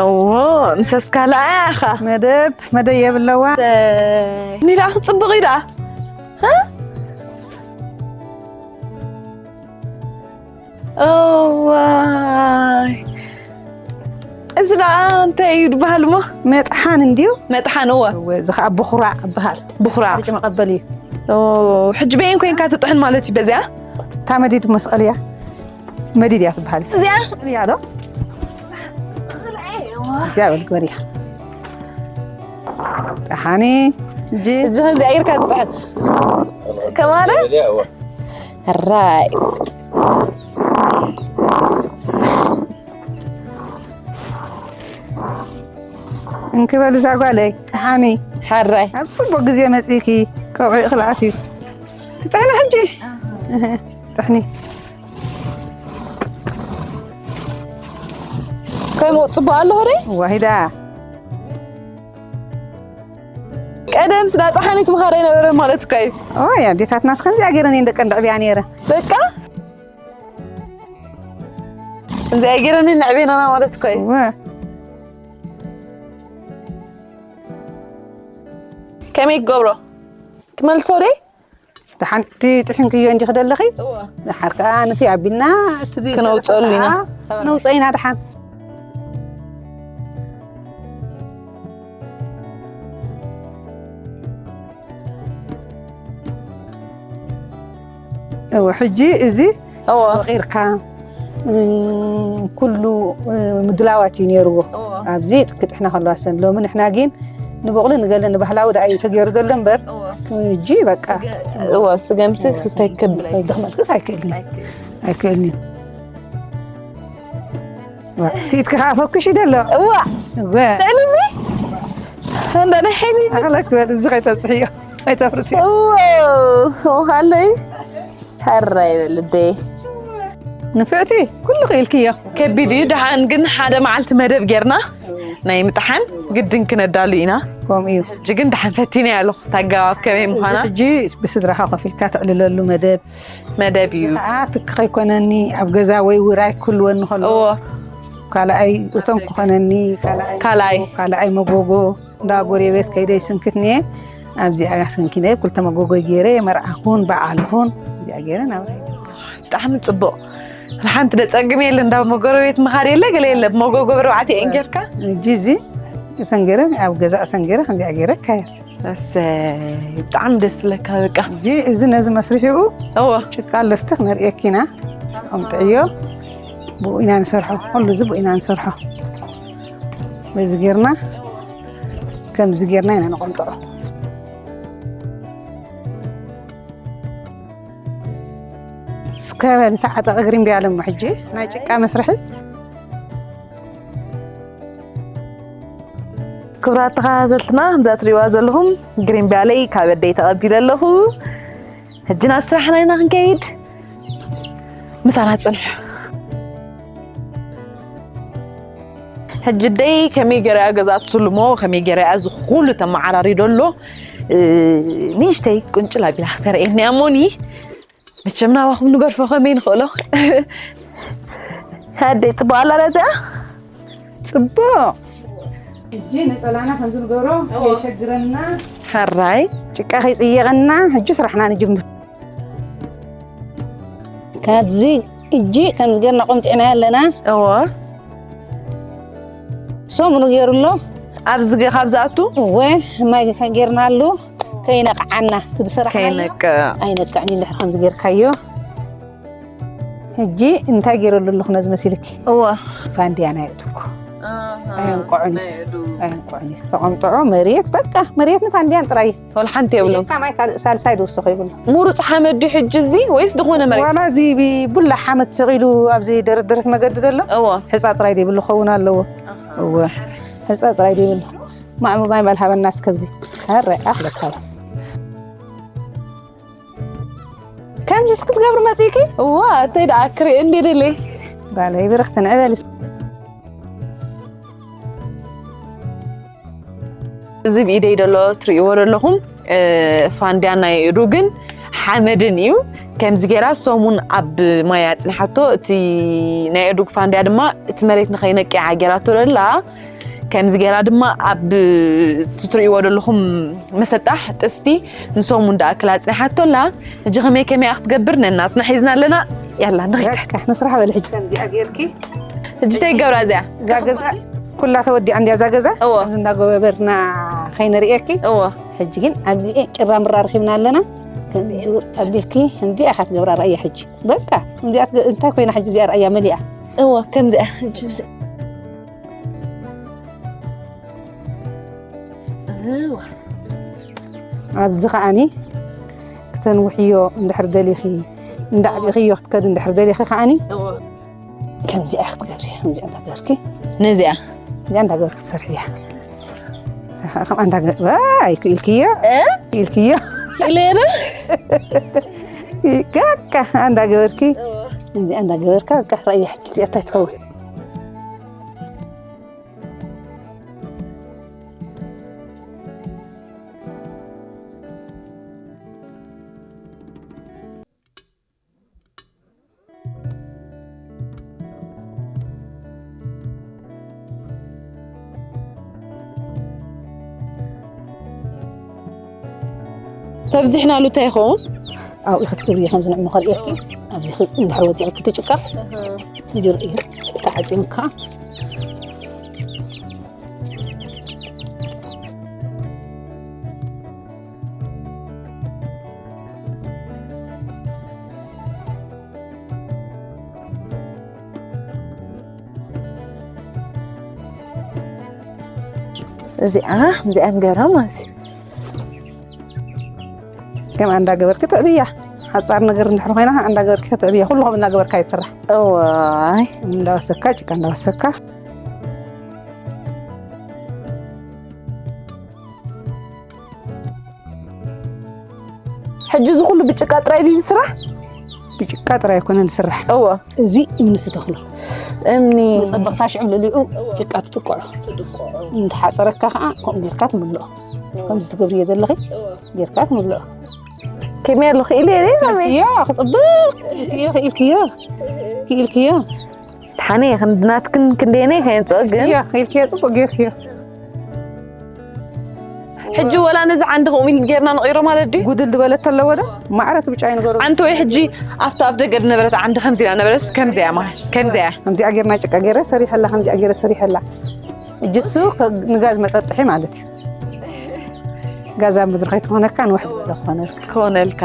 እዎ ምስ ኣስካላ ኢኻ መደብ መደብ የብለዋ ኒዳ ክፅብቕ እዩ ደኣ እዋይ እዚ ደኣ እንታይ እዩ ዝበሃል እሞ መጥሓን እንድዩ መጥሓን እወ እወ፣ እዚ ከዓ ብኹራዕ ይበሃል ብኹራዕ ርጭ መቐበል እዩ ኦ፣ ሕጂ በየን ኮይንካ ትጥሕን ማለት እዩ በዚኣ እታ መዲድ መስቐል እያ መዲድ እያ ትበሃል እዚኣ እያ ዶ እዚኣ በል ጎሪኻ ጠሓኒ እጂ እዚ ከምዚ ኣየርካ ትጥሕን ከማረ ራይ እንክበል እዛ ጓለይ ጠሓኒ ሓራይ ኣብ ፅቡቅ ግዜ መፂእኪ ቀውዒ ክልኣት እዩ ትጠሕኒ ሕጂ ጥሕኒ ከይመ ፅቡቅ ኣለኹ ደ ዋሂዳ ቀደም ስዳ ጠሓኒት ምኻድ ኣይነበረ ማለት እኳ እዩ ኦይ ኣዴታትና ከምዚኣ ገይረን እየን ደቀን ድዕብያ ነይረ በቃ እዚኣ ገይረኒ ንዕቤናና ማለት እኮ እዩ። እወ። ከመይ ክገብሮ? ክመልሶ ደይ? ደሓንቲ ጥሒንክዮ እንዲኺ ደለኺ? እወ። ደሓር ከኣ ነቲ ኣቢልና እቲ ዘይ-፣ ክነውፀሉ ኢና። ኣዎ፣ ነውፀ ኢና ደሓን። እወ፣ ሕጂ እዚ እወ። ወቒርካ፣ እ፣ ኩሉ፣ እ፣ ምድላዋት እዩ ነይርዎ። እወ። ኣብዚ ክጥሕና ከለዋ ሰን። ሎሚ ንሕና ግን ንበቕሊ ንገለ ንባህላዊ ደኣ እዩ ተገይሩ ዘሎ እምበር፣ እወ። ሕጂ በቃ። ስገ-፣ እወ፣ ስገምሲ ክስታይ ክብል ኣይክእልን። ክመልክስ ኣይክእልን። ኣይክእልን። ኣይክእልን እዩ። ዋ፣ ቲት ከኣ ፈኩሽ ይደሎ። እዋ። እወ። ልዕሊ እዚ እንዳ ናይ ሓይሊ ኣኽለክ በል፣ እዚ ከይተብጽሕዮ፣ ከይተፍርጽዮ። እዎ፣ ወኻለይ። ሕራይ በል እደይ። ንፍዕቲ፣ ኩሉ ክኢልክዮ። ከቢድ እዩ። ደሓን ግን ሓደ መዓልቲ መደብ ጌርና ናይ ምጥሓን ግድን ክነዳሉ ኢና። ከምኡ እዩ። ሕጂ ግን ደሓን ፈቲነ ኣለኹ፣ ታጋባብ ከመይ ምዃና። እዚ ሕጂ ብስድራኻ ኮፍ ኢልካ ተዕልለሉ መደብ። መደብ እዩ። ከዓ ትኪ ከይኮነኒ ኣብ ገዛ ወይ ውራይ ክህልወኒ ከሎ፣ እዎ። ካልኣይ እቶም ክኾነኒ፣ ካልኣይ ካልኣይ። ካልኣይ መጎጎ፣ እንዳ ጎረቤት ከይደ ይስንክት እኒኤ፣ ኣብዚኣ ስንኪነ፣ ክልተ መጎጎ ገይረ፣ መርዓ ኩን፣ በዓል ኩን፣ እዚኣ ገይረ ናብራ ይድርካ። ብጣዕሚ ጽቡቕ። ሓንቲ ደጸግም የለ፣ እንዳ መጎረቤት ምኻድ የለ፣ ገለ የለ፣ መጎጎ ብርባዕተ እየን ጌርካ። እጂ እዚ፣ እተን ገይረ፣ ኣብ ገዛ እተን ገይረ፣ ከምዚኣ ገይረ፣ ካየር። እሰይ፣ ብጣዕሚ ደስ ዝብለካ በቃ። እዚ፣ እዚ ነዚ መስርሒኡ እዎ። ጭቃ ለፍቲ ክነርእየኪ ኢና። ኣምጥዕዮ። ብኡ ኢና ንሰርሖ። ኩሉ እዚ ብኡ ኢና ንሰርሖ። በዚ ጌርና፣ ከምዚ ጌርና ኢና ነቐምጥዖ። እስከ በሊ ተዓጠቕ እግሪ እምቢ ኣለ እሞ ሕጂ ናይ ጭቃ መስርሒ። ክቡራት ተኸታተልትና፣ ከምዛ ትሪእዋ ዘለኹም ግሪን ቢያለይ ካብ ኣደይ ተቐቢለ ኣለኹ። ሕጂ ናብ ስራሕና ኢና ክንከይድ። ምሳና ጽንሑ። ሕጂ ኣደይ ከመይ ገይራ እያ ገዛ ትስልሞ፣ ከመይ ገይራ እያ እዚ ኩሉ ተመዓራሪዶ ኣሎ? እ፣ ንእሽተይ ቁንጭል ኣቢላ ክተርእየኒ እያ እሞኒ። መቸም ናባኹም ንገርፎ ከመይ ንኽእሎ? ኣደይ፣ ጽቡቕ ኣላ ዶ እዚኣ? ጽቡቕ። ሕጂ ነጸላና ከምዚ ንገብሮ፣ እዎ። ከየሸግረና። ሕራይ። ጭቃ ከይጽየቐና፣ ሕጂ ስራሕና ንጅምር። ካብዚ እጂ ከምዚ ጌርና ቆምጢዕና ኣለና። እዎ። ሰሙኑ ገይሩ ኣሎ። ኣብዚ ገ-፣ ካብ ዝኣቱ? እወ፣ ማይ ጌርናሉ። ከይነቅዓና፣ እቲ ዝሰራሕናዮ ከይነቅዕ። ኣይነቅዕን እዩ እንድሕር ከምዚ ጌርካዮ። ሕጂ እንታይ ገይረሉ ኣለኹ ነዚ መሲልኪ? እወ። ፋንድያ ናይ እትኩ። ኣሃ፣ ኣየንቅዖን እዩ። ናይ እዱ። ኣየንቅዖን እዩ። ተቐምጥዖ መሬት፣ በቃ፣ መሬትን ፋንድያን ጥራይ። ወላ ሓንቲ የብሉን። ኢልካ ማይ ካልእ ሳልሳይ ዝውስኽ የብሉን። ምሩፅ ሓመድ ድዩ ሕጂ እዚ ወይስ ዝኾነ መሬት? ዋላ እዚ ብቡላ ሓመድ ሰቒሉ ኣብዚ ደረት ደረት መገዲ ዘሎ? እወ። ሕፃ ጥራይ ዘይብሉ ክኸውን ኣለዎ። ኣሃ። እወ። ሕፃ ጥራይ ዘይብሉ። ማዕሙ ማይ መልሃበና እስከ ኣብዚ። ኣረ፣ ኣኽለካ። ከምዚ እስክትገብሪ መጺእኪ? እዋ፣ እተይ ደኣ ክርኢ እንዴ ደለይ? ጓለይ ብርኽቲ ንዕበል። እዚ ብኢደይ ደሎ ትርእይዎ ደለኹም፣ እ፣ ፋንድያ ናይ እዱ ግን ሓመድን እዩ። ከምዚ ጌራ ሰሙን ኣብ ማይ ኣጽኒሓቶ፣ እቲ ናይ እዱ ፋንድያ ድማ እቲ መሬት ንኸይነቅዕ ጌራቶ ደላ። ከምዚ ጌራ ድማ ኣብ እቲ ትርእይዎ ደለኹም መሰጣሕ ጥስቲ ንሰሙን ደኣክል ኣጽኒሓቶ ኣላ። ሕጂ ከመይ ከመይ እያ ክትገብር ነናትና ሒዝና ኣለና። ያላ ንኺድ። በቃ፣ ንስራሕ በሊ ሕጂ። ከምዚኣ ጌርኪ። ሕጂ እንታይ ይገብራ እዚኣ? እዛ ገዛ ኩላ ተወዲኣ እንድያ እዛ ገዛ። እዎ። ከምዚ እንዳገበርና ከይንርእየኪ። እዎ። ሕጂ ግን ኣብዚ ጭራ ምራ ረኺብና ኣለና። ከምዚ ኣቢልኪ፣ ከምዚኣ ኢኻ ትገብራ ረኣያ ሕጂ። በቃ፣ ከምዚኣ ትገ-፣ እንታይ ኮይና ሕጂ እዚኣ ረኣያ መሊኣ። እዎ፣ ከምዚኣ ሕጂ ብዚ-፣ እዋ። ኣብዚ ከዓኒ ክተንውሕዮ እንድሕር ደሊኺ፣ እንዳዕቢኽዮ ክትከዲ እንድሕር ደሊኺ ከዓኒ፣ እዎ። ከምዚኣ ክትገብሪ፣ ከምዚኣ እንዳገበርኪ። ነዚኣ? እዚኣ እንዳገበርኪ ትሰርሕያ። ከምኣ እንዳገ-፣ ዋይ፣ ክኢልክዮ? እ? ክኢልክዮ? ክኢለዮ ዶ? ካካ እንዳገበርኪ። እዎ። ከምዚኣ እንዳገበርካ፣ በቃ፣ ራእያ ሕጂ እዚኣ እንታይ ትኸውን? ተብዚሕናሉ እንታይ ይኸውን? ኣብኡ ክትገብሪ ከምዚ ንዕሞ ከርእየኪ። ኣብዚ ኽ-፣ እንድሕር ወዲቕኪ እቲ ጭቃ፣ ጅር እዩ ተዓፂምካ። እዚኣ፣ እዚኣ ንገብራ ማለት እዩ። ከም ኣንዳ ገበርኪ ትዕብያ። ሓጻር ነገር እንድሕር ኮይና፣ ኣንዳ ገበርኪ ትዕብያ። ኩሉ ከም እናገበርካ ይስራሕ። እዋይ። እንዳወሰካ፣ ጭቃ እንዳወሰካ። ሕጂ እዚ ኩሉ ብጭቃ ጥራይ ድዩ ዝስራሕ? ብጭቃ ጥራይ ኣይኮነን ዝስራሕ። እወ። እዚ እምኒ ትተኽሎ። እምኒ። መጸበቕታ ሽዑ ልዕሊኡ ጭቃ ትጥቅዖ። ትጥቅዖ። እንተሓጸረካ ከዓ ከምኡ ጌርካ ትምልኦ። እወ። ከምዚ ትገብርዮ ዘለኺ እወ። ጌርካ ትምልኦ። ከመይ ኣሎ? ክኢለ እየ፣ ከመይ? ክኢልክዮ፣ ክጽብቕ። ክኢልክዮ፣ ክኢልክዮ። ክኢልክዮ። ተሓነ ክንድናትክን ክንደየናይ ከየንጽኦ ግን? ክኢልክዮ፣ ክኢልክዮ፣ ጽቡቕ ጌርክዮ። ሕጂ ወላ ነዚ ዓንዲ ከምኡ ኢሉ ጌርና ንቕይሮ ማለት ድዩ? ጉድል ዝበለት ኣለዎ ዶ? ማዕረ እቲ ብጫ ይንገሮ። ዓንዲ ወይ ሕጂ ኣብቲ ኣፍ ደገ ዝነበረት ዓንዲ ከምዚ ኢላ ነበረስ፣ ከምዚኣ ማለት፣ ከምዚኣ። ከምዚኣ ጌርና ጭቃ ጌረ ሰሪሐላ፣ ከምዚኣ ጌረ ሰሪሐላ። ሕጂ እሱ ከ-፣ ንጋዝ መጠጥሒ ማለት እዩ። ጋዝ ኣብ ምድሪ ከይትኾነካ ንውሕ ዝበለ ክኾነልካ። ክኾነልካ።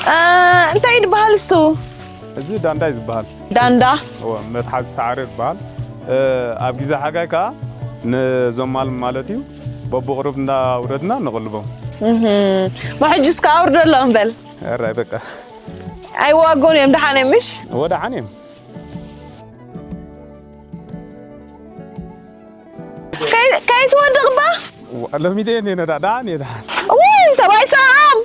እ፣ እንታይ ይበሃል እሱ? እዚ ዳንዳ እዩ ዝበሃል። ዳንዳ? እወ፣ መትሓዚ ሳዕሪ ይበሃል። እ፣ ኣብ ግዜ ሓጋይ ከኣ ንዞም ማል ማለት እዩ፣ በብቑሩብ እንዳውረድና ንቕልቦም። እህ፣ ሞ ሕጂ እስከ ኣውርደሎም በል። ኣራይ በቃ። ኣይዋጎን እዮም፣ ደሓን እዮም፣ ምሽ? እወ፣ ደሓን እዮም። ከይ-፣ ከይትወድቕ እባ። ዋ፣ ሎሚደ እየ ነዳ፣ ደሓን እየ፣ ደሓን። ውይ፣ ተባይ ሰላም።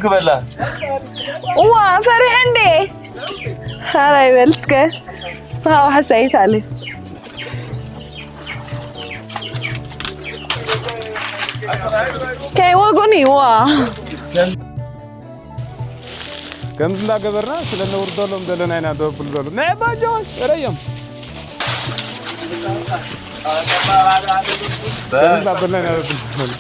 ክበላ። እዋ፣ ፈሪሐ እንዴ? ሓራይ በል እስከ። ንስኻ ዋሕስ ኣይትኣሊ። ከይ ወጉኒ፣ ዋ። ከምዚ እንዳገበርና ስለ ነውርደሎም ዘለና ኢና ደብል ዘሎ። ንዕ ባጆ፣ ረዮም። ከምዚ እንዳበልና ኢና ደብል ዘሎ።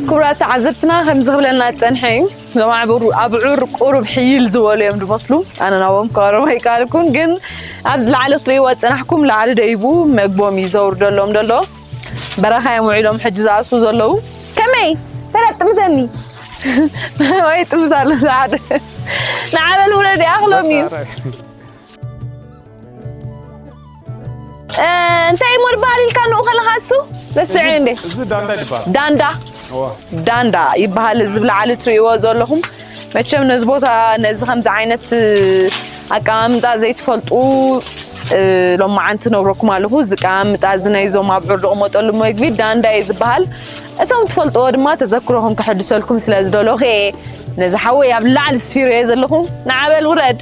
ክቡራት ተዓዘብትና፣ ከምዚ ክብለና ዝጸንሐ እዩ። እዞም ኣብዑር፣ ኣብዑር ቁሩብ ሕይል ዝበሉ እዮም ዝመስሉ። ኣነ ናብኦም ክቐርብ ኣይከኣልኩን፣ ግን ኣብዚ ላዕሊ ክትርእይዎ ዝጸናሕኩም ላዕሊ ደይቡ መግቦም እዩ ዘውርደሎም ዘሎ። በረኻ እዮም ውዒሎም ሕጂ ዝኣትዉ ዘለዉ። ከመይ? ተረጥምተኒ። ወይ ጥምት ኣሎ ሰዓት። ንዓበል ውረድ ይኣኽሎም እዩ። እ፣ እንታይ እሞ ዝበሃል ኢልካ ንኡ ከለኻ እሱ? ረስዐ እንዴ? እዚ ዳንዳ ይበሃል። ዳንዳ? እዋ። ዳንዳ ይበሃል። እዚ ብላዕሊ ትርእይዎ ዘለኹም። መቸም ነዚ ቦታ፣ ነዚ ከምዚ ዓይነት ኣቀማምጣ ዘይትፈልጡ፣ እ፣ ሎማዓንቲ ነግረኩም ኣለኹ። እዚ ኣቀማምጣ እዚ ናይ ዞም ኣብዑር ዝቕመጠሉ መግቢ ዳንዳ እዩ ዝበሃል። እቶም ትፈልጥዎ ድማ ተዘክሮኹም ከሐድሰልኩም ስለ ዝደለኹ እየ ነዚ ሓወይ ኣብ ላዕሊ ስፊረዮ ዘለኹ። ንዓበል ውረድ።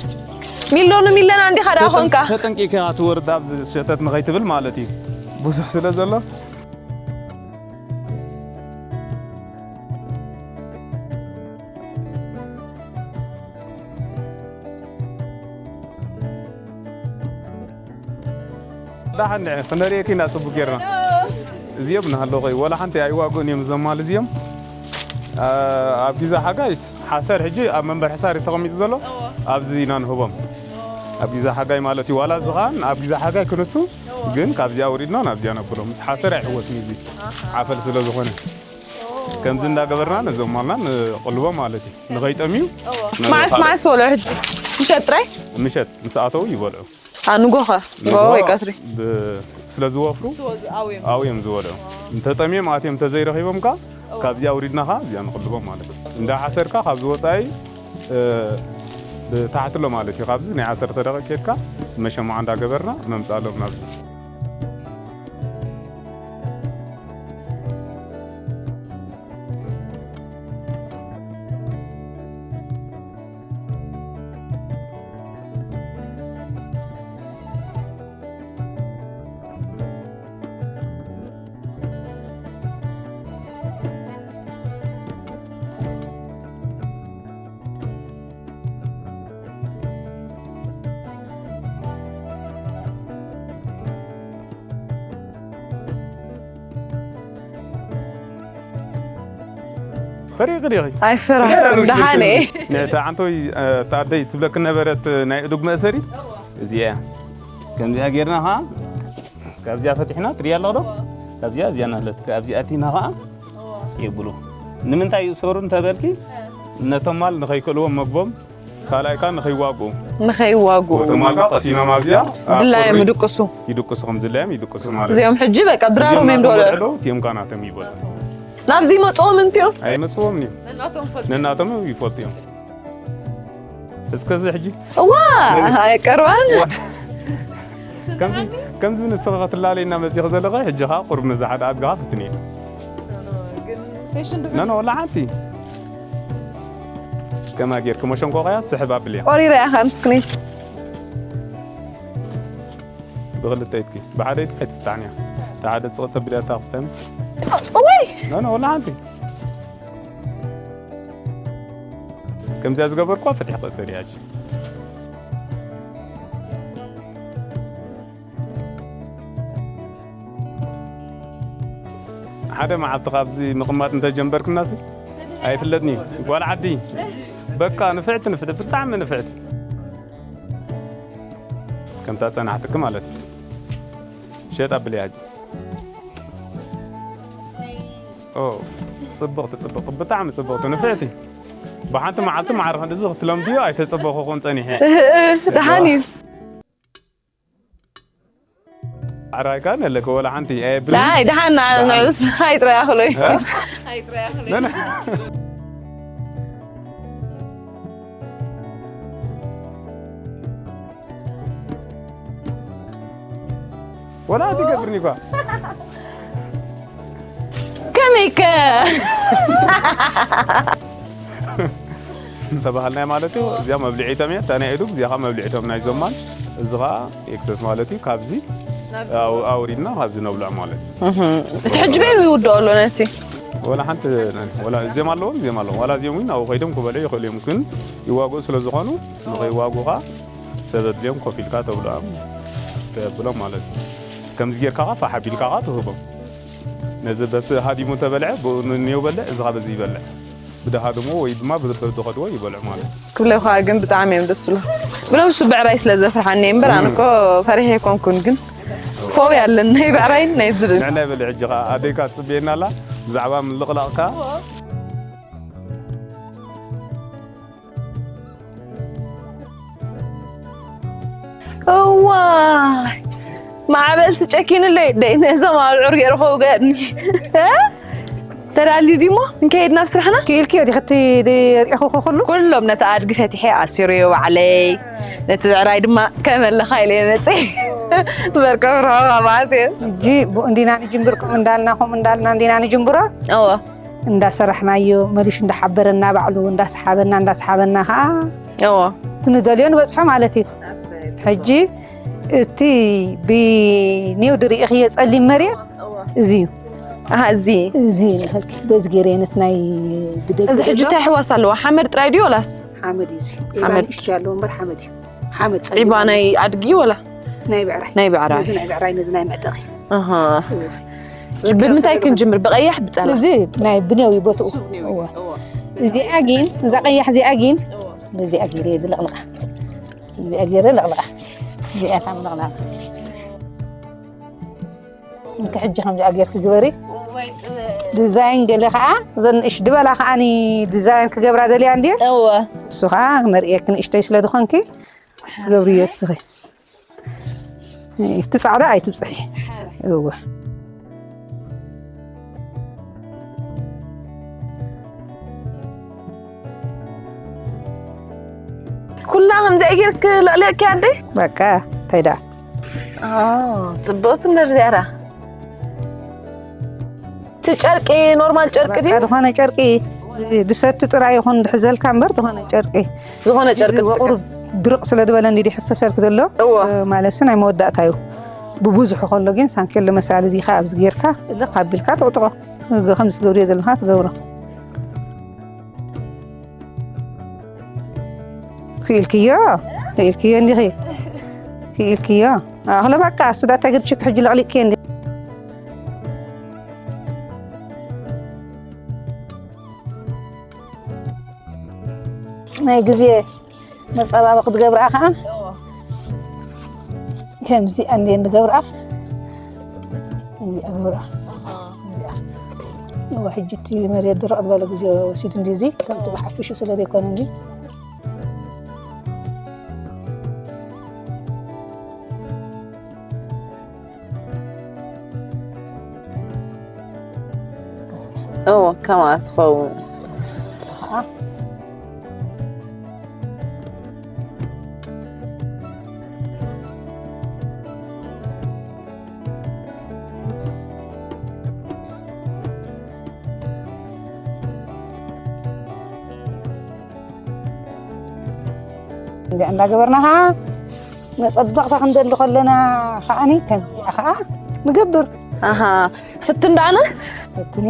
ሚሎኑ ሚለና እንዲኻ ደኣ ተጠን-፣ ኮንካ። ተጠንቂቕካ ትወርድ ኣብዚ ሸተት ንኸይትብል ማለት እዩ። ብዙሕ ስለ ዘሎ። ደሓን ንዐ፣ ክነርእየኪ ኢና ጽቡቕ ጌርና። እዚኦም እናሃለዉ ኸይ፣ ወላ ሓንቲ ኣይዋግኡን እዮም እዞም ማል እዚኦም። ኣ-፣ ኣብ ግዜ ሓጋይስ ሓሰር ሕጂ ኣብ መንበር ሕሳር እዩ ተቐሚጡ ዘሎ። እዎ። ኣብዚ ኢና ንህቦም። ኣብ ግዜ ሓጋይ ማለት እዩ። ዋላ እዚ ኸኣ ኣብ ግዜ ሓጋይ ክንሱ፣ እዎ። ግን ካብዚኣ ወሪድና ናብዚኣ ነብሎም። ምስ ሓሰር ኣይሕወስን እዩ እዚ። ኣሃ። ዓፈል ስለ ዝኾነ። እዎ። ከምዚ እንዳገበርና ነዞም ማልና ንቕልቦም ማለት እዩ። ንኸይጠምዩ። እዎ። ንኸይጠምዩ። መዓስ መዓስ በልዑ ሕጂ? ምሸት ጥራይ? ምሸት ምስ ኣተዉ ይበልዑ። ኣ፣ ንጎኸ? ንጎ ንጎ ወይ ቀትሪ? ብ-፣ ስለ ዝወፍሩ ዝወ-፣ ኣውዮም። ኣውዮም ዝወልዑ። እንተጠምዮም ኣትዮም እንተዘይረኺቦም ከኣ እዋ። ካብዚኣ ኣውሪድና ከኣ እዚኣ ንቕልቦም ማለት እዩ። እንዳ ሓሰርካ ካብዚ ወጻኢ፣ እ፣ ብታሕቲ ኣሎ ማለት እዩ። ካብዚ ናይ ዓሰርተ ደቂቕ ኬድካ መሸማዕ እንዳገበርና መምጻሎም ናብዚ። ፈሪቕ ዲኺ? ኣይፈራሕኩን፣ ደሓን እየ። ንእታ ዓንቶይ፣ እ፣ እታ ኣደይ ትብለክ ነበረት ናይ እዱግ መእሰሪ እዚኣ እያ። ከምዚኣ ጌርና ኸዓ ካብዚኣ ፈቲሕና ትሪኣ ኣለኽ ዶ? ካብዚኣ እዚኣ ናህለት፣ ካብዚኣ ኣቲና ኸዓ የብሉ። ንምንታይ ይእሰሩ እንተበልኪ፣ ነቶም ማል ንኸይክእልዎም መግቦም፣ ካልኣይ ከኣ ንኸይዋግኡ። ንኸይዋግኡ። ነቶም ማል ከኣ ቀሲኖም ኣብዚኣ፣ ኣብ ድላዮም ቁሪ ይድቅሱ። ይድቅሱ፣ ከም ድላዮም ይድቅሱ ማለት እዩ። እዚኦም ሕጂ በቃ ድራሮም እዚኦም እዮም ናቶም ዝበልዑ። በልዑ፣ እቲኦም ከኣ ናቶም ይበልዑ። ናብዚ ይመጽዎም እንትዮም? ኣይመጽዎም እዮም። ነናቶም ይፈልጡ። ነናቶም ይፈልጡ እዮም። እስከ እዚ ሕጂ እዋ፣ ነዚ ኣይቀርባን። ከምዚ፣ ከምዚ ንስኺ ክትላለይና መጺኺ ዘለኺ፣ ሕጂ ኸኣ ቁሩብ ነዚ ሓደ ኣድግኻ ፍትንዮ። ግን ፌሽን ኖ፣ ኖ፣ ወላ ሓንቲ። ከማ ጌርኪ መሸንቆቕያ ስሕብ ኣብልያ። ቆሪረ እያ ኸኣ ምስክነይ። ብኽልተ ኢድኪ፣ ብሓደ ኢድኪ ኣይትፍታሕንያ። እታ ሓደ ጽቕጥ ተብልያ እታ ክስተሚ። እወይ! ኖ፣ ኖ፣ ወላ ሓንቲ። ከምዚኣ ዝገበርኳ ፈቲሕ ክእሰር እያ ሕጂ። ሓደ መዓልቲ ካብዚ ምቕማጥ እንተጀንበርክናሲ ኣይፍለጥኒ። ጓል ዓዲ በቃ ንፍዕቲ፣ ንፍዕቲ፣ ብጣዕሚ ንፍዕቲ። ከምታ ጸናሕትኪ ማለት እዩ። ሸጥ ኣብልያ ሕጂ። ኦ፣ ጽብቕቲ፣ ጽብቕቲ፣ ብጣዕሚ ጽብቕቲ፣ ንፍዕቲ። ብሓንቲ መዓልቲ ማዕረ ክንድዚ ክትለምድዮ ኣይተጸበኹኹን ጸኒሐ። ደሓን እዩ። ኣራይካ ነለከ ወላ ሓንቲ፣ ኣይ፣ ብሪ-፣ ናይ ደሓን ንዑስ፣ ኣይጥራይ ኣኽሎይ። እ? ኣይጥራይ ኣኽሎይ። ነነ። ወላ ትገብርኒ እኳ። ከመይከ? እንተባሃልናዮ ማለት እዩ፣ እዚኣ መብልዒቶም እያ፣ እታ ናይ እዱግ፣ እዚኣ ኸዓ መብልዒቶም ናይ ዞማን፣ እዚ ኸዓ ኤክሰስ ማለት እዩ፣ ካብዚ ኣው-፣ ኣውሪድና ካብዚ ነብልዖ ማለት እዩ። እህ። እቲ ሕጂ በይ ይውድኦ ኣሎ ነቲ? ወላ ሓንቲ፣ ወላ እዚኦም ኣለዎም፣ እዚኦም ኣለዎም። ዋላ እዚኦም እውን ኣብኡ ኸይዶም ክበልዑ ይኽእሉ እዮም፣ ግን ይዋግኡ ስለ ዝኾኑ፣ ንኸይዋግኡ ኸዓ ሰብ ኣድልዮም ኮፍ ኢልካ ተብልዖም፣ ተብሎም ማለት እዩ። ከምዚ ጌርካ ኸዓ ፋሕ ኣቢልካ ኸዓ ትህቦም። ነዚ በቲ ሃዲሙ ተበልዐ፣ ብኡ ንንየው በልዕ፣ እዚ ኸዓ በዚ ይበልዕ። ብደሃድሞ ወይ ድማ ብደኸድዎ ይበልዑ ማለት እዩ። ክብለካ ግን ብጣዕሚ እዮም ደስ ዝብሉ። ብሎም እሱ ብዕራይ ስለ ዘፍርሓኒ እምበር፣ ኣነ እኮ ፈሪሐ ኣይኮንኩን፣ ግን ፎብያ ኣለኒ ናይ ብዕራይን ናይ ዝብኢ። ንዕና ይበልዕ ሕጂ ኸዓ ኣደይካ ትጽበየና ኣላ፣ ብዛዕባ ምልቕላቕካ። እዋይ፣ ማዕበልሲ ጨኪኑለይ ደይ፣ ነዞም ኣብዑር ገይሩ ከውገአኒ። እ? ተዳልዩ ድዩሞ? እንከይድ ናብ ስራሕና? ክኢልክዮ ዲኺ እቲ ርኢኹ ኩሉ? ኩሎም ነቲ ኣድጊ ፈቲሐ ኣሲረዮ ባዕለይ። ነቲ ብዕራይ ድማ ከመለኻ ኢለ መፅእ። በርከም ረኸባ ማለት እዩ። ሕጂ ብኡ እንዲና ንጅምብር፣ ከምኡ እንዳልና፣ ከምኡ እንዳልና እንዲና ንጅምብሮ። እወ። እንዳሰራሕናዮ፣ መሊሹ እንዳሓበረና፣ ባዕሉ እንዳሰሓበና፣ እንዳሰሓበና ኸዓ እወ። እቲ ንደልዮ ንበጽሖ ማለት እዩ። ኣሰይ። ሕጂ እቲ ብኔው ድርኢኽዮ ጸሊም መሬት እወ። እዚ እዩ። ኣሃ፣ እዚ። እዚ እዩ ንኽልኪ። በዚ ገይረ ነቲ ናይ ብደገ እዚ ሕጂ ዘሎ እንታይ ሕዋስ ኣለዎ? ሓመድ ጥራይ ድዩ ወላስ? ሓመድ እዩ እዚ። ሓመድ። ዒባ ንእሽቶ ኣለዎ እምበር ሓመድ እዩ። ሓመድ ጸሊም ዒባ ኣሎ። ናይ ኣድጊ ወላ? ናይ ብዕራይ። ናይ ብዕራይ። ነዚ ናይ ብዕራይ፣ ነዚ ናይ መዕጠቒ። ኣሃ። እወ። ብምንታይ ክንጅምር? ብቐያሕ ብጸላ? እዚ ናይ ብኔው እዩ ቦትኡ። እሱ ብኔው እዩ። እወ። እወ። እዚኣ ግን፣ እዛ ቀያሕ እዚኣ ግን፣ እወ። በዚኣ ገይረ እየ ዝለቕልቓ። እዚኣ ገይረ ለቕልቓ። እዚኣ እታ ምልቕላቕ። እንተ ሕጂ ከምዚኣ ጌርኪ ግበሪ። ወይ ጥበብ። ዲዛይን ገለ ኸዓ፣ እዘን ንእሽ ድበላ ኸዓኒ ዲዛይን ክገብራ ደልያ እንድየ። እወ። እሱ ኸዓ ክነርእየኪ ንእሽተይ ስለ ዝኾንኪ፣ ስገብርዮ እስኺ። እቲ ጻዕዳ ኣይትብጽሒ። እወ። ኩላ ከምዚኣ ጌርክ ለቕሊቕኪ ኣደይ? በቃ። እንታይ ደኣ ጽቡቕቲ እምበር ዝያዳ እቲ ጨርቂ ኖርማል ጨርቂ ድዩ? ዝኾነ ጨርቂ ድሰቲ ጥራይ ይኹን ድሕዘልካ እምበር ዝኾነ ጨርቂ ዝኾነ ጨርቂ ወቁሩ ድርቕ ስለ ዝበለ እንዲ ይሕፈሰልክ ዘሎ እዎ ማለት ናይ መወዳእታ እዩ። ብብዙሑ ከሎ ግን ሳንኬሎ መሳሊ እዚ ከኣ ኣብዚ ጌርካ እልኽ ኣቢልካ ጥቕጥቖ። ከምዚ ትገብርዮ ዘለኻ ትገብሮ። ክኢልክዮ ክኢልክዮ እንዲኺ ክኢልክዮ። ኣኽሎ በቃ እሱ ዳታ ግድሽክ ሕጂ ለቕሊቅክዮ እንዲ ናይ ግዜ መፀባበቂ ትገብርኣ ከዓ ከምዚኣ እንደ ንገብርኣ ከምዚኣ ገብርኣ እዋ ሕጂ እቲ መሬት ድርቕ ዝበለ ግዜ ወሲዱ እንዲ እዚ ከምቲ ብሓፊሹ ስለ ዘይኮነ እንዲ እዎ ከምኣ ትኸውን እዚኣ እንዳገበርና ከዓ መፀበቕታ ክንደሊ ከለና ከዓኒ ከምዚኣ ከዓ ንገብር ኣሃ ፍትን ደኣነ እትኒ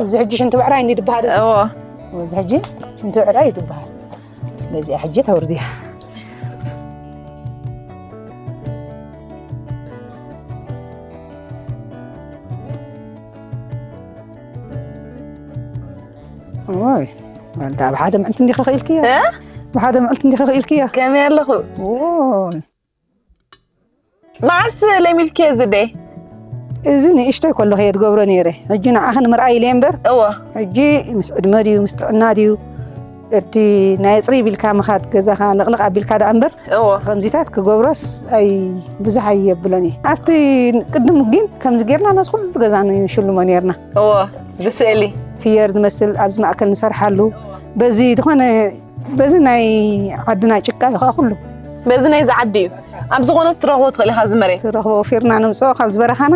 እዚ ሕጂ ሽንቲ ብዕራይ እንዲ ድበሃል እዚ እዎ እዚ ሕጂ ሽንቲ ብዕራይ እዩ ድበሃል በዚኣ ሕጂ ተውርድያ ኦይ ዋልዳ ኣብ ሓደ ምዕልቲ እንዲኸ ክኢልክዮ እ? ብሓደ ምዕልቲ እንዲኸ ክኢልክዮ ከመይ ኣለኹ ኦይ መዓስ ለሚልክዮ ዝደ እዚ ንእሽተይ ከለኹ እየ ዝገብሮ ነይረ ሕጂ ንዓኺ ንምርኣይ ኢለ እምበር እዎ ሕጂ ምስ ዕድመ ድዩ ምስ ጥዕና ድዩ እቲ ናይ ፅሪ ቢልካ ምኻድ ገዛኻ ልቕልቕ ኣቢልካ ደኣ እምበር እዎ ከምዚታት ክገብሮስ ኣይ ብዙሕ ኣየብሎን እየ ኣብቲ ቅድም ግን ከምዚ ጌርና ነዚ ኩሉ ገዛ ንሽልሞ ነርና እዎ ብስእሊ ፍየር ዝመስል ኣብዚ ማእከል ንሰርሓሉ በዚ ዝኾነ በዚ ናይ ዓድና ጭቃ እዩ ከዓ ኩሉ በዚ ናይ ዝዓዲ እዩ ኣብ ዝኾነ ትረኽቦ ትኽእል ኢኻ እዚ መሬት ትረኽቦ ፊርና ነምፅኦ ካብ ዝበረኻና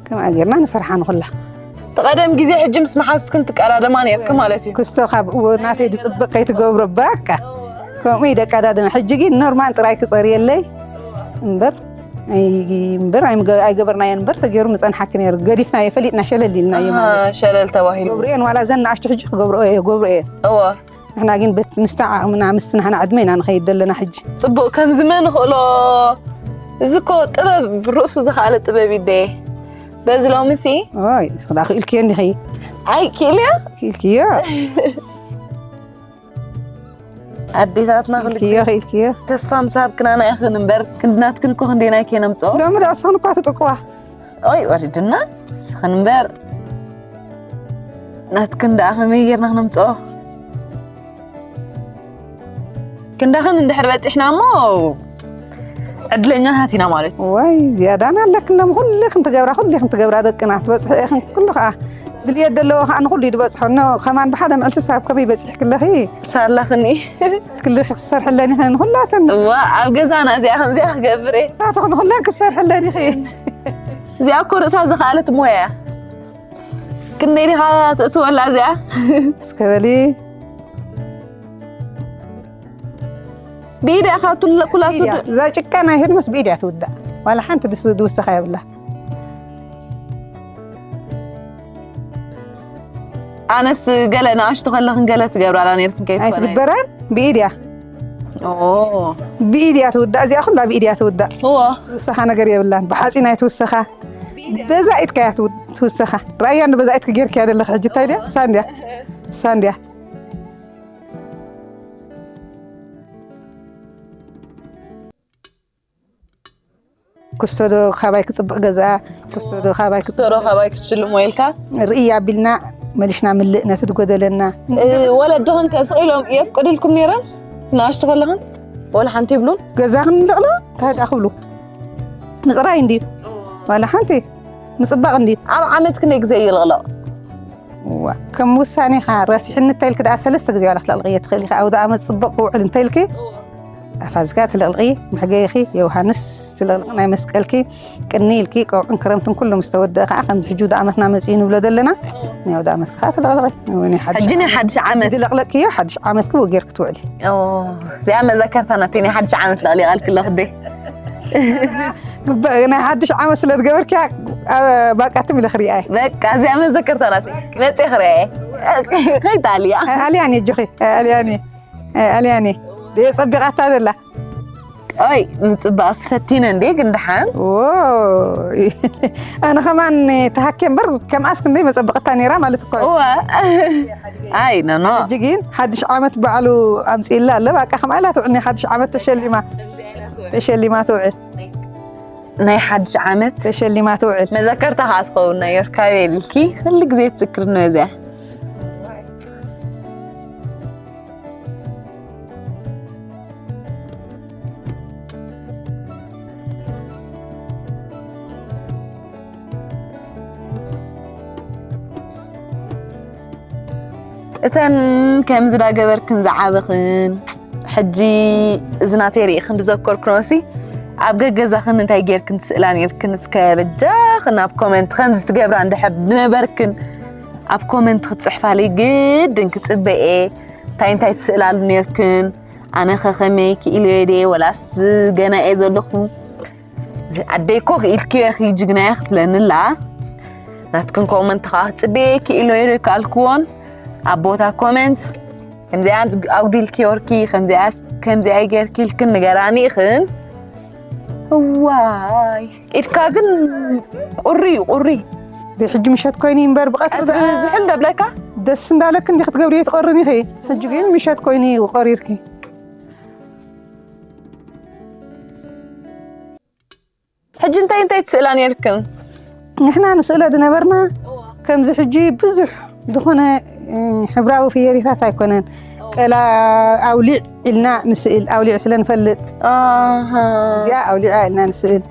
ከምኣ ጌርና ንሰርሓ ንኹላ ተቐደም ግዜ ሕጂ ምስ መሓዙትክን ትቀዳደማ ነርክ ማለት እዩ ክስቶ ካብ እዎ ናተይ ዝፅበቅ ከይትገብሮ ባካ ከምኡ እዩ ደቀዳደመ ሕጂ ግን ኖርማን ጥራይ ክፀርየለይ እምበር ኣይ- እምበር ኣይምገ- ኣይገበርናዮን እምበር ተገይሩ ምፀንሓኪ ነይሩ ገዲፍናዮ ፈሊጥና ሸለል ኢልናዮ ማለት ሸለል ተባሂሉ ገብርኤን ዋላ ዘን ንኣሽቱ ሕጂ ክገብርኦ እየ ገብርኤ እዎ ንሕና ግን በት- ምስቲ ዓቕምና ምስቲ ንሕና ዕድመ ኢና ንኸይድ ዘለና ሕጂ ፅቡቅ ከምዚ መን ንኽእሎ እዚ እኮ ጥበብ ርእሱ ዝኸኣለ ጥበብ ይደ በዚ ሎሚ ሲ ኦይ ስዳ ክኢልክዮ እንዲኺ ኣይ ክኢልዮ ክኢልክዮ ኣዴታትና ክልክዮ ክኢልክዮ ተስፋ ምስ ሃብክናና ኢኽን እምበር ክንድናትክን እኮ ክንደይናይ ከነምፅኦ ሎሚ ዶ ኣስኽን እኳ ትጥቅዋ ኦይ ወሪድና ስኽን እምበር ናትክን ደኣ ከመይ ጌርና ክነምፅኦ ክንዳኽን እንድሕር በፂሕና እሞ ዕድለኛታት ኢና ማለት እዩ ወይ ዝያዳና ኣለክን ሎም ኩሉ ክንትገብራ ኩሉ ክንትገብራ ደቅና ትበፅሒ ኢኽን ኩሉ ከዓ ድልየት ዘለዎ ከዓ ንኩሉ እዩ ዝበፅሖ ኖ ከማን ብሓደ ምዕልቲ ሳብ ከመይ በፂሕክለኺ ሳላኽኒ ክልኺ ክሰርሐለን ኢኽን ኩላተን እዋ ኣብ ገዛና እዚኣ ከምዚኣ ክገብር እየ ሳትኽን ኩለን ክሰርሐለን ኢኺ እዚኣ እኮ ርእሳ ዝኸኣለት ሞያ እያ ክንደይ ዲኻ ትእትወላ እዚኣ እስከ በሊ ብኢድ ኢኻ ትለ ኩላቱ ድ- እዛ ጭቃ ናይ ህድመስ ብኢድ እያ ትውዳእ ዋላ ሓንቲ ድስ- ድውሰኻ የብላ ኣነስ ገለ ንኣሽቱ ከለኽን ገለ ትገብራላ ነርክን ከይትኾነ ኣይትግበራን ብኢድ እያ ኦ ብኢድ እያ ትውዳእ እዚኣ ኩላ ብኢድ እያ ትውዳእ እዎ ዝውሰኻ ነገር የብላን ብሓፂን ኣይትውሰኻ በዛ ኢድካ እያ ትው- ትውሰኻ ራእያ ንበዛ ኢድክ ጌርክያ ዘለኻ ሕጂ እንታይ ድያ ሳንድያ ሳንድያ ክስቶ ዶ ካባይ ክፅብቕ ገዛ ክስቶ ዶ ካባይ ክፅብቕ ክስቶ ዶ ካባይ ክትሽልሞ ኢልካ ርእይ ኣቢልና መሊሽና ምልእ ነቲ ዝጎደለና እ፣ ወለድኽን ከ ስቕ ኢሎም የፍቅድልኩም ነይረን ንኣሽቱ ከለኽን ወላ ሓንቲ ይብሉን ገዛ ክንልቕሎ እንታይ ደኣ ክብሉ ምፅራይ እንድዩ ዋላ ሓንቲ ምፅባቕ እንድዩ ኣብ ዓመት ክንደይ ግዜ ይልቕለቕ ከም ውሳኔኻ ረሲሕኒ እንተልኪ ደኣ ሰለስተ ግዜ ዋላ ክትለቕልቕዮ ትኽእሊ ኢኺ። ኣውደ ኣመት ጽቡቕ ክውዕል እንተልኪ ኣፋዝካ ትለቕልቒ፣ መሕገይኺ ዮሃንስ ትለቕልቒ፣ ናይ መስቀልኪ ቅኒ ኢልኪ፣ ቆብዕን ክረምትን ኩሉ ምስ ተወደአ ከኣ ከምዚ ሕጂ ኣውደ ኣመትና መጺኡ ንብሎ ዘለና ናይ ኣውደ ኣመትኪ ከኣ ትለቕልቒ። ወይ ናይ ሓድሽ ሕጂ ናይ ሓድሽ ዓመት። ዝለቕለቅክዮ ሓድሽ ዓመትኪ ብኡ ጌርኪ ትውዕሊ። ኦ፣ እዚኣ መዘከርታ ናተይ፣ ናይ ሓድሽ ዓመት ለቕሊቐልኪ ኣለኹ ኣደይ። ግበ-፣ ናይ ሓድሽ ዓመት ስለ ዝገበርክያ፣ ኣብ ባቃትም ኢለ ክሪኣ እየ። በቃ፣ እዚኣ መዘከርታ ናተይ። መጽየ ክሪኣ እየ። ከይት ኣልያ። ኣልያን እየ፣ ኣጆኺ፣ ኣልያን እየ። ኣልያን እየ። ደየ ጸቢቓታ ዘላ። ኦይ፣ ምጽባቕስ ፈቲነ እንዴ፣ ግን ደሓን። ዎ፣ ኣነ ከማን ተሃኬ እምበር፣ ከምኣስ ክንደይ መጸበቕታ ነይራ ማለት እኮ እዩ። እወ። ኣይ፣ ኖ፣ ኖ። ሕጂ ግን ሓድሽ ዓመት ባዕሉ ኣምጺእላ ኣሎ። በቃ፣ ከምኣ ኢላ ትውዕል፣ ናይ ሓድሽ ዓመት ተሸሊማ። ተሸሊማ ትውዕል። ናይ ሓድሽ ዓመት ተሸሊማ ትውዕል። መዘከርታ ከኣ ትኸውን ናይ ዮርካቤል ኢልኪ፣ ኩሉ ግዜ ትዝክር ነው እዚኣ። እተን ከምዚ ዳገበርክን ዝዓበኽን፣ ሕጂ እዚ ናተይ ርኢኽን ዝዘከርክኖሲ፣ ኣብ ገገዛኽን እንታይ ጌርክን ትስእላ ኔርክን? እስከ በጃኽን ኣብ ኮመንት ከምዚ ትገብራ እንድሕር ዝነበርክን፣ ኣብ ኮመንት ክትጽሕፋለይ ግድን ክጽበ እየ። እንታይ እንታይ ትስእላሉ ኔርክን? ኣነ ኸ ኸመይ ክኢለዮ ድየ ወላስ ገና እየ ዘለኹ? እዚ ኣደይ እኮ ክኢልክዮ ኢኺ ጅግና እየ ክትብለኒ ኣላ። ናትክን ኮመንት ኸዓ ክጽበ እየ፣ ክኢለዮ ዶ ኣይከኣልክዎን? ኣብ ቦታ ኮመንት ከምዚኣ ኣጉዲልክዮ ርኪ፣ ከምዚኣስ-፣ ከምዚኣ ጌርኪ ኢልክን ንገራኒ ኢኽን። እዋይ፣ ኢድካ ግን ቁሪ እዩ፣ ቁሪ። ብሕጂ ምሸት ኮይኑ እዩ እምበር ብቐትሪ ቀትሪ ደኣ ዝሑል ደብለካ? ደስ እንዳለክ እንዲ ክትገብርዮ ትቐርን ኢኺ። ሕጂ ግን ምሸት ኮይኑ እዩ ቆሪርኪ። ሕጂ እንታይ እንታይ ትስእላ ኔርክን? ንሕና ንስእሎ ዝነበርና ከምዚ ሕጂ ብዙሕ ዝኾነ፣ እ፣ ሕብራዊ ፍየሪታት ኣይኮነን። ቀላ ኣውሊዕ ኢልና ንስእል፣ ኣውሊዕ ስለ ንፈልጥ። ኣሃ። እዚኣ ኣውሊዓ ኢልና ንስእል፣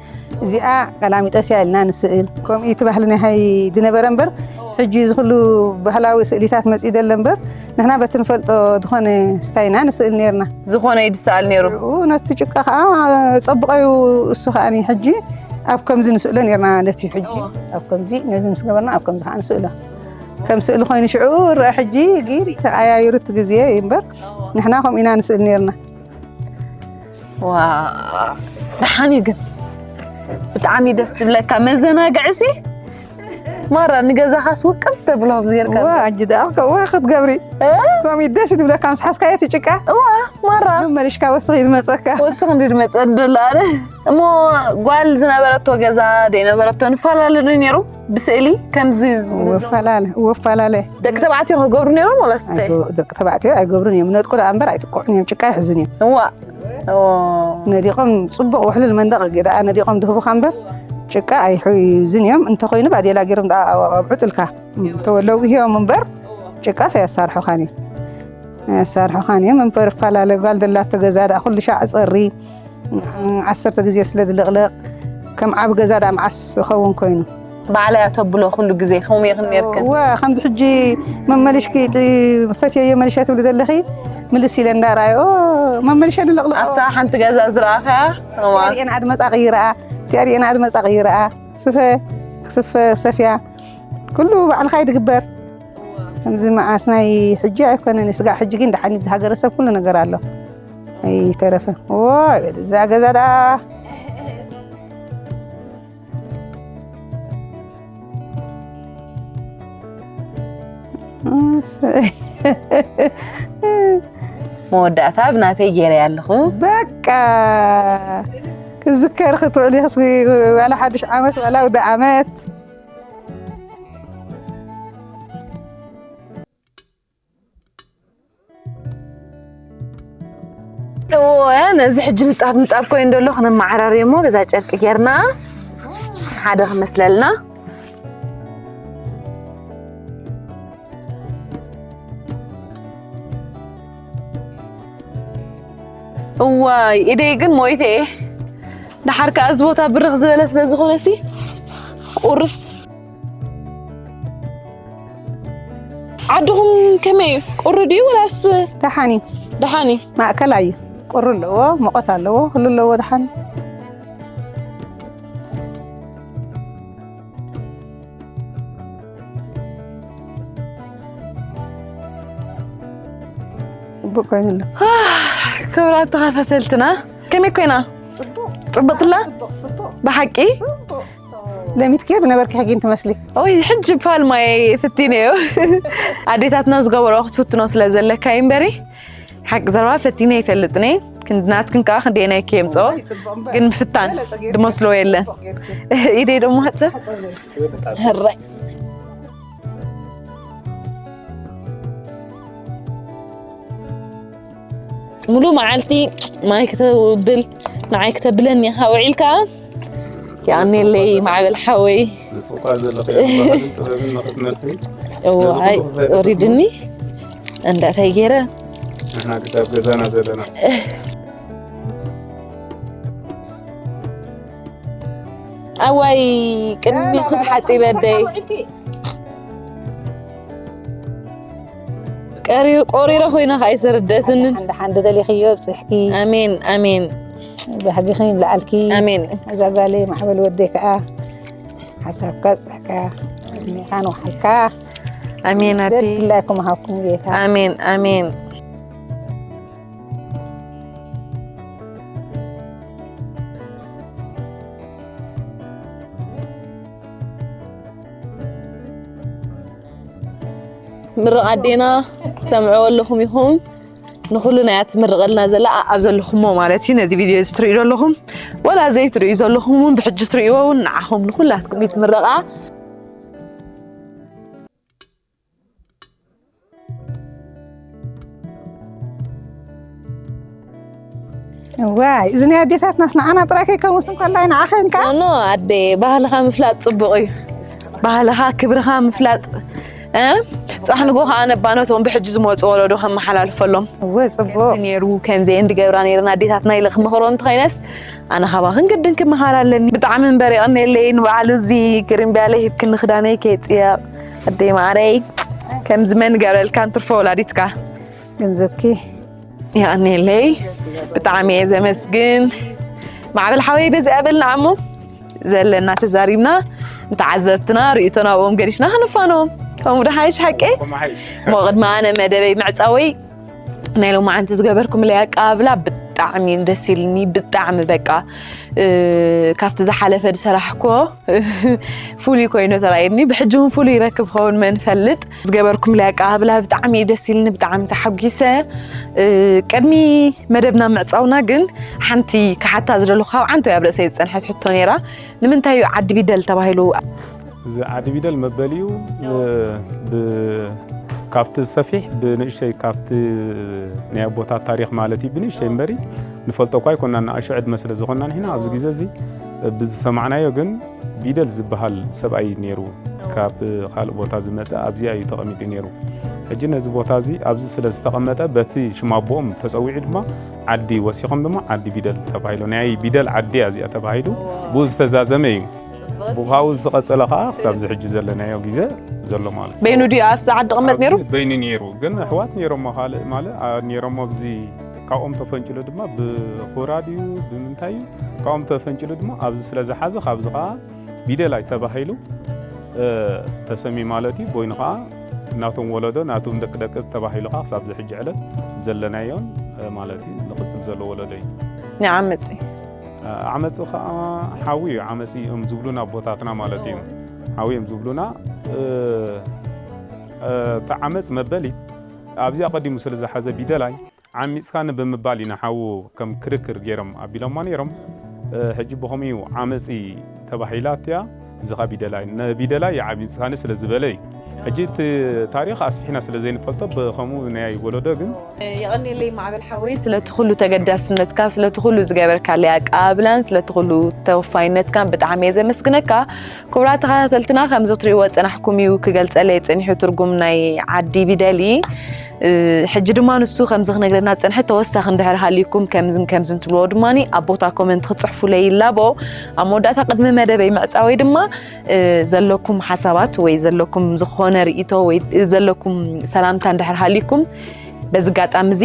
እዚኣ ቀላሚጦስያ ኢልና ንስእል። ከምኡ እቲ ባህሊ ናይ ሃይ ዝነበረ እምበር፣ ሕጂ እዚ ኩሉ ባህላዊ ስእሊታት መጺኡ ደሎ እምበር፣ ንሕና በቲ ንፈልጦ ዝኾነ ስታይና ንስእል ኔርና። ዝኾነ እዩ ዝሰኣል ነይሩ። ሽዑ ነቲ ጭቃ ኸዓ ጸብቐዩ እሱ ኸዓ ሕጂ ኣብ ከምዚ ንስእሎ ኔርና ማለት እዩ። ሕጂ እወ። ኣብ ከምዚ ነዚ ምስ ገበርና ኣብ ከምዚ ኸዓ ንስእሎ። ከም ስእሊ ኮይኑ ሽዑ ረኣ ሕጂ ግን ተቐያይሩ እቲ ግዜ እዩ እምበር እወ። ንሕና ከምኡ ኢና ንስእል ኔርና። ዋ፣ ደሓን እዩ ግን። ብጣዕሚ ደስ ዝብለካ መዘናግዒ ሲ። ማራ ንገዛኻስ ውቅብ ተብሎ ጌርካ። ዋ፣ ኣጂ ደኣ ከምኡ ክትገብሪ። እ? ከምኡ ደስ ትብለካ ምስ ሓዝካዮ እቲ ጭቃ። እዋ፣ ማራ። መመሊሽካ ወስኽ እዩ ዝመጸካ። ወስኽ እንዲ ዝመጸ ደሎ ኣነ። እሞ ጓል ዝነበረቶ ገዛ ደይነበረቶ ንፈላለ ዶ ነይሩ? ብስእሊ ከምዚ ዝ-፣ ወፈላለ፣ ወፈላለ። ደቂ ተባዕትዮ ክገብሩ ነይሮም ወላስ እንታይ? ኣይገ-፣ ደቂ ተባዕትዮ ኣይገብሩን እዮም። ነጥቁ ደኣ እምበር ኣይጥቅዑን እዮም። ጭቃ ይሕዙን እዮም። እዋ። ኦ። ነዲቖም ጽቡቕ ውሕሉል መንደቕ ደኣ ነዲቖም ድህቡኻ እምበር ጭቃ ኣይሕዙን እዮም። እንተኾይኑ ባዴላ ገይሮም ደኣ ኣብዑ ጥልካ ተወለው ይህዮም እምበር ጭቃስ ኣያሳርሑኻን እዮም። ኣያሳርሑኻን እዮም እምበር ፈላለ ጓል ደላቶ ገዛ ደኣ ኩሉ ሻዕ ጸሪ። ዓሰርተ ግዜ ስለ ዝልቕለቕ፣ ከም ዓቢ ገዛ ደኣ መዓስ ይኸውን ኮይኑ። ባዕላ እያ ተብሎ ኩሉ ግዜ፣ ከምኡ ኢኽን ኔርክን። እወ፣ ከምዚ ሕጂ መመሊሽኪ ጥ-፣ ፈትየዮ መሊሸ ትብሊ ዘለኺ፣ ምልስ ኢለ እንዳረኣዮ፣ "ኦ፣ መመሊሸ ንልቕልቕ." ኣብታ ሓንቲ ገዛ ዝረኣኽያ፣ እዋ። እቲኣ ሪኤን ኣድመጻ ቅይረኣ፣ እቲኣ ሪኤን ኣድመጻ ቅይረኣ፣ ስፈ፣ ክስፈ፣ ሰፍያ፣ ኩሉ ባዕልኻ እዩ ዝግበር። ከምዚ መዓስ ናይ ሕጂ ኣይኮነን፣ ስጋዕ ሕጂ ግን ደሓን እዩ፣ ብዝሃገረ ሰብ ኩሉ ነገር ኣሎ። ኣይተረፈ። ዎይ፣ በል እዛ ገዛ ደኣ። መወዳእታ ብናተይ ገይረያ ኣለኹ። በቃ፣ ክዝከር ክትውዕሊ፣ እስኪ ዋላ ሓድሽ ዓመት፣ ዋላ ኣውደ ዓመት። እወ፣ ነዚ ሕጂ ንጣብ ንጣብ ኮይኑ ደሎ ክነመዓራርዮ እሞ፣ ገዛ ጨርቂ ጌርና ሓደ ክመስለልና። እዋይ፣ ኢደይ ግን ሞይተ እየ። ደሓር ከኣ እዚ ቦታ ብርኽ ዝበለ ስለ ዝኾነ ሲ፣ ቁርስ። ዓድኹም ከመይ እዩ? ቁሪ ድዩ ወላስ? ደሓን እዩ። ደሓን እዩ። ማእከላይ እዩ። ቁሪ ኣለዎ፣ ሙቐት ኣለዎ፣ ኩሉ ኣለዎ። ደሓን እዩ። ጽቡቅ ኮይኑ ኣሎ። ክብራት ተኸታተልትና ከመይ ኮይና? ጽቡቅ። ጽብቕትላ? ጽቡቅ፣ ጽቡቅ። ብሓቂ? ጽቡቅ። ለሚትኪ ዝነበርኪ ሕጊን ትመስሊ። ኦይ፣ ሕጂ ፋል ማይ ፍቲነዮ። ኣዴታትና ዝገበርኦ ክትፍትኖ ስለ ዘለካ እዩ እምበሪ። ሓቂ ዘረባ ፈቲነ ይፈልጥኒ። ክንድናትክን ከዓ ክንደየናይ ከየምፅኦ። ኦይ፣ ጽቡቅ እምበር። ግን ምፍታን ዝበለጸ ጌርኪ። ድመስሎ የለን። ጽቡቅ ጌርኪ። ኢደይ ደሞ ሓጽር። ሓጽር በይ። ሕራይ። ሙሉ መዓልቲ ማይ ክተብል፣ ንዓይ ክተብለኒ ኢኻ ውዒልካ። የቐንየለይ ማዕበል ሓወይ። ንስኻ ዘለኺ ባህልን ጥበብን ንኽትመልሲ፣ እዎ፣ ነዚ ኣይ፣ ኩሉ ክዘይበልኩ ወሪድኒ። እንዳታይ ገይረ? ንሕና ግዳ ኣብ ገዛና ዘለና። ኣዋይ፣ ቅድሚ ክትሓጺበ ኣደይ። ቀሪ-፣ ቆሪረ ኮይና ከኣ ኣይተረደትንን። ሓንድ ሓንድ ደሊኽዮ ኣብጽሕኪ። ኣሜን፣ ኣሜን። ባህግኺ ይምልኣልኪ። ኣሜን። እዛ ጓለይ ማዕበል ወደይ ከኣ ሓሳብካ ኣብጽሕካ። እድሜኻን ወሓልካ። ኣሜን ኣደይ። በድላይኩም ሃብኩም ጌታ። ኣሜን፣ ኣሜን። ምርቕ ኣዴና ትሰምዕዎ ኣለኹም ኢኹም። ንኹሉ ናይ ትምርቐልና ዘላ ኣ-፣ ኣብ ዘለኹሞ ማለት እዩ። ነዚ ቪድዮ እዚ ትርእዩ ዘለኹም፣ ወላ ዘይትርእዩ ዘለኹም እውን ብሕጂ ትርእይዎ እውን ንዓኹም ንኹላትኩም እዩ ትምረቓ። ዋይ፣ እዚ ናይ ኣዴታትናስ ንዓና ጥራይ ከይከውንስ እንከላይ ንዓኸ እንካ? ኖ፣ ኣደ፣ ባህልኻ ምፍላጥ ጽቡቕ እዩ። ባህልኻ፣ ክብርኻ ምፍላጥ፣ እ? ጽባሕ ንግሆ ከኣ ነባኖቶም ብሕጂ ዝመጹ ወለዶ ከመሓላልፈሎም። እወ፣ ጽቡቕ። ከምዚ ነይሩ፣ ከምዚ እየን ዝገብራ ነይረን ኣዴታትና ኢለ ክመኽሮ እንተኾይነስ፣ ኣነ ካባኽን ግድን ክመሃር ኣለኒ። ብጣዕሚ እምበር የቐንየለይ፣ ንበዓል እዚ ግርምብያለይ ሂብክኒ ክዳነይ ከይጽየቕ። ኣደይ ማዓረይ፣ ከምዚ መን ገረልካ እንትርፎ ወላዲትካ። ገንዘብኪ። የቐንየለይ፣ ብጣዕሚ እየ ዘመስግን። ማዕበል ሓወይ በዚኣ በልና እሞ ዘለና ተዛሪብና፣ ንተዓዘብትና ርእይቶ ናብኦም ገዲፍና ክንፋኖም። ከምኡ ዶ ሓይሽ ሓቂ? ከምኡ ሓይሽ። እሞ ቅድሚ ኣነ መደበይ ምዕጻወይ ናይ ሎማዓንቲ ዝገበርኩምለይ ኣቀባብላ ብጣዕሚ እዩ ደስ ኢልኒ፣ ብጣዕሚ በቃ፣ እ፣ ካብቲ ዝሓለፈ ዝሰራሕክዎ ፍሉይ ኮይኑ ተራእየኒ። ብሕጂ እውን ፍሉይ ይረክብ ኸውን መን ፈልጥ። ዝገበርኩምለይ ኣቀባብላ ብጣዕሚ እዩ ደስ ኢልኒ፣ ብጣዕሚ ተሓጒሰ። እ፣ ቅድሚ መደብና ምዕጻውና ግን ሓንቲ ክሓታ ዝደለኹ ካብ ዓንቶ ኣብ ርእሰይ ዝጸንሐት ሕቶ ነይራ። ንምንታይ እዩ ዓዲ ቢደል ተባሂሉ? እዚ ዓዲ ቢደል መበሊኡ፣ እ፣ ብ-፣ ካብቲ ሰፊሕ ብንእሽተይ ካብቲ ናይ ኣቦታት ታሪኽ ማለት እዩ ብንእሽተይ እምበሪ ንፈልጦ እኳ ኣይኮናን፣ ንኣሽዑ ዕድመ ስለ ዝኾንና ንሕና ኣብዚ ግዜ እዚ ብዝሰማዕናዮ ግን ቢደል ዝበሃል ሰብኣይ ነይሩ፣ ካብ ካልእ ቦታ ዝመጸ ኣብዚኣ እዩ ተቐሚጡ ነይሩ። ሕጂ ነዚ ቦታ እዚ ኣብዚ ስለ ዝተቐመጠ በቲ ሽም ኣቦኦም ተጸዊዑ ድማ ዓዲ ወሲኾም ድማ ዓዲ ቢደል ተባሂሉ። ናይ ቢደል ዓዲ እያ እዚኣ ተባሂሉ። ብኡ ዝተዛዘመ እዩ። ብኻኡ ዝቐጸለ ኸዓ ክሳብ እዚ ሕጂ ዘለናዮ ግዜ ዘሎ ማለት እዩ። በይኑ ድዩ ኣብቲ ዓዲ ቅመጥ ነይሩ? ኣብዚ በይኑ ነይሩ። ግን ኣሕዋት ነይሮሞ ካልእ ማለት፣ ኣ፣ ነይሮሞ ኣብዚ ካብኦም ተፈንጭሉ ድማ ብኹራ ድዩ ብምንታይ እዩ? ካብኦም ተፈንጭሉ ድማ ኣብዚ ስለ ዝሓዘ ካብዚ ኸዓ ቢደላይ ተባሂሉ፣ እ፣ ተሰምዩ ማለት እዩ። በይኑ ኸዓ ናቶም ወለዶ፣ ናቶም ደቂ ደቂ ተባሂሉ ኸዓ ክሳብ እዚ ሕጂ ዕለት ዘለናዮን፣ እ፣ ማለት እዩ። ንቕጽል ዘሎ ወለዶ እዩ። ንዓመጽ እዩ። እ፣ ዓመጽ ኸዓ ሓዊ እዩ። ዓመጽ እዮም ዝብሉና ኣቦታትና ማለት እዩ። ሓዊ እዮም ዝብሉና። እ፣ እ፣ እቲ ዓመጽ መበሊት ኣብዚ ኣቐዲሙ ስለ ዝሓዘ ቢደላይ ዓሚጽካኒ ብምባል ኢና ሓዉ ከም ክርክር ገይሮም ኣቢሎሞ ነይሮም። እ፣ ሕጂ ብኸምኡ ዓመጺ ተባሂላ እቲኣ፣ እዚ ኸኣ ቢደላይ፣ ንቢደላይ ዓሚጽካኒ ስለ ዝበለ እዩ። ሕጂ እቲ ታሪኽ ኣስፊሕና ስለ ዘይንፈልጦ፣ ብኸምኡ ናይ ወለዶ ግን። የቐንየለይ ማዕበል ሓወይ፣ ስለቲ ኩሉ ተገዳስነትካ፣ ስለቲ ኩሉ ዝገበርካለይ ኣቀባብላን፣ ስለቲ ኩሉ ተወፋይነትካን ብጣዕሚ እየ ዘመስግነካ። ክቡራት ተኸታተልትና፣ ከምዚ ትሪእዎ ዝጸናሕኩም እዩ ክገልጸለይ ጸኒሑ ትርጉም ናይ ዓዲ ቢደሊ። እ፣ ሕጂ ድማ ንሱ ከምዚ ክነግረና ዝጸንሐ ተወሳኺ እንድሕር ሃልዩኩም ከምዝን ከምዝን ትብልዎ ድማኒ ኣብ ቦታ ኮመንት ክትጽሕፉለይ ይላቦ። ኣብ መወዳእታ ቅድሚ መደበይ ምዕጻወይ ድማ፣ እ፣ ዘለኩም ሓሳባት ወይ ዘለኩም ዝኾ-፣ ዝኾነ ርእይቶ ወይ ዘለኩም ሰላምታ እንድሕር ሃሊኩም በዚ ኣጋጣሚ እዚ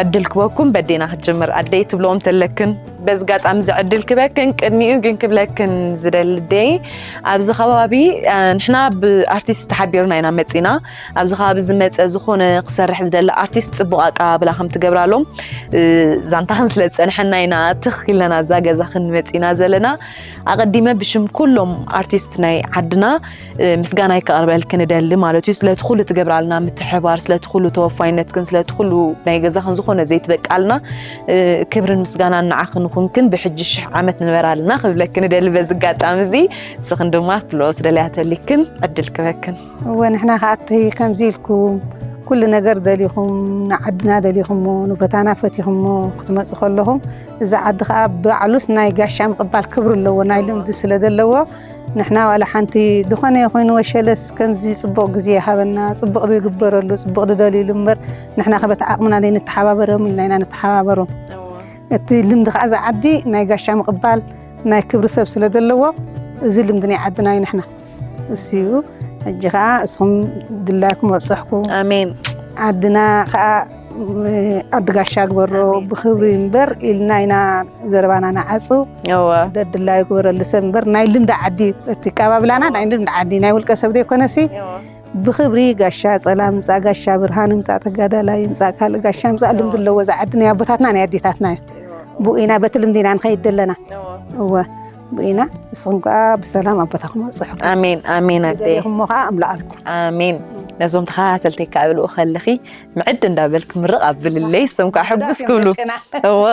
ዕድል ክበኩም። በዴና ክትጀምር ኣደይ ትብለዎም ተለክን? በዚ ኣጋጣሚ እዚ ዕድል ክበክን ቅድሚኡ ግን ክብለክን ዝደሊ ኣደይ፣ ኣብዚ ከባቢ ንሕና ብኣርቲስት ተሓቢርና ኢና መፂና። ኣብዚ ከባቢ ዝመፀ ዝኾነ ክሰርሕ ዝደሊ ኣርቲስት ፅቡቕ ኣቀባብላ ከም ትገብራሎም ዛንታ ክንስለ ዝፀንሐና ኢና ትኽ ኢለና እዛ ገዛ ክንመፂና ዘለና። ኣቐዲመ ብሽም ኩሎም ኣርቲስት ናይ ዓድና ምስጋናይ ከቕርበልክን እደሊ ማለት እዩ። ስለቲ ኩሉ ትገብራልና ምትሕባር፣ ስለቲ ኩሉ ተወፋይነትክን፣ ስለቲ ኩሉ ናይ ገዛኽን ዝኾነ ዘይትበቃልና ክብርን ምስጋናን ንዓኽን ይኹንክን። ብሕጂ ሽሕ ዓመት ንበራልና ክብለክን እደሊ። በዚ ኣጋጣሚ እዚ ንስኽን ድማ ክትብልኦ ትደልያ ተሊክን ዕድል ክበክን። እወ ንሕና ከኣ እቲ ከምዚ ኢልኩም ኩሉ ነገር ደሊኹም ንዓድና ደሊኹሞ ንቦታና ፈቲኹሞ ክትመፁ ከለኹም እዚ ዓዲ ከኣ ባዕሉስ ናይ ጋሻ ምቕባል ክብሪ ኣለዎ ናይ ልምዲ ስለ ዘለዎ ንሕና ዋላ ሓንቲ ዝኾነ ኮይኑ ወሸለስ ከምዚ ጽቡቕ ግዜ ይሃበና ጽቡቕ ዝግበረሉ ጽቡቕ ዝደልዩሉ እምበር ንሕና ከበቲ ዓቕምና ዘይንተሓባበሮም ኢልና ኢና ንተሓባበሮም። እቲ ልምዲ ከኣ እዚ ዓዲ ናይ ጋሻ ምቕባል ናይ ክብሪ ሰብ ስለ ዘለዎ እዚ ልምዲ ናይ ዓድና እዩ ንሕና እሱ እዩ። ሕጂ ከኣ እስኹም ድላይኩም ኣብፀሕኩም። ኣሜን። ዓድና ከኣ ዓዲ ጋሻ ግበሮ ብክብሪ እምበር ኢልና ኢና ዘረባና ንዓጹ። እወ። ደድላዩ ግበረሉ ሰብ እምበር ናይ ልምዲ ዓዲ እዩ። እቲ ኣቀባብላና ናይ ልምዲ ዓዲ ናይ ውልቀ ሰብ ዘይኮነሲ ብክብሪ ጋሻ ጸላም ምጻእ ጋሻ ብርሃን ምጻእ ተጋዳላይ ምጻእ ካልእ ጋሻ ምጻእ ልምዲ ኣለዎ። እዚ ዓዲ ናይ ኣቦታትና ናይ ኣዴታትና እዩ። ብኡ ኢና በቲ ልምዲ ኢና ንኸይድ ዘለና። እወ ብኡ ኢና። ንስኹም ከኣ ብሰላም ኣቦታኹም ኣብጽሑኩም። ኣሜን ኣሜን ኣደይ። ደሊኹሞ ከኣ ኣምላኣልኩም። ኣሜን። ነዞም ተኸታተልተይ ከኣ ብልኡ ከለኺ ምዕድ እንዳበልክ ምርቕ ኣብልለይ እሶም ከዓ ሕጉስ ክብሉ። ደቅና። እወ።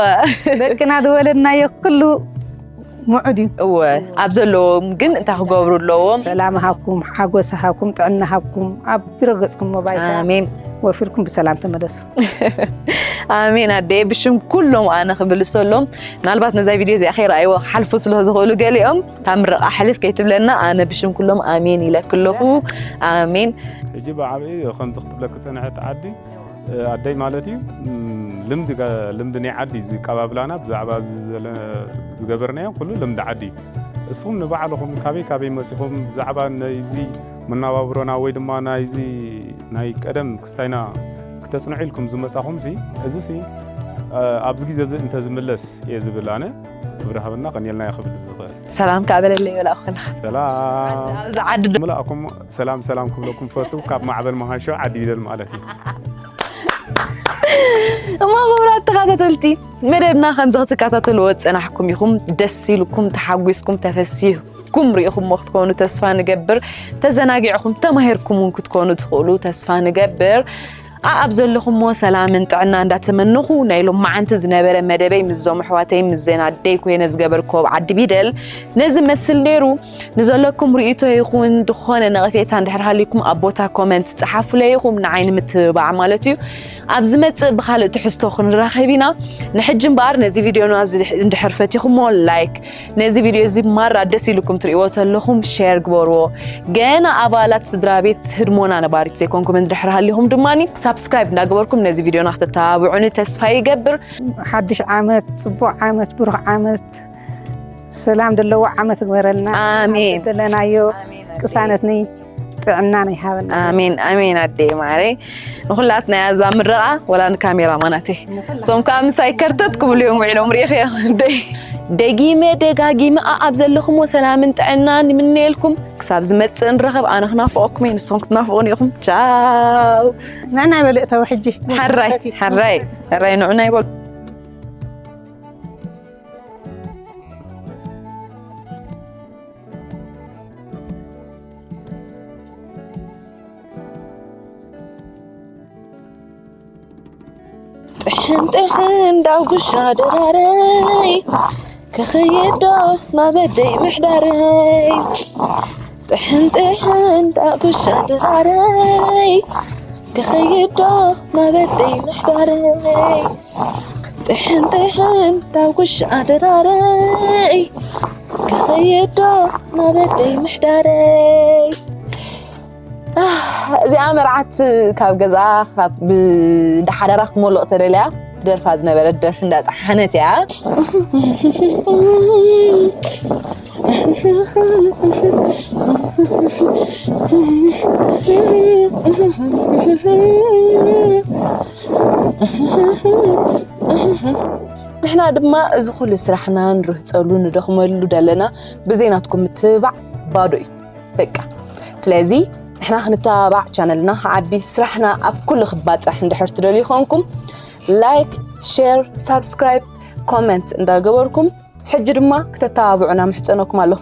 ደቅና ዝወለድናዮ ኩሉ ምዑድ እዩ። እወ ኣብ ዘለዎም ግን እንታይ ክገብሩ ኣለዎም? ሰላም ሃብኩም ሓጎስ ሃብኩም ጥዕና ሃብኩም ኣብ ዝረገፅኩሞ ባይታ ኣሜን። ወፊርኩም ብሰላም ተመለሱ። ኣሜን ኣደየ ብሽም ኩሎም ኣነ ክብል ሰሎም ምናልባት ነዛ ቪድዮ እዚኣ ከይረኣይዎ ክሓልፉ ስለ ዝኽእሉ ገሊኦም ካብ ምርቓ ሕልፍ ከይትብለና ኣነ ብሽም ኩሎም ኣሜን ኢለክ ኣለኹ። ኣሜን። ሕጂ ብዓብኢ ከምዚ ክትብለክ ዝፀንሐት ዓዲ ኣደይ ማለት እዩ ልምዲ ናይ ዓዲ እዚ ኣቀባብላና ብዛዕባ ዝገበርናዮ ኩሉ ልምዲ ዓዲ እዩ። እስኹም ንባዕልኹም ካበይ ካበይ መፂኹም ብዛዕባ ናይዚ መናባብሮና ወይ ድማ ናይዚ ናይ ቀደም ክስታይና ክተፅንዑ ኢልኩም ዝመፃኹም ሲ እዚ ሲ ኣብዚ ግዜ እዚ እንተዝምለስ እየ ዝብል ኣነ። ክብሪ ሃበና ቀኒልና ክብል ዝኽእል። ሰላም ከኣ በለለይ በላ ኮና። ሰላም ኣብዚ ዓዲ ዶ- ምላእኩም ሰላም ሰላም ክብለኩም ፈቱ ካብ ማዕበል መሃሾ ዓዲ ይደል ማለት እዩ። እሞ ክቡራት ተኸታተልቲ መደብና ከምዚ ክትከታተልዎ ዝጸናሕኩም ኢኹም። ደስ ኢልኩም ተሓጒስኩም ተፈሲህኩም ርኢኹሞ ክትኮኑ ተስፋ ንገብር። ተዘናጊዕኹም ተማሂርኩም እውን ክትኮኑ ትኽእሉ ተስፋ ንገብር። ኣኣብ ዘለኹሞ ሰላምን ጥዕና እንዳተመነኹ ናይ ሎማዓንቲ ዝነበረ መደበይ ምስዞም ኣሕዋተይ ምስ ዜና ኣደይ ኮይነ ዝገበርክዎ ኣብ ዓዲ ቢደል ነዚ መስል ነይሩ። ንዘለኩም ርእይቶ ይኹን ዝኾነ ነቐፌታ እንድሕር ሃልይኩም ኣብ ቦታ ኮመንት ጸሓፉለይ ኢኹም ንዓይ ንምትብባዕ ማለት እዩ። ኣብ ዝመጽእ ብኻልእ ትሕዝቶ ክንራኸብ ኢና። ንሕጂ እምበኣር ነዚ ቪድዮና እዚ እንድሕር ፈቲኹሞ ላይክ ነዚ ቪድዮ እዚ ማራ ደስ ኢልኩም ትርእይዎ ተለኹም ሼር ግበርዎ። ገና ኣባላት ስድራ ቤት ህድሞና ነባሪት ዘይኮንኩም እንድሕር ሃሊኹም ድማኒ ሳብስክራይብ እንዳገበርኩም ነዚ ቪድዮና ክትተባብዑኒ ተስፋ ይገብር። ሓድሽ ዓመት ጽቡቕ ዓመት ብሩኽ ዓመት ሰላም ዘለዎ ዓመት ግበረልና። ኣሜን። ደለናዮ ኣሜን። ቅሳነትኒ ጥዕና ናይ ሃበና። ኣሜን ኣሜን ኣደይ ማረይ ንኹላትና እያ እዛ ምርቓ ወላ ንካሜራ ማናተይ እሶም ከዓ ምሳይ ከርተት ክብሉ እዮም ውዒሎም ርኢኽዮ ኣደይ ደጊመ ደጋጊመ ኣኣብ ዘለኹሞ ሰላምን ጥዕናን ይምነየልኩም ክሳብ ዝመፅእ ንረኸብ ኣነ ክናፍቐኩም እየ ንስኹም ክትናፍቑን ኢኹም ቻው ንዕናይ በልእተዊ ሕጂ ሓራይ ሓራይ ሓራይ ንዑናይ በሉ ጥሕን ጥሕን ዳጉሻ ድራረይ ክኸይድ ዶ ናበደይ ምሕዳረይ ጥሕን ጥሕን ዳጉሻ ድራረይ ክኸይድ ዶ ናበደይ ምሕዳረይ ጥሕን ጥሕን ዳጉሻ ድራረይ ክኸይድ ዶ ናበደይ ምሕዳረይ እዚኣ መርዓት ካብ ገዛ ካብ ብዳሓዳራ ክትመልቕ ተደልያ ትደርፋ ዝነበረት ደርፊ እንዳጠሓነት እያ ንሕና ድማ እዚ ኩሉ ስራሕና ንርህፀሉ ንደኽመሉ ዘለና ብዘይናትኩም ምትብባዕ ባዶ እዩ በቃ። ስለዚ ንሕና ክንተባባዕ፣ ቻነልና ክዓቢ፣ ስራሕና ኣብ ኩሉ ክባፃሕ እንድሕር ትደልዩ ኮንኩም ላይክ፣ ሼር፣ ሳብስክራይብ፣ ኮመንት እንዳገበርኩም ሕጂ ድማ ክተተባብዑና ምሕፀነኩም ኣለኹ።